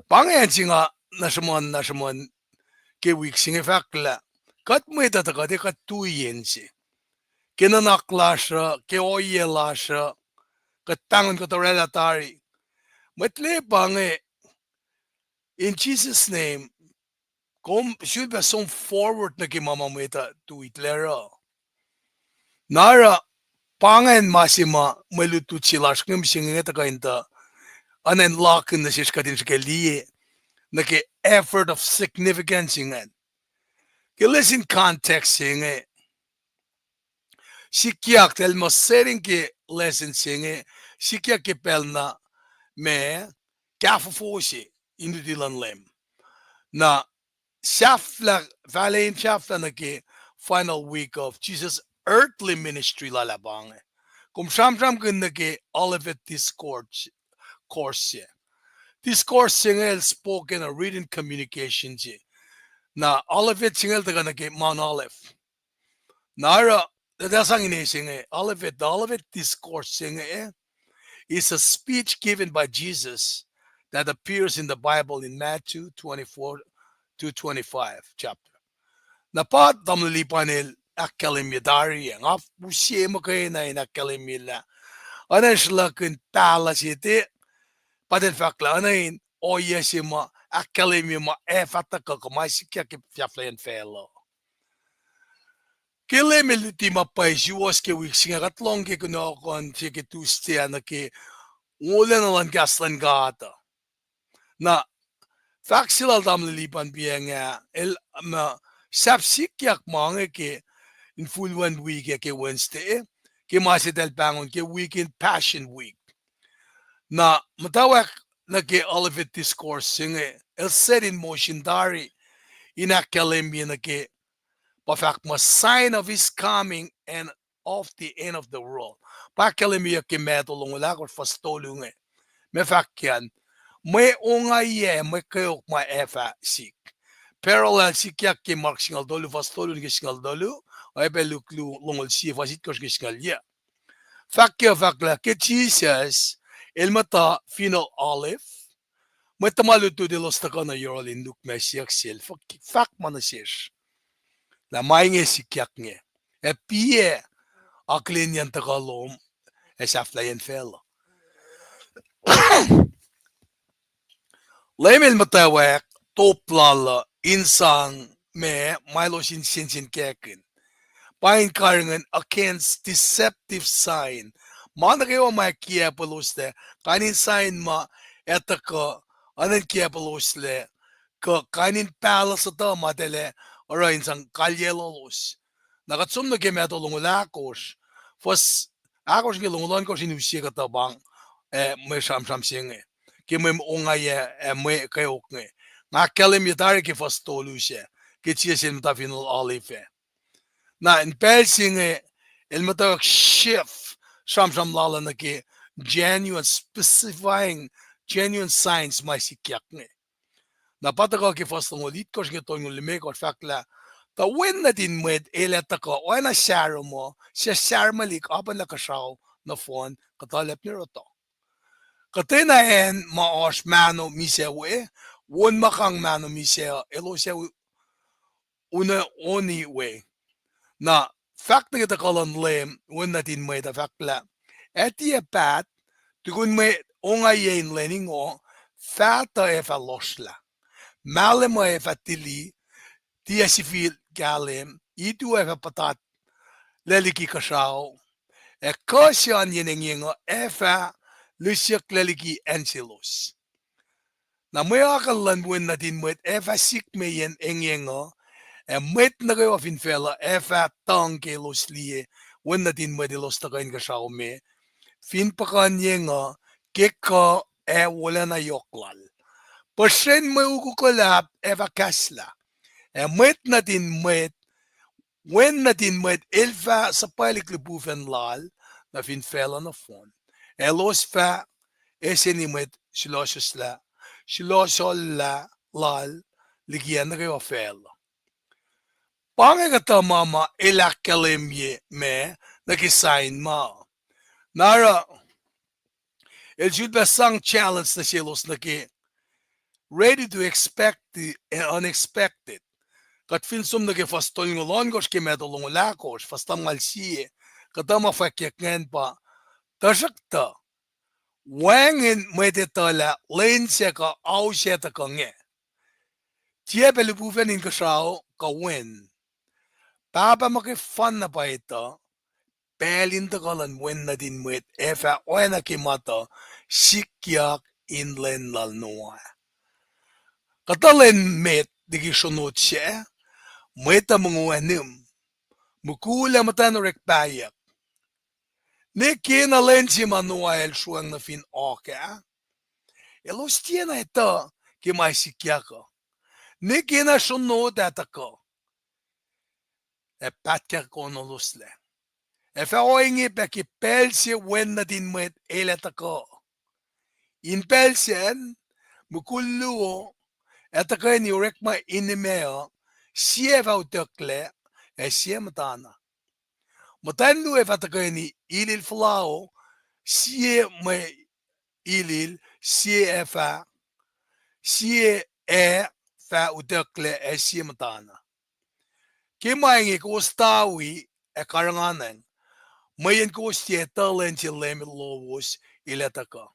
pa inge acn se nga nuh sruhmuhn, nuh sruhmuhn ke wik se inge fahk lah, kuht mwet uh tuh kuht ac kuht tui acn se. Ke nuhnak lasr uh, ke ohiyac lasr uh, kuht pahngon kuht orwaclah tari. Mwet lepa inge, in Jesus' name, kom sulpac som forward nuh ke ma ma mwet uh tui lac uh. Na oruh, pa ingacn ma se ma mwe lutlut se lasr inge mihsenge inge tuhkuh in tuh, oacna in lakihn nuh sesr kuht in srihke liye, nuh ke effort of significance ingacn. Ke lesson context se inge, sikyak, tahl muh setting ke lesson se inge, sikyak ke pacl na ma kahfofo se in luti luhn Leum. Na sahflah, fahla in sahflah nuh ke final week of Jesus' earthly ministry lal ah pa inge. Kom sramsramkihn nuh ke Olivet Discourse, course se. Discourse se inge el spoken or written communication se. Na Olivet se inge el tuhkuh nuh ke Mount Olive. Na oruh, tuh sang ine se inge, Olivet, the Olivet Discourse se inge, eh, is a speech given by Jesus that appears in the Bible in Matthew twenty-four to twenty-five chapter. Na pa Tamuhlwel Lipan el ahkkahlwemye tari ah, nga use muhkwena in ahkkahlwemye lah, oacna sruhlahkihn pahluh se te, pa tahl fahk lah, oacna in ohiyac se ma ahkkahlwemye ma ac fah tuhkuh kuh ma sikyak ke sahflahiyacn facluh. Ke Leum el luti ma pwacye suwohs ke wik se inge, kuht lohng ke kunohkohn se ke Tuesday ah nuh ke wolacna luhn kahs luhn God uh. Na fahk se lal Tamuhlwel Lipan pacng ah, el, ma, sahp sikyak ma inge ke infulwen wik ah ke Wednesday, ke ma se tahl pahngon ke wik in Passion Week. Na muhtwacwacack nuh ke Olivet Discourse se inge, el set in motion tari in ahkkahlwemye nuh ke, pa fahk muh sign of his coming and of the end of the world. Pa ahkkahlwemyeyuck ke Matthew longoul ahkosr fuhs tolu inge. Ma fahk an, mwe ongaiyac, mwe kweok ma ac fah sik. Parallel sikyak ke Mark singucul tolu fuhs tolu nuh ke singucul tolu, oacyacpac Luke lu longoul sie fuhs itkohsr nuh ke singucul yuh. Fahk ke fahk lah ke Jisus el muhta fin Olive, mwet tuhma lutlut elos tuhkuh nuh yohrohl in lukmac siyuck sel, fahk, fahk ma nuh sesr lah ma inge sikyak inge, ac piac akihlenyacn tuhkuh lom ac sahflahiyacn facluh. Leum el muhtwacwacack top lal uh in sang ma, ma elos in sensenkackihn. Pa in karihngihn against deceptive sign, Ma nuh kwewa ma kiacpweloslac, kain in sign ma ac tuhkuh, oacna in kiacpweloslac, kuh kain in pahluh sutuh ma taclac oruh in sang kalyaclolos. Na kuht som nuh ke Matthew longoul ahkosr, fuhs ahkosr inge longoul ohnkohsr in use kuhtuh pahng, ac mwe sramsram se inge, ke mwe ongaiyac ac mwe kweok inge. Nga ahkkahlwemye tari ke fuhs tolu sac, ke sie sel muhta Fineol Olive ah. Na in pacl se inge, el muhtwacwacack shift sramsram lal uh nuh ke genuine, specifying genuine signs ma sikyak inge. Na pa tuhkuh ke fuhs longoul itkohsr inge tolngoul limekohsr fahk lah, tuh Wen nuhtin mwet el ac tuhkuh oacna sarom uh, suc sahrmelihk apacnlah kuhsrao nohfohn kuhtuhlacp nuh yohrohl. Kuhtwena acn ma oasr mahno misac we, won ma kang mahno misac uh, elos ac u-, un-, oni we. Na fahk nuh ke tuhkuh luhn Leum Wen nuhtin mwet uh fahk lah, ac tiac paht, tukun mwe ongaiyac in lwen ingoh, fah tuh ac fah lohsrlah. Mahlwem uh ac fah tili, tiac sifil kahlwem, itu ac fah puhtatlac liki kuhsrao, ac kuh se oan yen engyeng uh ac fah lisyucklac liki acn selos. Na mwe akucl luhn Wen nuhtin mwet ac fah sik me yen engyeng uh, ac mwet nuh kwewa fin facluh ac fah tuhng ke elos liye Wen nuhtin mwet elos tuhkuh inkuhsrao me, fin puhkuhnyeng uh, ke kuh ac wolacna yohk lal. Puhsren mwe ukuk luhlahp ac fah kahslah, ac Mwet Nuhtin Mwet, Wen Nuhtin Mwet el fah suhpwaclihk lihpufacn lal nuh fin facluh nohfohn. Elos fah eseni mwet sulohslah, sulohsohllah lal liki acn nuh kwewa facluh. Pa inge kuhtuh ma ma el ahkkahlwemye ma nuh ke sign ma. Na oruh, el sulpac sang challenge nuh selos nuh ke ready to expect the unexpected. Kuht fin som nuh ke fuhs tolngoul ohnkohsr ke Matthew longoul ahkosr, fuhs lumngaul sie, kuhtuh ma fwackyuck ingacn pa, Tuhsruhktuh, wacngihn mwet etuh lah lwen sac kuh ao sac tuhkuh inge, tiac pac lihpufacn inkuhsrao kuh wen. Pahpah muhkwena pa etuh pacl in tuhkuh luhn Wen Nuhtin Mwet ac fah oacna ke ma tuh sikyak in lwen lal Noah. Kuhtuh lwen met liki sronot sac, mwet uh mongo ac nihm, mukul ac muhtwacn orek pahyuck. Ne kena lwen se ma Noah el sruhwacng nuh fin oak ah, elos tiacna etuh ke ma sikyak uh. Ne kena sronot ah tuhkuh, ac pahtkakonoloslac. Ac fah ohinge pac ke pacl se Wen Nuhtin Mwet el ac tuhkuh. In pacl sacn, mukul luo ac tuhkweni orekma inima uh, sie fah utucklac, ac sie muhtana. Muhtwacn luo ac fah tuhkweni ilil fuhlao, sie mwe ilil, sie ac fah, sie ac fah utucklac, ac sie muhtana. Ke ma inge kowos tawi ac karihngihnacng, mweyen kowos tiac etuh lwen se Leum lowos el ac tuhkuh.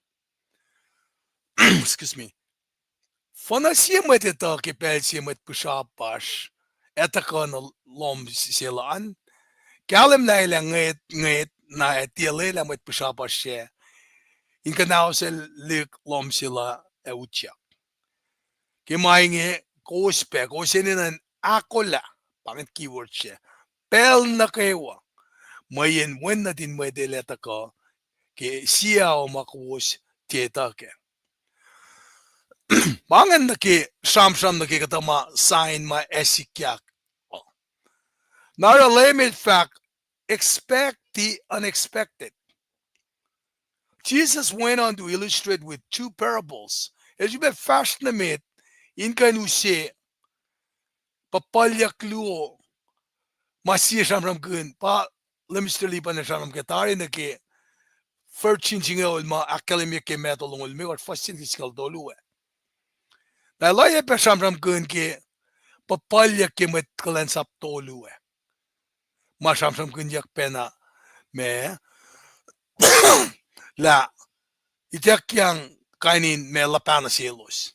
Excuse me. Fuhnuh sie mwet etuh ke pacl se mwet pihsrapasr ac tuhkuh nuh lohm sel an, kahlwem lah el ac ngwet, ngwet, na ac tiac lwelah mwet pihsrapasr sac in kuhnahoslah lohm sel ac utyak. Ke ma inge, kowos pac, kowos enenuh in ahkolah, pa ingacn keyword se, pacl nuh kwewa, mweyen Wen Nuhtin Mwet el ac tuhkuh, ke sie ao ma kowos tiac etuh kac. Pa ingacn nuh ke sramsram nuh ke kuhtuh ma sign ma ac sikyak. Na oruh Leum el fahk, expect the unexpected. Jesus went on to illustrate with two parables. El sifilpac fahsr nuh met in kuh in use puhpuhlyuck luo ma sie sramsramkihn, pa Leum Mister Lipan el sramsram ke tari nuh ke virgin singucul ma ahkkahlwemye ke Matthew longoul limekohsr, fuhs se ke singucul tolu ah. Na el oacyacpac sramsramkihn ke puhpuhlyuck ke mwet kuhlwacnsap tolu ah, ma sramsramkihnyuck pacna ma lah ituckyang kain in ma luhpah nuh selos.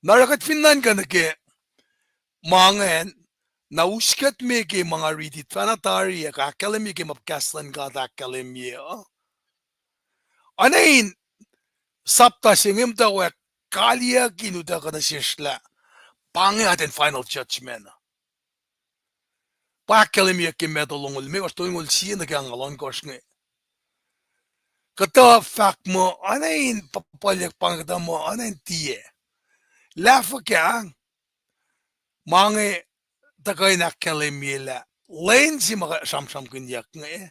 Na oruh kuht fin nuhnkuh nuh ke ma ingacn, Na us kuht me ke ma nga riti tuhfahna tari ac ahkkahlwemye ke ma kahs luhn God ahkkahlwemye uh. Oacna in sapta se inge muhta wacngihn kaliyuck in utuckuh nuh sesr lah pa inge atacn final judgment uh. Pa ahkkahlwemyeyuck ke Matthew longoul limekohsr, tolngoul sie nuh ke angngaul ohnkohsr inge. Kuhtuh fahk muh oacna in puhpuhlyuck pa inge, kuhtuh muh oacna in tiac. Lah fuhkah? Ma inge tuhkuh in ahkkahlwemye lah lwen se ma sramsramkihnyuck inge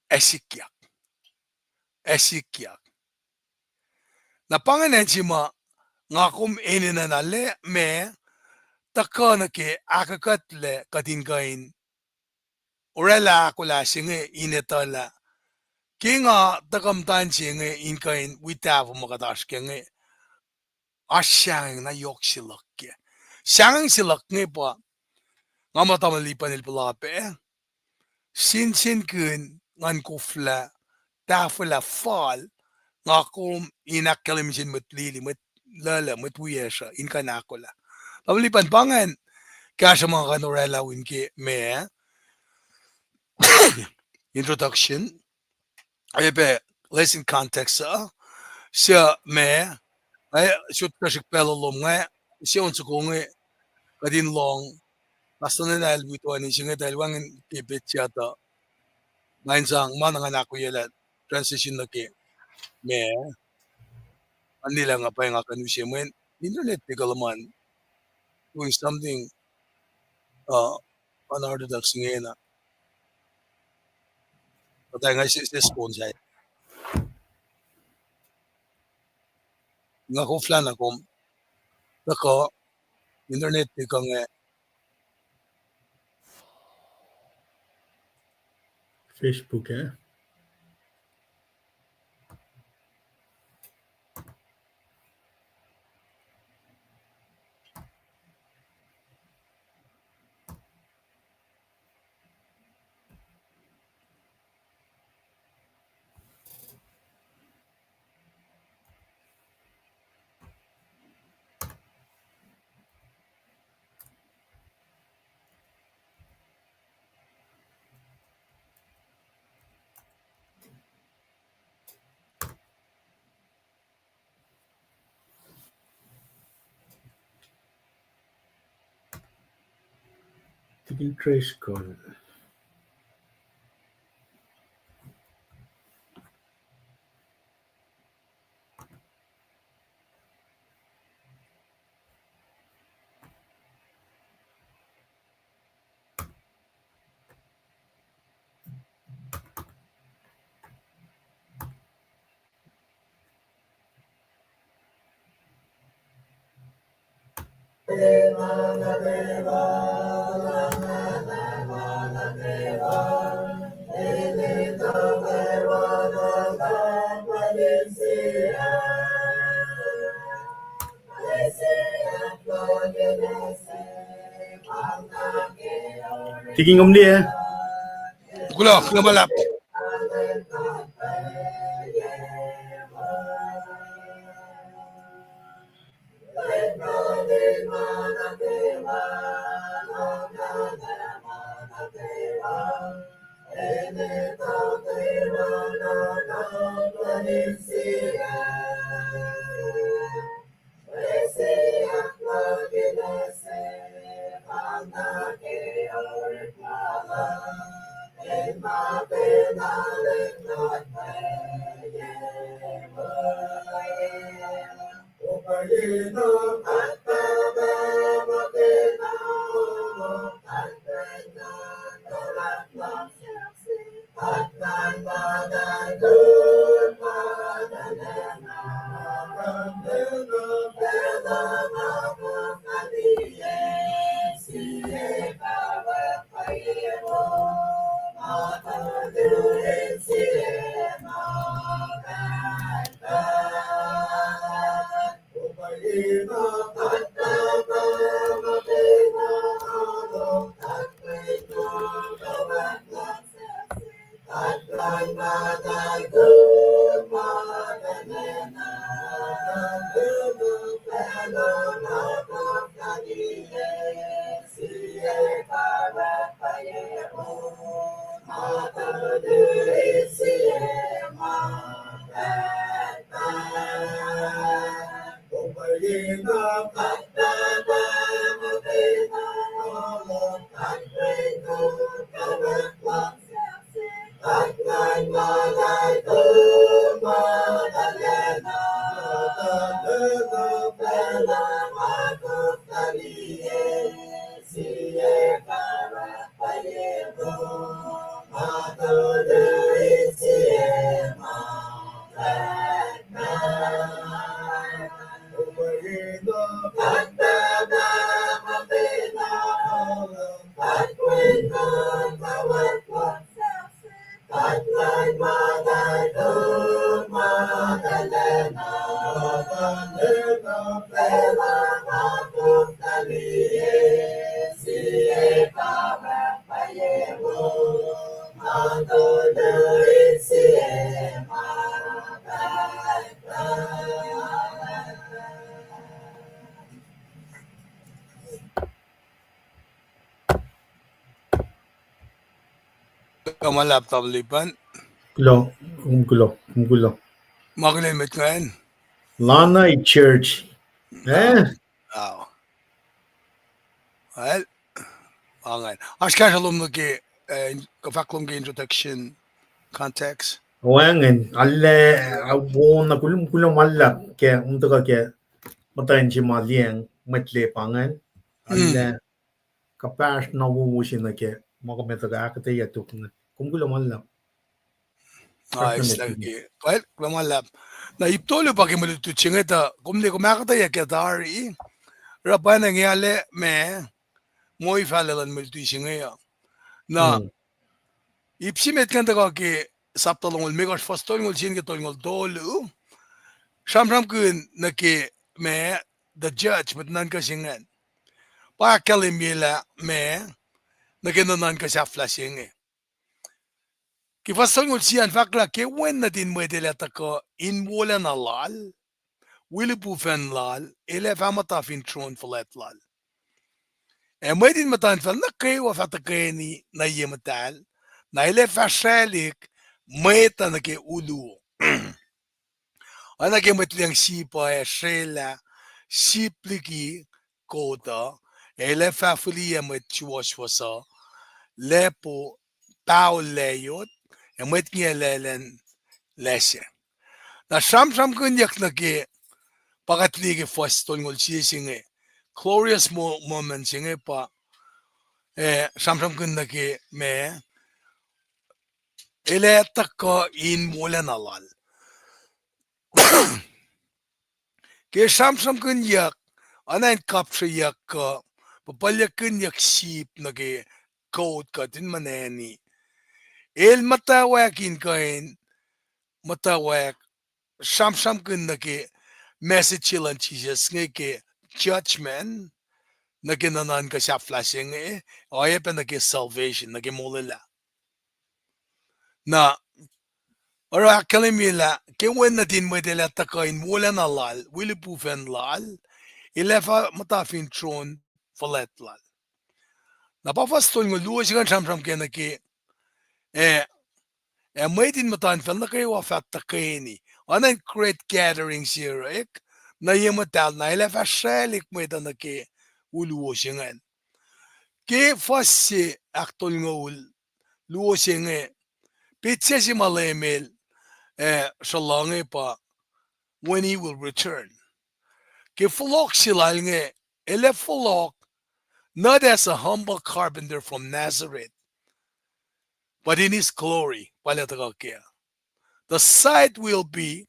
ac sikyak. Ac sikyak. Na pa ingacn se ma nga kom enenuh na lah ma tuhkuh nuh ke ahkuhkuhtlac kuht in kuh in oraclah ahkolah se inge in etuh lah ke nga tuhkuh muhtwacn se inge in kuh in wi tahfuh ma kuht oasr kac inge, oasr sahngweng na yohk se luhk kac. Sahngweng se luhk inge pa nga muh tamuhlwel Lipan el puhla pac, sensenkihn nguhn koflah, tahfwelah fal, nga kom in ahkkahlwemye sin mwet lili, mwet luhluh, mwet wiyacsr uh in kuh in ahkolah. Tamuhlwel Lipan, pa ingacn kahsruh ma nga kuh in oraclah in ke ma introduction, ac pac lesson context uh, suc ma, nga sot kuh srihk pacl lom nga, se on soko inge, kuht in lohng, pastor Nena el wi toeni se inge tuh el wacngihn ke petsac tuh, nga in sang ma na ngan ahkoelah transition nuh ke ma, annilah nga pwacye nga kuh in use mweyen internet tiac kuh luhman doing something uh, unorthodox ingena. Kuhtuh nga se, se sponsor. Nga koflah na kom tuhkuh internet tiac kuh inge. Facebook ah. Tikin trace call. Tikin kom liye? Kuloh, kuloh ma luhlahp. Kuloh ma luhlahp, Tamuhlwel Lipan. Kuloh, kom kuloh, kom kuloh. Ma kuloh met ingacn. Lana church. Eh? Oh. Well, ingacn. Oasr kahsruh lom nuh ke, eh, kuh fahk lom ke introduction, context. Wacngihn, arlac, ah, wo na kuloh, kuloh ma luhlahp ke, um, tuhkuh ke muhtwacn se ma liyacacng mwet Lepa ingacn. Arlac, kuhpahsr na wowo se nuh ke ma kom ac tuhkuh ahkuhtweyac tok ingacn. Kom kuloh ma luhlahp. Ah, kuloh ma luhlahp. Na ip tolu pa ke mwe lutlut se inge tuh kom liye kom ahkuhtweyac ke tari, oruh pacna nge arlac ma, mwe fahla luhn mwe lutlut se inge uh. Na ip se met ingacn tuhkuh ke sapta longoul limekohsr, fuhs tolngoul sie nuh ke tolngoul tolu, sramsramkihn nuh ke ma, the judge, mwet nuhnuhnkuh se ingacn. Pa ahkkahlwemye lah ma, nuh ke nuhnuhnkuh sahflah se inge. Ke fuhs tolngoul sie an fahk lah ke Wen nuhtin Mwet El ac tuhkuh in wolacna Lal, wi lihpufacn Lal, El ac fah muhta fin tron fuhlwact Lal. Ac mwet in muhta in facl nuh kwewa fah tuhkweni nuh ye muhtahl, na El ac fah sraclihk mwet uh nuh ke uluo. Oacna ke mwet liyacacng sip uh ac srwaclah sip liki kot uh, El ac fah fihliyac mwet suwohswohs uh, lepo, paol layot, ac mwet ngiacl ac lacsac. Na sramsramkihnyuck nuh ke, pa kuht liye ke fuhs tolngoul sie se inge, glorious mo-, moment se inge pa, eh, sramsramkihn nuh ke ma, El ac tuhkuh in wolacna Lal. Ke sramsramkihnyuck, oacna in kapsreyuck kuh, puhpuhlyuckkihnyuck sip nuh ke kot kuht in muhnahni. El muhtwacwacack in kuh in, muhtwacwacack, sramsramkihn nuh ke message luhn Jisus inge ke judgment, nuh ke nuhnuhnkuh sahflah se inge, oacyacpac nuh ke salvation, nuh ke molwelah. Na, oruh ahkkahlwemye lah, ke Wen nuhtin Mwet El ac tuhkuh in wolacna Lal, wi lihpufacn Lal, El ac fah muhta fin tron fuhlwact Lal. Na pa fuhs tolngoul luo se ingacn sramsram ke nuh ke, ac, ac mwet in muhta in facl nuh kwewa fah tuhkweni. Oacna in great gathering se orek, nuh ye muhtahl na El ac fah sraclihk mwet uh nuh ke uluo se ingacn. Ke fuhs se ahktolngoul luo se inge, petsac se ma Leum El, eh, sruhlahng inge pa, when He will return. Ke fohlohk se Lal inge, El ac fohlohk, not as a humble carpenter from Nazareth, but in His glory, pa El ac tuhkuh kac. The sight will be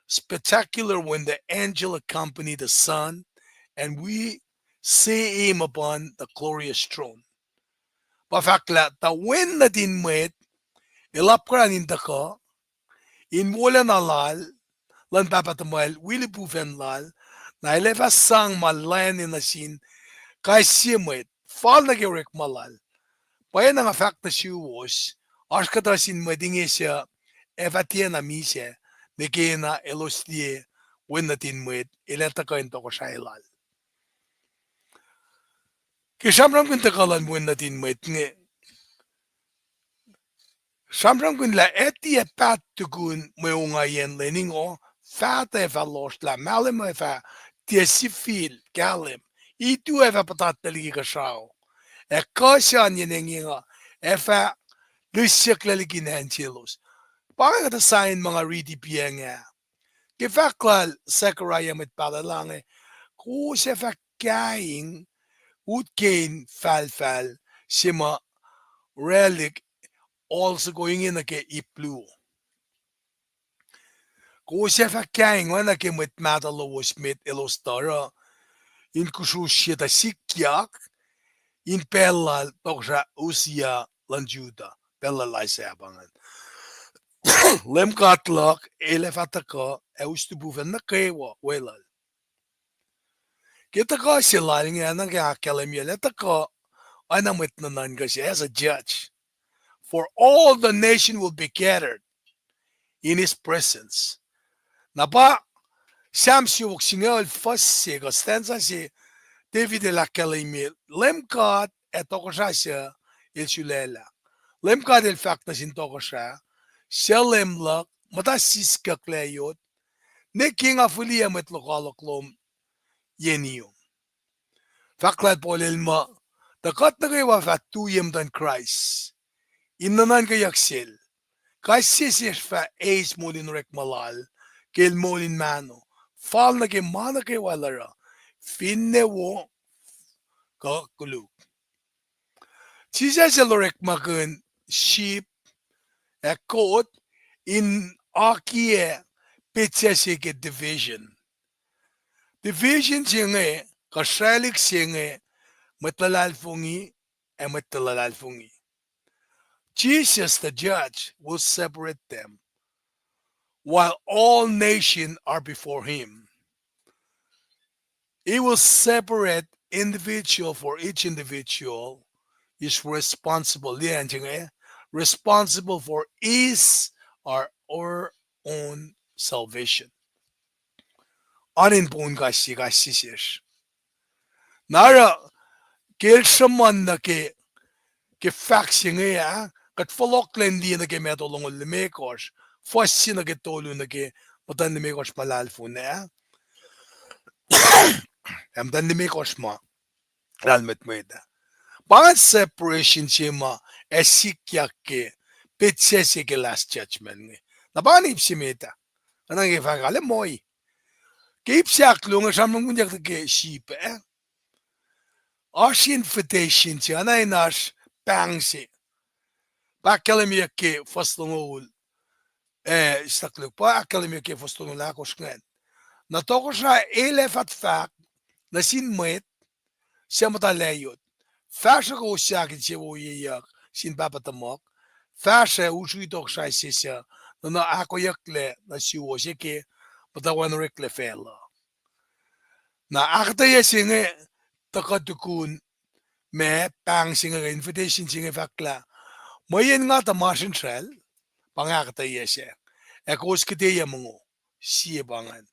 spectacular when the angel accompany the Son, and we see Him upon the glorious throne. Pa fahk lah, tuh Wen nuhtin Mwet, El apkuhran in tuhkuh, in wolacna Lal, luhn Pahpah tuhmwacl, wi lihpufacn Lal, na El ac fah sang ma lana nuh sin kais sie mwet, fal nuh ke orekma Lal. Pwacyena nga fahk nuh suwos, oasr kuhtuh sin mwet inge suc ac fah tiacna misac, nwe ke na elos liye Wen nuhtin Mwet, El ac tuhkuh in tohkohsrahi Lal. Ke sramsramkihn tuhkuh luhn Wen nuhtin Mwet inge, sramsramkihn lah ac tiac paht tukun mwe ongaiyac lwen ingoh, faht ac fah lohsr lah mahlwem ac fah tiac sifil kahlwem. Itu ac fah puhtatlac liki kuhsrao, ac kuh se an yen engyeng uh ac fah lisyucklac liki nacn selos. Pa inge kuhtuh sign ma nga riti piacng ah. Ke fahk lal Zechariah mwet pahluh lah inge, kowos ac fah kaing ut ke in falfal se ma oraclihk, also going in nuh ke ip luo. Kowos ac fah kaing oacna ke mwet mahtuh lowos met elos tuh oruh in kusrusrye tuh sikyak in pacl lal tohkohsrah Uzziah luhn Judah, pacl lal Isaiah pa ingacn. Leum God luhk el ac fah tuhkuh ac us lihpufacn nuh kwewa weluhl. Ke tuhkuh se lal inge, na ke ahkkahlwemye lah tuhkuh oacna mwet nuhnuhnkuh se as a judge. For all the nation will be gathered in his presence. Na pa Sam siofok singucul, fuhs se kuh stanza se, David el ahkkahlwemye Leum God ac tohkohsrah suc el sulaclah. Leum God el fahk nuh sin tohkohsrah suc Leum luhk, muhta siskucklac yot, ne ke nga fihliyac mwet lokoalok lom yen iom. Fahk lal Paul el muh, tuh kuht nuh kwewa fah tuyak muhtuhn Kraist in nuhnuhnkweyuck sel. Kais sie sesr fah eis moul in orekma lal ke el moul in mahno, fal nuh ke ma nuh kwewa el oruh, finne wo kuh koluk. Jisus el orekmakihn sip ac kot in akiyac petsac se ke division. Division se inge, kuh sraclihk se inge, mwet luhlahlfongi ac mwet tiac luhlahlfongi. Jesus, the judge, will separate them, while all nations are before him. He will separate individual, for each individual is responsible, liye an se inge, responsible for his or her own salvation. Oan in poun kais sie, kais sie sesr. Na oruh, ke el sruhmuhn nuh ke, ke fahk se inge ah, kuht fohlohklac in liye nuh ke Matthew longoul limekohsr, fuhs se nuh ke tolu nuh ke muhtuhn limekohsr ma luhlahlfongi ah, ac muhtuhn limekohsr ma lahlmwetmwet ah. Pa ingacn separation se ma ac sikyak ke petsac se ke last judgment inge. Na pa ingacn ip se met ah. Oacna ke fahk lah moi, ke ip se ahkluo inge sramsramkihnyuck nuh ke sip ah. Oasr invitation se, oacna in oasr pahng se. Pa ahkkahlwemyeyuck ke fuhs longoul, eh, sahk luk, pa ahkkahlwemyeyuck ke fuhs longoul ahkosr ingacn. Na tohkohsrah el ac fah fahk nuh sin mwet suc muhta layot, fahsruh kowos suc ahkinsewowoyeyuck sin pahpah tuhmuhk, fahsruh usrui tohkohsrah se suc nuhna ahkoeyucklac nuh suwos ke muhta wacngihn oreklac facluh. Na ahkuhtweyac se inge tuhkuh tukun ma pahng se inge, invitation se inge fahk lah, mweyen nga tuh masrinsral, pa inge ahkuhtweyac se, ac kowos kihteyuc mongo, sie pa ingacn.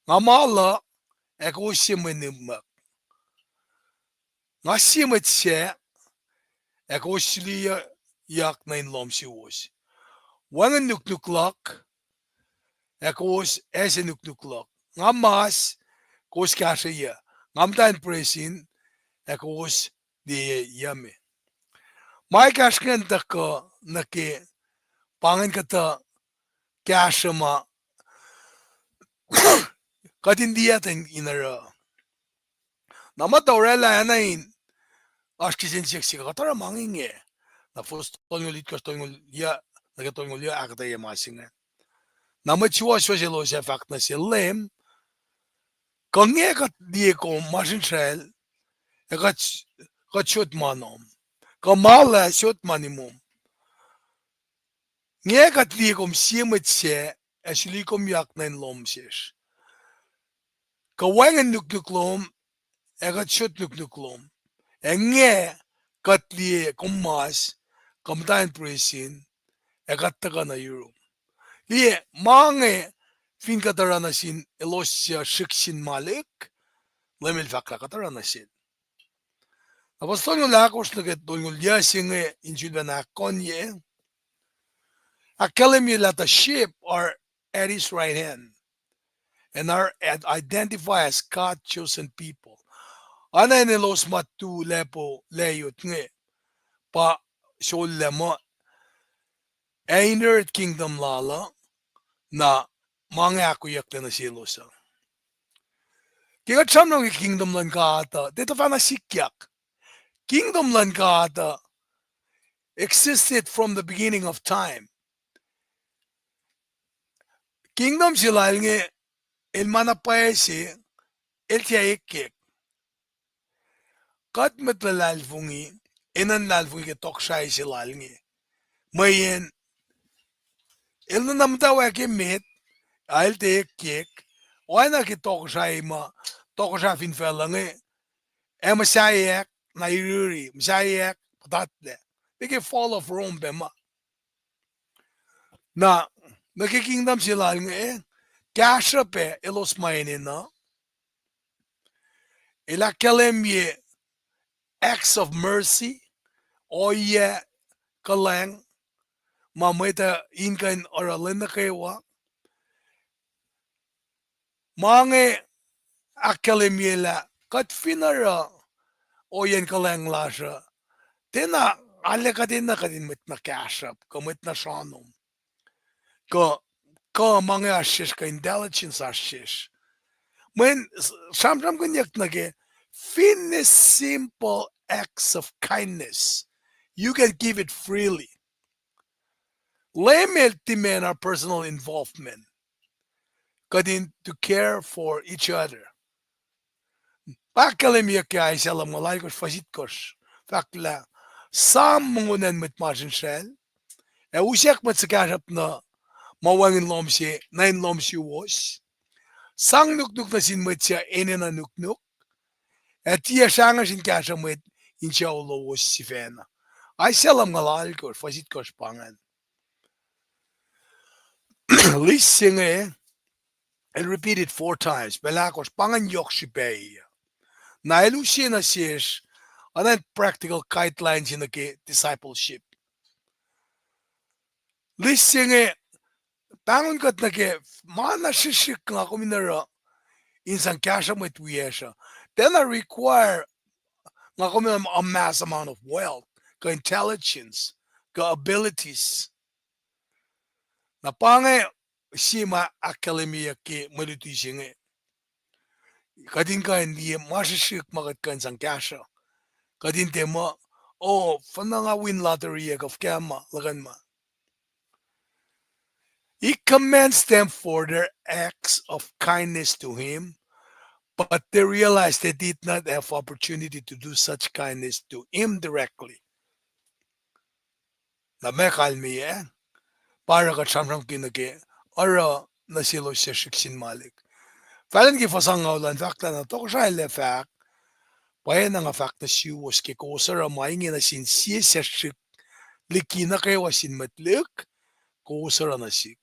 Nga maluh, ac kowos sie mwe nihmwek. Nga sie mwet sac, ac kowos suliyuck nuh in lohm suwos. Wacngihn nuknuk luhk, ac kowos ase nuknuk luhk. Nga mas, kowos kahsrweyuc. Nga muhta in presin, ac kowos liye yucme. Ma ekahsr ingacn tuhkuh nuh ke pa ingacn kuhtuh kahsruh ma kuht in tiac tuh in oruh. Na ma tuh oraclah oacna in oasr kihsen siyuck se kuh kuht oruh ma inge. Na fuhs tolngoul itkohsr, tolngoul yuc, nuh ke tolngoul yuc ahkuhtweyac ma se inge. Na mwet suwohswohs elos ac fahk nuh sel, Leum, kuh nge kuht liye kom masrinsral, ac kuht, kuht sot ma nom? Kuh maluh ac sot ma nimom? Nge kuht liye kom sie mwet sac, ac suli kom yak nuh in lohm sesr? Kuh wacngihn nuknuk lom, ac kuht sot nuknuk lom? Ac nge kuht liye kom mas, kuh muhta in presin, ac kuht tuhkuh nuh yurum? Liye, ma inge fin kuht oruh nuh sin elos suc srihk sin malik, Leum El fahk lah kuht oruh nuh sel. Na fuhs tolngoul ahkosr nuh ke tolngoul yuc se inge in sulpacna ahkkonye, ahkkahlwemye lah the sheep are at his right hand, and are ad-, identify as God chosen people. Oacna in elos ma tu lacpo layot inge, pa sollah muh ac inherit kingdom lal uh, na ma inge ahkoeyucklac nuh selos uh. Ke kuht sramsram ke kingdom luhn God uh, tiac tuhfahna sikyak. Kingdom luhn God uh existed from the beginning of time. Kingdom se lal inge, el ma na pwacye se, el tiac ekyek. Kuht mwet luhlahlfongi, enenuh in luhlahlfongi ke tohkohsrahi se lal inge. Mweyen el nuhna muhtwacwacack emet, a el tiac ekyek, oacna ke tohkohsrahi ma, tohkohsrah fin facluh inge, ac muhsaheack, na iriri, muhsaheack, puhtatlac. Pac ke fall of Rome pac ma. Na, nuh ke kingdom se lal inge, kahsruhp ac elos ma enenuh, el ahkkahlwemye acts of mercy, ohiyac, kuhlwacng, ma mwet uh in kuh in oruh lwen nuh kwewa. Ma inge ahkkahlwemye lah kuht fin oruh ohiyacn kuhlwacng lasr uh, tiacna, arlac kuht enenuh kuht in mwet na kahsruhp, kuh mwet na sronom. Kuh, kuh ma inge oasr sesr, kuh intelligence oasr sesr. Mweyen s-, sramsramkihnyuck nuh ke, finne simple acts of kindness, you can give it freely. Leum el demand our personal involvement. Kuht in to care for each other. Pa ahkkahlwemyeyuck ke Isaiah lumngaul alkosr fuhs itkohsr, fahk lah, Sang mongo nuh sin mwet masrinsracl, ac usack mwet suhkahsruhp nuh ma wacngihn lohm se, nuh in lohm suwos. Sang nuknuk nuh sin mwet suc enenuh nuknuk, ac tiac srahngwesr in kahsruh mwet in sucu lowos sifacna. Isaiah lumngaul alkosr fuhs itkohsr pa ingacn. List se inge, el repeat it four times, pacl ahkosr, pa ingacn yohk srihpac. Na el use nuh sesr, oacna practical guidelines nuh ke discipleship. List se inge, pahngon kuht nuh ke, ma na srihsrihk nga kom in oruh in sang kahsruh mwet wiyacsr uh. Tiacna require nga kom in amass amount of wealth, kuh intelligence, kuh abilities. Na pa inge sie ma ahkkahlwemyeyuck ke mwe luti se inge. Kuht in kuh in liye ma srihsrihk ma kuht kuh in sang kahsruh. Kuht in tiac muh, o, fuhnuh nga win lottery ac kuh fuhkah ma, luhkuhn ma. He commends them for their acts of kindness to him, but they realized they did not have opportunity to do such kindness to him directly. Na ma kalmeyac, pa oruh kuht sramsramkihn nuh ke, oruh nuh selos suc srihk sin malik. Fahlen ke fuhs angngaul an fahk lah na tohkohsrahi lac fahk, pwacyena nga fahk nuh suwos ke kowos oruh ma inge nuh sin sie suc srihk liki nuh kwewa sin mwet lihk, kowos oruh nuh sihk.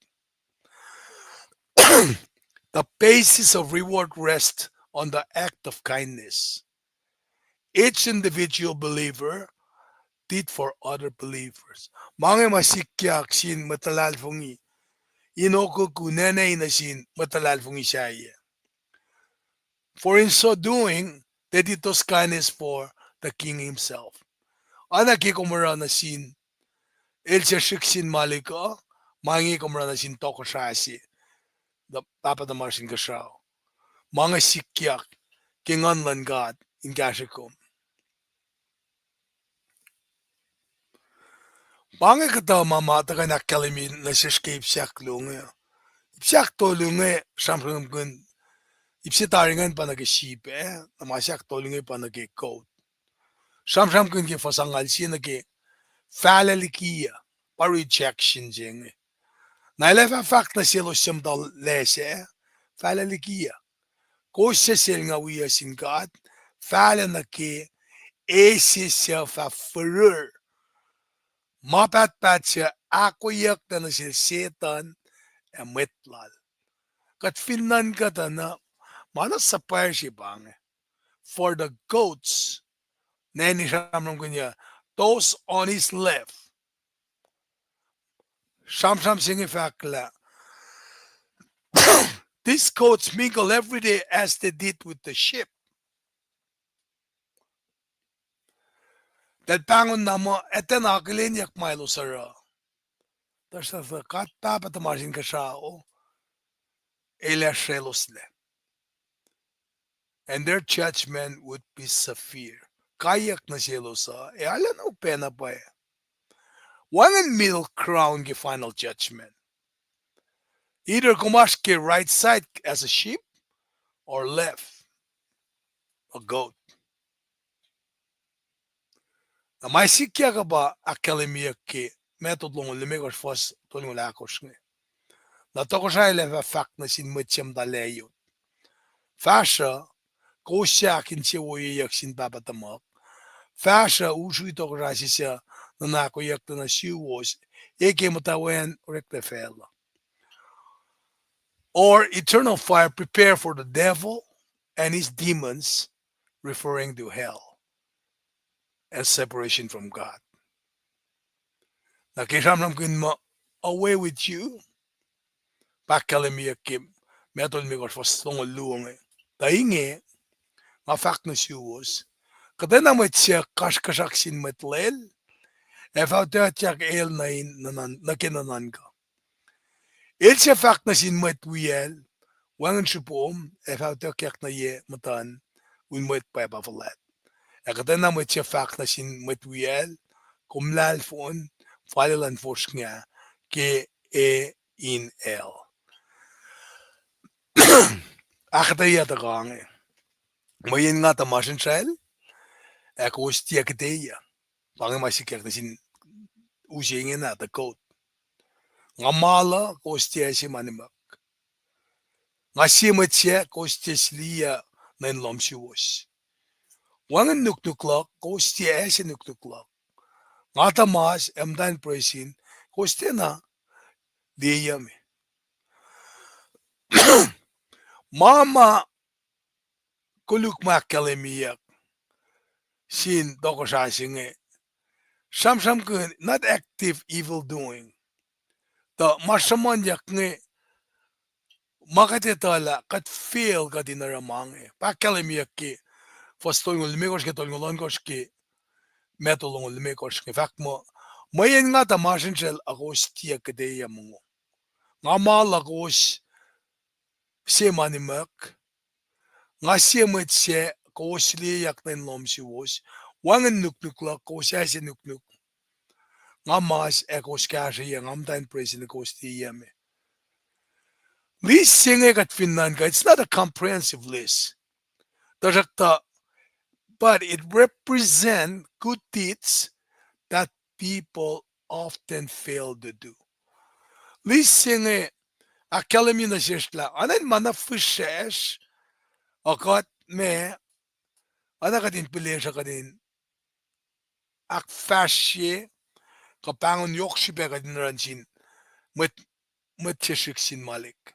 The basis of reward rests on the act of kindness each individual believer did for other believers. Ma inge ma sikyak sin mwet luhlahlfongi in okoko nene nuh sin mwet luhlahlfongi sahyac. For in so doing, they did those kindness for the king himself. Oacna ke kom oruh nuh sin el suc srihk sin malik uh, ma inge kom oruh nuh sin tohkohsrah se, pahpah tuhmasr inkuhsrao. Ma inge sikyak ke Nguhn luhn God in kahsrwe kom. Pa inge kuhtuh ma ma tuhkuh in ahkkahlwemye nuh sesr ke ip se ahkluo inge. Ip se ahktolu inge sramsramkihn, ip se tari ingacn pa nuh ke sip, na ma se ahktolu inge pa nuh ke goat. Sramsramkihn ke fuhs angngaul sie nuh ke fahlac liki uh, pa rejection se inge. Na el ac fah fahk nuh selos suc muhta loes ah, fahlac liki uh. Kowos suc selnga wiyuc sin God, fahlac nuh ke eis suc fah fihrihr ma pahtpaht suc ahkoeyucklac nuh sel Setuhn ac mwet lal. Kuht fin nuhnkuh tuh na, ma na suhpwacr se pa inge. For the goats, nani sramsramkihn uh, those on his left. Sramsram se inge fahk lah, these goats mingle every day as they did with the sheep. Eltahl pahngon na muh, etuh na akihlenyuck ma elos oruh. Tuhsruhktuh God Pahpah tuhmasr Inkuhsrao El ac srwacloslac. And their judgment would be severe. Kaiyuck nuh selos uh ac arulacna upac na pwacye. Wacngihn middle ground ke final judgment. Either kom oasr ke right side as a sheep or left, a goat. Na ma sikyak uh pa ahkkahlwemyeyuck ke Matthew longoul limekohsr fuhs tolngoul ahkosr inge. Na tohkohsrahi el ac fah fahk nuh sin mwet suc muhta layot, fahsruh, kowos suc ahkinsewowoyeyuck sin Pahpah tuhmuhk, fahsruh usrui tohkohsrahi se suc nuhnakihnyuck nuh suwos, e ke muhtwacwacack oreklac facluh. Or eternal fire prepared for the devil and his demons, referring to hell and separation from God. Na ke sramsramkihn muh, away with you, pa ahkkahlwemyeyuck ke Matthew limekohsr fuhs longoul luo inge. Tuh inge, nga fahk nuh suwos, kuhtwena mwet suc kasrkuhsrak sin mwet lel, ac fah utuckyak el nuh in nuhnuhn, nuh ke nuhnuhnkuh. El suc fahk nuh sin mwet wiyacl, wacngihn srihpom, ac fah utuckyak nuh ye muhtuhn un mwet pwacpa fuhlwact. Ac kuhtwena mwet suc fahk nuh sin mwet wiyacl, kom lahlfon, fal elan fosrngah ke e in hell. Ahkuhtweyac tuhkuh inge. Mweyen nga tuh masrinsral, ac kowos tiac kiteyuc. Pa inge ma sikyak nuh sin use ingena, the goat. Nga maluh, kowos tiac ase ma nimuck. Nga sie mwet sac, kowos tiac siliyuc nuh in lohm suwos. Wacngihn nuknuk luhk, kowos tiac ase nuknuk luhk. Nga tuh mas, ac muhtwacn presin, kowos tiacna liyeyuc me. Ma ma koluk ma ahkkahlwemyeyuck sin tohkohsrah se inge, sramsramkihn, not active evil doing. Tuh ma sruhmuhnyuck inge, ma kuht etuh lah kuht fail kuht in oruh ma inge. Pa ahkkahlwemyeyuck ke fuhs tolngoul limekohsr ke tolngoul ohnkohsr ke Matthew longoul limekohsr inge, fahk muh, mweyen nga tuh masrinsral, a kowos tiac kiteyuc mongo. Nga maluh, kowos ase ma nimuck. Nga sie mwet sac, kowos siliyuck nuh in lohm suwos. Wacngihn nuknuk luhk, kowos ase nuknuk. Nga mas, ac kowos kahsrweyuc, nga muhtwacn presin, kowos liyeyuc me. List se inge kuht fin nuhnkuh, it's not a comprehensive list. Tuhsruhktuh, but it represent good deeds that people often fail to do. List se inge ahkkahlwemye nuh sesr lah oacna in ma na fihsracsr, uh, kuht ma, oacna kuht in pihlesruh, kuht in ahkfahsrye, kuh pahngon yohk srihpac kuht in oruh nuh sin mwet, mwet se srihk sin malik.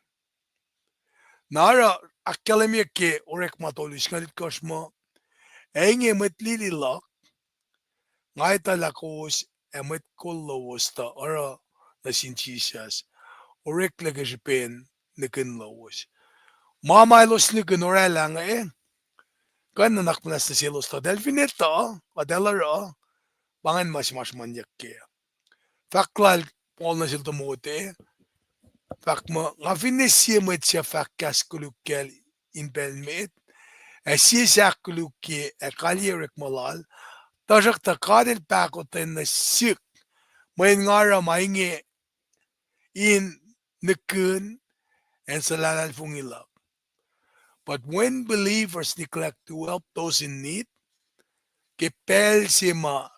Na oruh ahkkahlwemye ke Orekma tolu singucul itkohsr muh, ac inge mwet lili luhk, nga etuh lah kowos ac mwet kol lowos tuh oruh nuh sin Jisus, oreklac ke srihpen nihkihn lowos. Ma ma elos nihkihn oraclah inge, kuh in nuhnak muhnahs nuh selos tuh eltahl fin etuh, kuh eltahl oruh, pa ingacn ma se ma sruhmuhnyuck kac. Fahk lal Paul nuh sel Timothy, fahk muh, nga finne sie mwet suc fahk kahs koluk kacl in pacl met, ac sie suc ahkkolukye ac kaliyac orekma lal, tuhsruhktuh God El pahkotwen nuh sihk, mweyen nga oruh ma inge in nihkihn, ac in suhlahlahlfongi luhk. But when believers neglect to help those in need, ke pacl se ma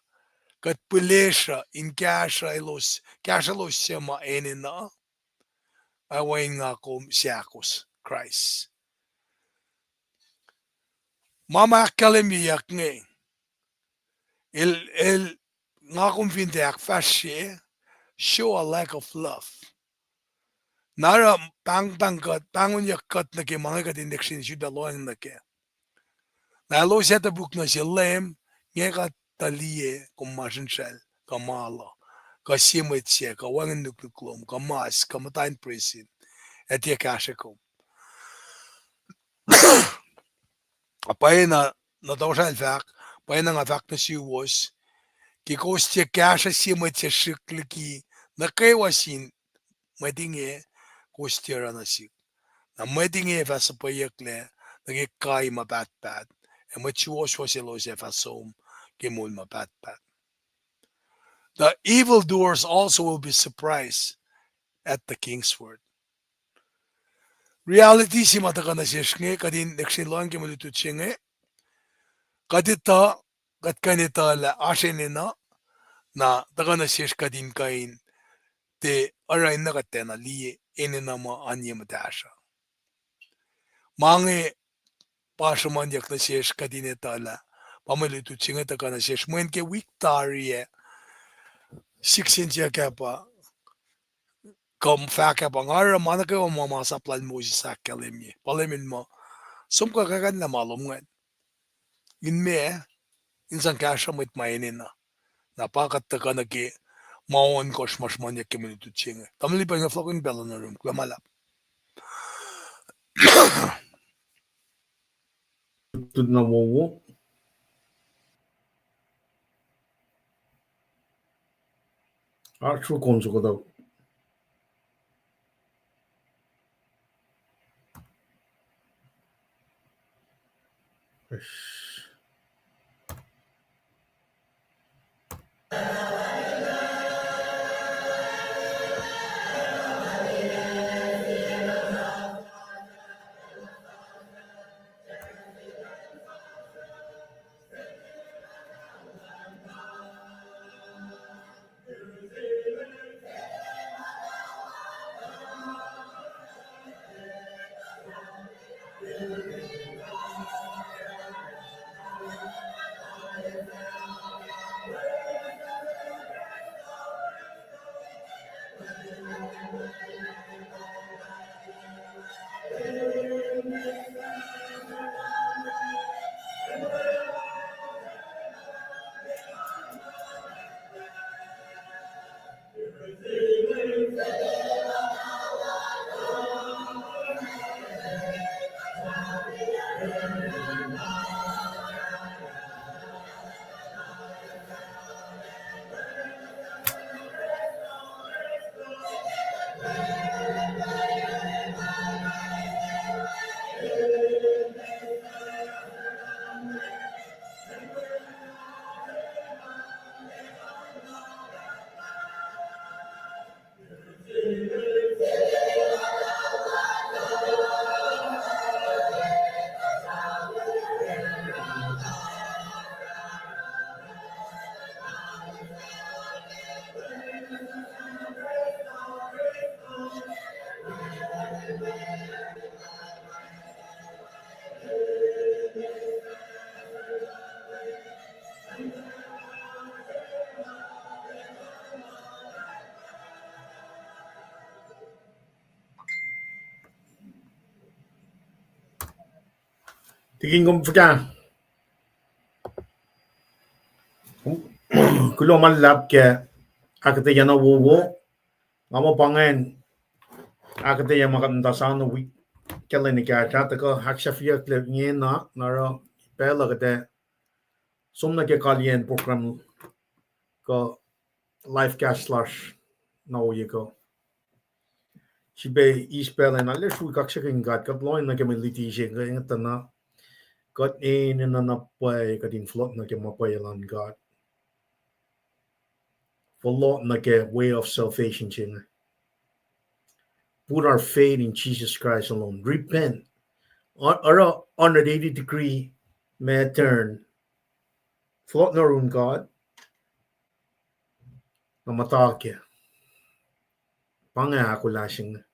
kuht pihlesruh in kahsruh elos, kahsruh elos suc ma enenuh, ac wacngihn nga kom seakos Kraist. Ma ma ahkkahlwemyeyuck inge, el, el, nga kom fin tiac ahkfahsrye, show a lack of love. Na oruh pahngpahng kuht, pahngonyuck kuht nuh ke ma inge kuht in lihksreni sifilpac lohacng nuh kac. Na elos ac topuk nuh sel Leum, nge kuht tuh liye kom masrinsral, kuh maluh, kuh sie mwet sac, kuh wacngihn nuknuk lom, kuh mas, kuh muhta in presin, ac tiac kahsrwe kom. Pwacyena, na tohkohsrah el fahk, pwacyena nga fahk nuh suwos, ke kowos tiac kahsruh sie mwet se srihk liki nuh kwewa sin mwet inge, kowos tiac oruh nuh sihk. Na mwet inge fah suhpweyucklac nuh ke kai ma pahtpaht, ac mwet suwohswohs elos ac fah som ke moul ma pahtpaht. The evildoers also will be surprised at the king's word. Reality se ma tuhkuh nuh sesr inge, kuht in next in lohng ke mwe lutlut se inge, kuht etuh, kuht kuh in etuh lah oasr enenuh, na tuhkuh nuh sesr kuht in kuh in tiac oruh enenuh kuht tiacna liye enenuh ma oan ye muhtahsr uh. Ma inge pa sruhmuhnyuck nuh sesr kuht in etuh lah pa mwe lutlut se inge tuhkuh nuh sesr mweyen ke wik tari ah, sik sin siyuck ah pa, kuh fahk ah pa nga oruh ma nuh kwewa ma masap lal Moses ahkkahlwemye. Pa Leum El muh, som kuh kakanlah ma lom ingacn. In meac? In sang kahsruh mwet ma enenuh. Na pa kuht tuhkuh nuh ke ma ohnkohsr ma sruhmuhnyuck ke mwe lutlut se inge. Tamuhlwel Lipan, nga fohlohkihn pacl uh nuh yurum, kuloh ma luhlahp. Lutlut na wowo. Oasr srukom soko tuh. Tikin kom fuhkah. Kuloh ma luhlahp ke ahkuhtweyac na wowo. Nga muh pa ingacn ahkuhtweyac ma kuht muhta soano wik ke lwen ekahsr ah, tuhkuh ahksahfyeyucklac ingena, na oruh pacl uh kuht ac som nuh ke kalyacn program kuh live cast lasr na ohiyac kuh. Srihpac eis pacl an, arlac sruhk kaksakihn God, kuht lohacng nuh ke mwe luti se inge tuh na kuht enenuh na pwacye kuht in fohlohk nuh ke ma pwacye luhn God. Fohlohk nuh ke way of salvation se inge. Put our faith in Jesus Christ alone. Repent. Oruh hundred eighty degree ma turn. Fohlohk nuh yurin God. Na muhta ke. Pa inge ahkolah se inge.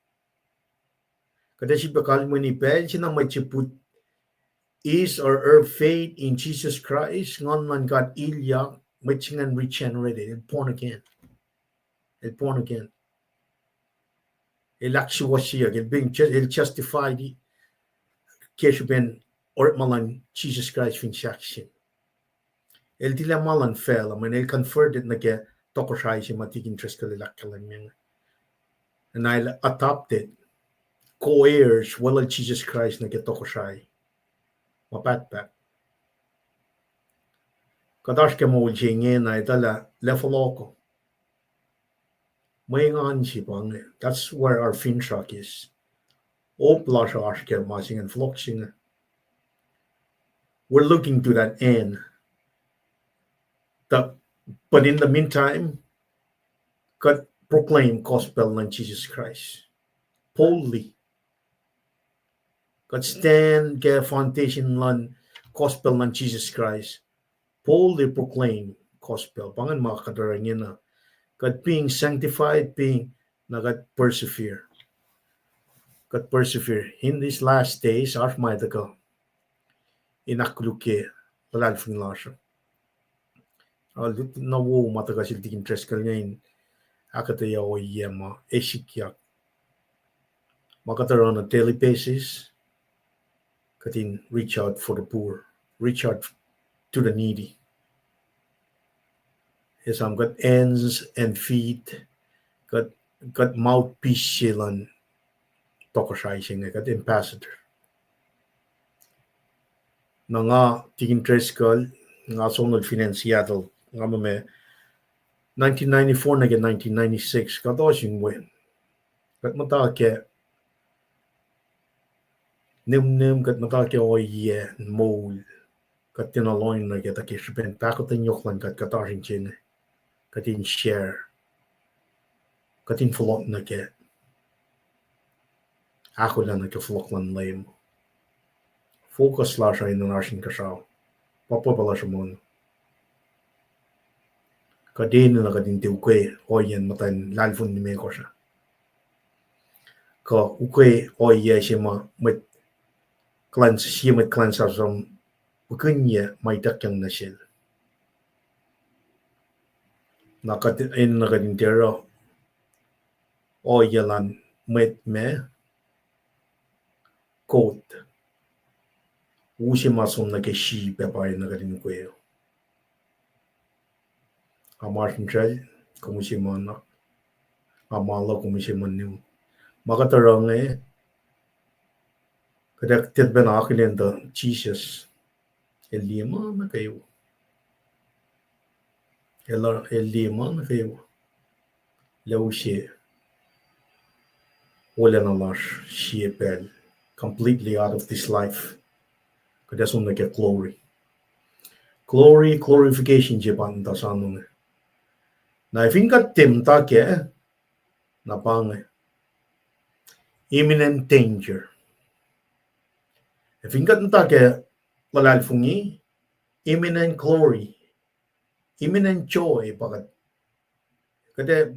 Kuht ac sifilpac kalweni pacl se na mwet se put his or her faith in Jesus Christ, Nguhn luhn God ilyak, mwet se ingacn regenerated, el born again. El born again. El ahksuwohsyeyuck, el being ju-, el justified ke srihpen orekma luhn Jesus Christ fin sahkseng. El tilac ma luhn facluh, mweyen el converted nuh ke tohkohsrahi se ma tikin Driscoll el ahkkahlwemye inge. Na el adopted. co-heirs weluhl Jisus Kraist nuh ke tohkohsrahi ma pahtpaht. Kuht oasr ke moul se ingena etuh lah level oko. Mwe engan se pa inge. That's where our finsrak is. Hope lasr oasr ke ma se ingacn, fohlohk se inge. We're looking to that end. But in the meantime, kuht proclaim gospel luhn Jisus Kraist boldly. Kuht stand ke foundation luhn gospel luhn Jisus Kraist. Boldly proclaim gospel. Pa ingacn ma kuht oruh ingena. Kuht being sanctified, being, na kuht persevere. Kuht persevere. In these last days, oasr ma tuhkuh in ahkkolukye luhlahlfongi lasr uh. Lut na wo ma tuhkuh sel Tikin Driscoll inge in ahkuhtweyac ohiyac ma ac sikyak. Ma kuht oruh on a daily basis, kuht in reach out for the poor, reach out to the needy. Esam kuht hands and feet, kuht, kuht mouthpiece se luhn tohkohsrahi se inge, kuht ambassador. Na nga Tikin Driscoll, nga sonol fin acn Seattle, nga muh ma nineteen ninety-four nuh ke nineteen ninety-six, kuht ohsun we. Kuht muhta ke nihmnihm, kuht muhta ke ohiyac moul, kuht tiacna lohacng nuh ke tuh ke srihpen pahkotwen yohk luhn kuht, kuht oasr in se inge, kuht in share, kuht in fohlohk nuh ke, ahkolah nuh ke fohlohk luhn Leum. Focus lasr uh enenuh in oasr inkuhsrao, pa pwapa lasr uh mono. Kuht enenuh kuht in tiac ukwe ohiyacn muhtwacn lahlfon limekohsr uh, kuh ukwe ohiyac se ma mwet kuhlwacns-, sie mwet kuhlwacnsap sum pukunyac ma ituckyang nuh sel. Na kuht enenuh kuht in tiac oruh ohiyac luhn mwet ma kot, use ma som nuh ke sip ac pa enenuh kuht in ukwe. Nga masrinsral, kom use ma nuh. Nga malo, kom use ma niu. Ma kuht oruh inge, kuht ac tiac pacna akihlen tuh Jisus El liye ma nuh kwewa. El, El liye ma nuh kwewa. Lah use wolacna lasr sie pacl, completely out of this life. Kuht ac som nuh ke glory. Glory, glorification se pa muhta soano inge. Na fin kuht tiac muhta kac, na pa inge imminent danger. Fin kuht muhta ke luhlahlfongi, imminent glory, imminent joy pa kuht, kuht ac,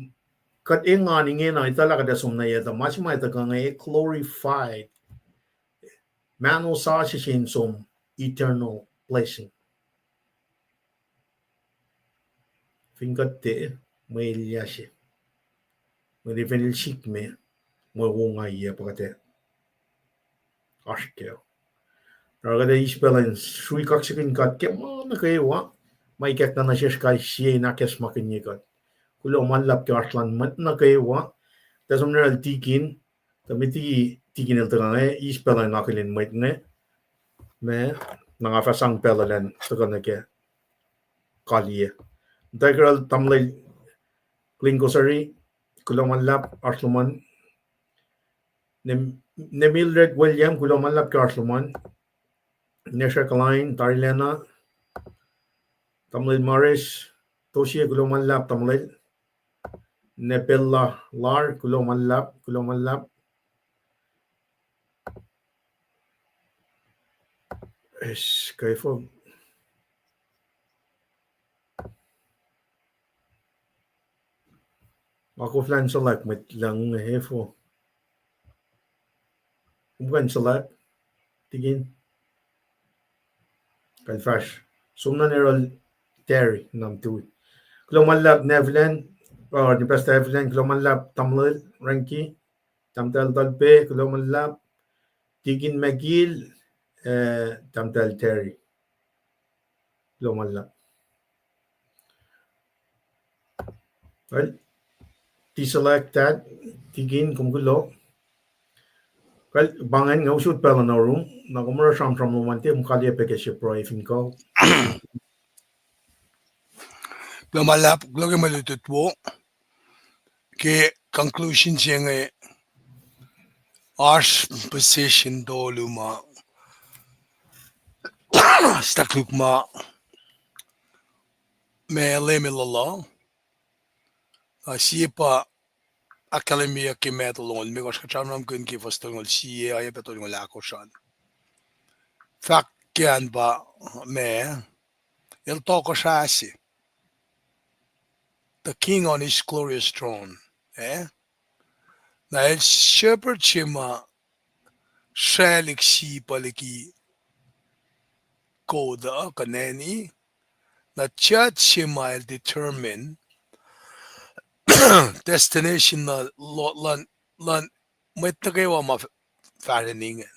kuht engan ingena etuh lah kuht ac som nuh yac, tuh ma se ma tuhkuh inge glorified. Mahno sasuc se in som eternal blessing. Fin kuht tiac, mwe elyah se, mwe reveal sikme, mwe ongaiyac pa kuht ac oasr kac. Na kuht ac eis pacl in srui kaksakihn God ke ma nuh kwewa ma ikackna nuh sesr kais sie in ahkacsmakihnye kuht. Kuloh ma luhlahp ke oasr lun mwet nuh kwewa. Tuh som nuh yohrohl tikin, tuh met liki tikin el tuhkuh inge, eis pacl in akihlen mwet inge. Ma, na nga fah sang pacl elan tuhkuh nuh ke kaliyac. Muhta ke yohrohl tamuhlwel Glenn Kosari, kuloh ma luhlahp, oasr lom an. Ne, ne Mildred William, kuloh ma luhlahp ke oasr lom an. Ne Shrekaline, tarilacna. Tamuhlwel Morris Tosie, kuloh ma luhlahp, tamuhlwel. Ne Bella Lar, kuloh ma luhlahp, kuloh ma luhlahp. Eis, kaifo. Nga koflah in select mwet lucng efuh. Kom kuh in select, tikin. Kal fahsr. Som nuh yohrohl Terry, nam tu. Kuloh ma luhlahp Neveland, uh, Pastor Evelyn, kuloh ma luhlahp tamuhlwel Ranky, tahmtahel Talpe, kuloh ma luhlahp, tikin McGill, uh, tahmtahel Terry. Kuloh ma luhlahp. Well, deselect that, tikin, kom kuloh. Kal-, pa ingacn nga usot pacl uh nuh oruh, na kom oruh sramsram lom an tiac, kom kaliyac pac ke sie pruhe fin kuh. Kuloh ma luhlahp, kuloh ke mwe lutlut wo. Ke conclusion se inge, oasr position tolu ma stuck luk ma, ma Leum El luhlah. Na sie pa ahkkahlwemyeyuck ke Matthew longoul limekohsr, kuht sramsramkihn ke fuhs tolngoul sie, oacyacpac tolngoul ahkosr an. Fahk ke an pa ma, El tohkohsrah se, the king on his glorious throne, eh? Na el shepherd se ma sraclihk sip uh liki kota kuh neni, na judge se ma el determine destination luhn, luhn, luhn mwet nuh kwewa ma f-, fahsrweni inge.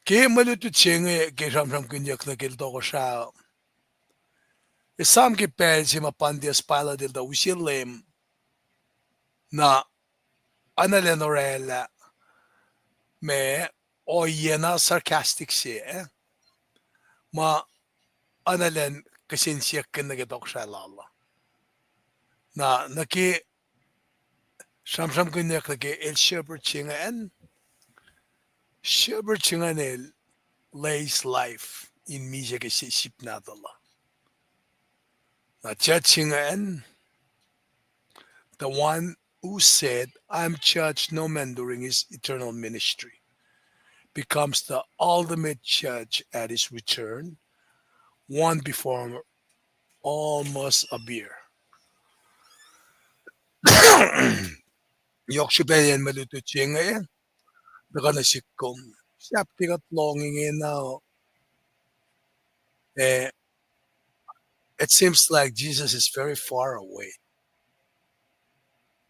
Ke mwe lutlut se inge ke sramsramkihnyuck nuh ke El tohkohsrah, esam ke pacl se ma Pontius Pilate el tuh use Leum, na anaclan oraclah ma ohiyac na sarcastic se, eh? Ma anaclan kihsen siyuck nuh ke tohkohsrah lal uh. Na, nuh ke sramsramkihnyuck nuh ke el shepherd se ingacn, shepherd se ingacn el lays life in misac ke sip nahtuhl uh. Na judge se ingacn, the one who said, "I am judge no man" during his eternal ministry, becomes the ultimate judge at his return, one before all must appear. Yohk srihpac yen mwe lutlut se inge, tuhkuh nuh sihk kom. Sahp ke kuht lohng ingena, eh, it seems like Jesus is very far away.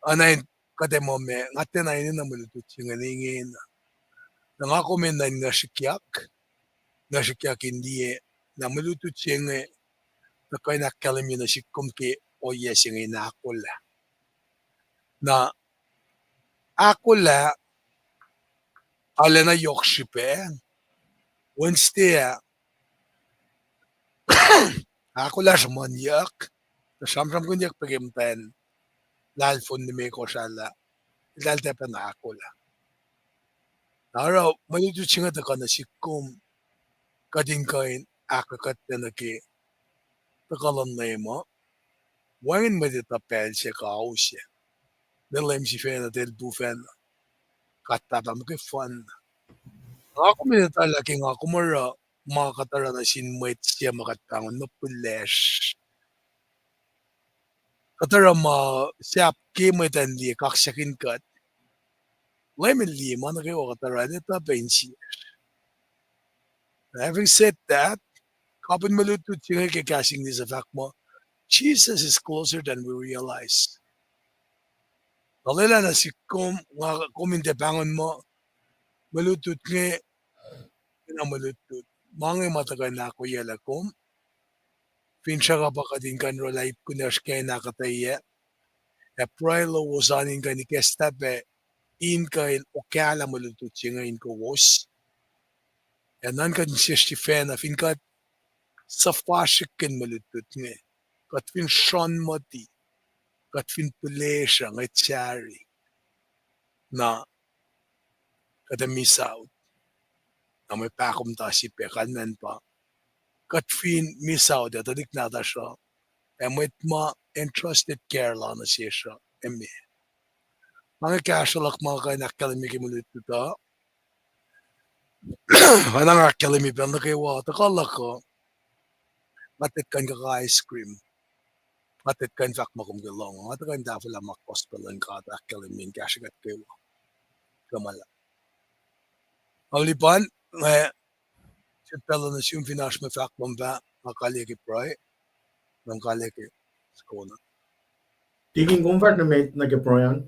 Oacna in kuht ac muh ma, nga tiacna enenuh mwe lutlut se inge ingena. Na nga kom enenuh in nguhsrihkyak, nguhsrihkyak in liye, na mwe lutlut se inge, tuhkuh in ahkkahlwemye nuh sihk kom ke ohiyac se inge in ahkolah. Na ahkolah, arulacna yohk srihpac, Wednesday ah, ahkolah sruhmuhnyuck, tuh sramsramkihnyuck pac ke muhtwacn lahlfon limekohsr ah lah, eltahl tiac pacna ahkolah. Na oruh mwe lutlut se inge tuhkuh nuh sihk kom, kuht in kuh in ahkkuhtlac nuh ke tuhkuh luhn Leum uh, wacngihn mwet etuh pacl se kuh ao se. Mwe Leum sifacna, tuh El pufacna, God Pahpah muhkwena. Nga kom in etuh lah ke nga kom oruh ma kuht oruh nuh sin mwet se ma kuht pahngon muh pihlesr, kuht oruh ma sahp ke mwet an liye kaksakihn kuht, Leum El liye ma nuh kwewa kuht oruh, El etuh pac insiyacsr. Having said that, kapihn mwe lutlut se inge ke kahs English uh fahk muh, Jesus is closer than we realize. Na lwelah nuh sihk kom, nga kom in tiac pahngon muh mwe lutlut inge, na mwe lutlut, ma inge ma tuhkuh in ahkoeyaclah kom. Finsrak uh pa kuht in kuh in orwaclah ip kunacsr ke in ahkuhtweyac, ac pruhe lowos an in kuh in ikacslah pac in kuh in okahlah mwe lutlut se inge in kowos. Ac nuhnkuh nuh sesr sifacna fin kuht suhfasrihkihn mwe lutlut inge, kuht fin sruhnmuhti, kuht fin pihlesruh ngwet Sacri, na kuht ac miss out. Na mwe pahkomuhta sip ac kalmacn pa, kuht fin miss out ac tuhlihk nahtuhsr uh, ac mwet ma entrusted care la nuh sesr uh, eme. Ma inge kahsruh luhk ma kuh in ahkkahlwemye ke mwe lutlut uh. Oacna nga ahkkahlwemye pacl nuh kwewa tuhkuh luhk uh, nga tiac kuh in kuhkuh ice cream. Nga tiac kuh in fahk ma kom ke lohng, nga tiac kuh in tahfwelah ma gospel luhn God ahkkahlwemye in kahsrwe kuht kwewa. Kuloh ma luhlahp. Auli pan, nga sifilpac nuh sum fin oasr mwe fahk lom fah, nga kaliyac ke pruhe, nga kaliyac ke soko na. Tikin, kom fahsr nuh met nuh ke pruhe an?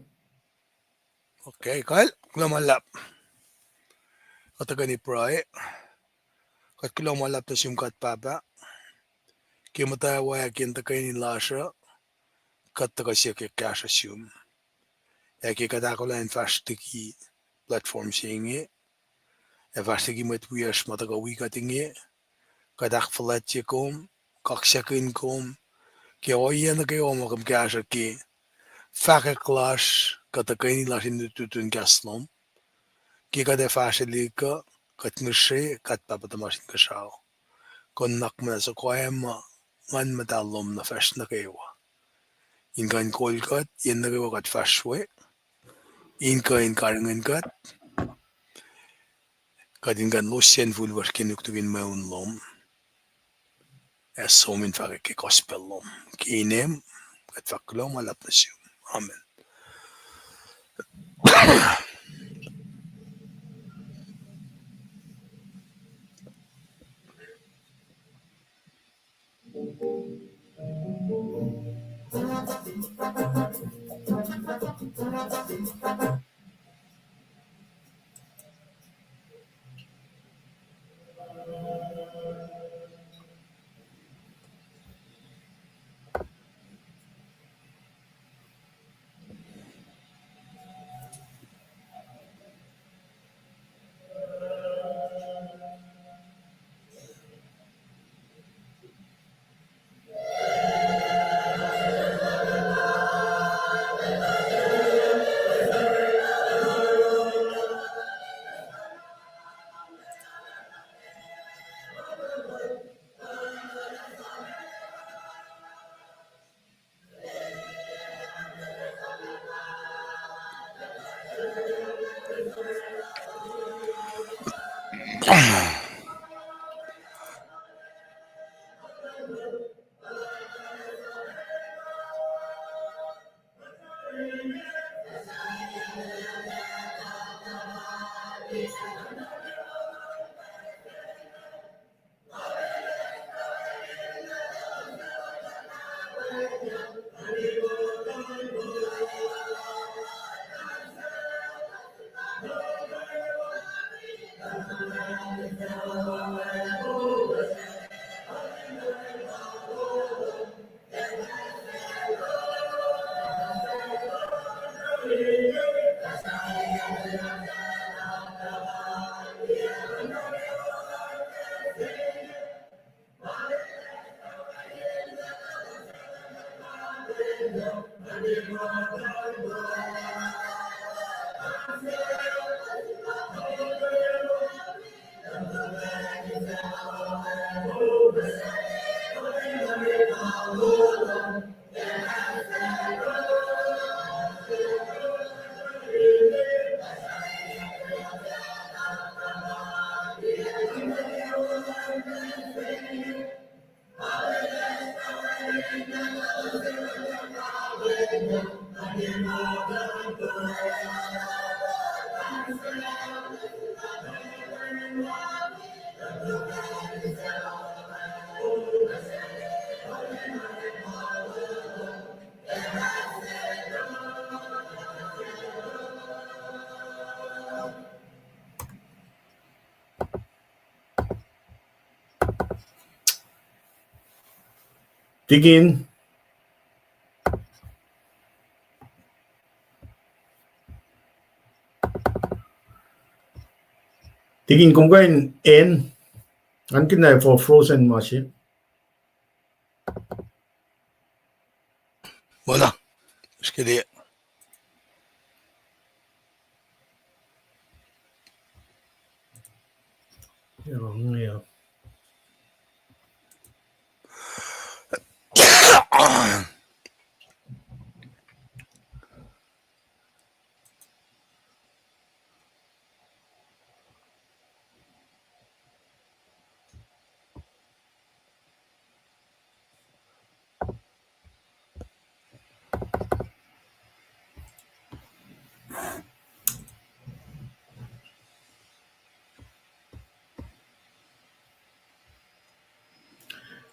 Okay, kal, kuloh ma luhlahp. Kuht tuhkweni pruhe. Kuht kuloh ma luhlahp nuh sum God Pahpah, ke muhtwacwacack in tuhkweni lasr uh, kuht tuhkuh siyuck kahsruh sum. ac ke kuht ahkolah in fahsr liki platform se inge, ac fahsr liki mwet wiyacsr ma tuhkuh wi kuht inge, kuht ahkfuhlwactye kom, kaksakihn kom ke ohiyac nuh kwewa ma kom kahsruh ke fahkwack lasr kuh tuhkweni lasr in lututun kahs lom. Ke kuht ac fahsrwelihk uh, kuht ngihsre kuht Pahpah tuhmasr Inkuhsrao. Kuh nuhnak muhnahs soko ma Nguhn Muhtahl lom nuh facsr nuh kwewa, in kuh in kol kuht yen nuh kwewa kuht fahsr we, in kuh in karihngihn kuht, kuht in kuh in losyacn fulwasr ke nuknuk in mweun lom, ac som in fahkwack ke gospel lom. Ke inem, kuht fahk kuloh ma luhlahp nuh sum. Amen. Tikin. Tikin, kom kuh in end? An kihn na for frozen ma se. Mona, srihke liye.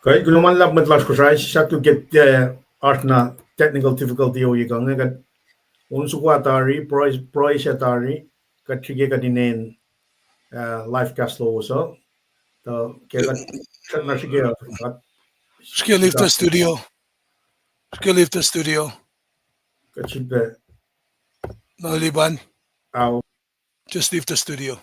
Kuh kuloh ma luhlahp mwet lasr Kosrae, sisaktu ke, eh, oasr na technical difficulty ohiyac kuh inge, kuht on soko ah tari, pruhe, pruhe se tari, kuht srihke kuht in end, eh, live cast lowos uh. Tuh ke kuht srackna srihke, kuht srihke leave the studio. Srihke leave the studio. Kuht srihpac Naliban. Ao. Just leave the studio.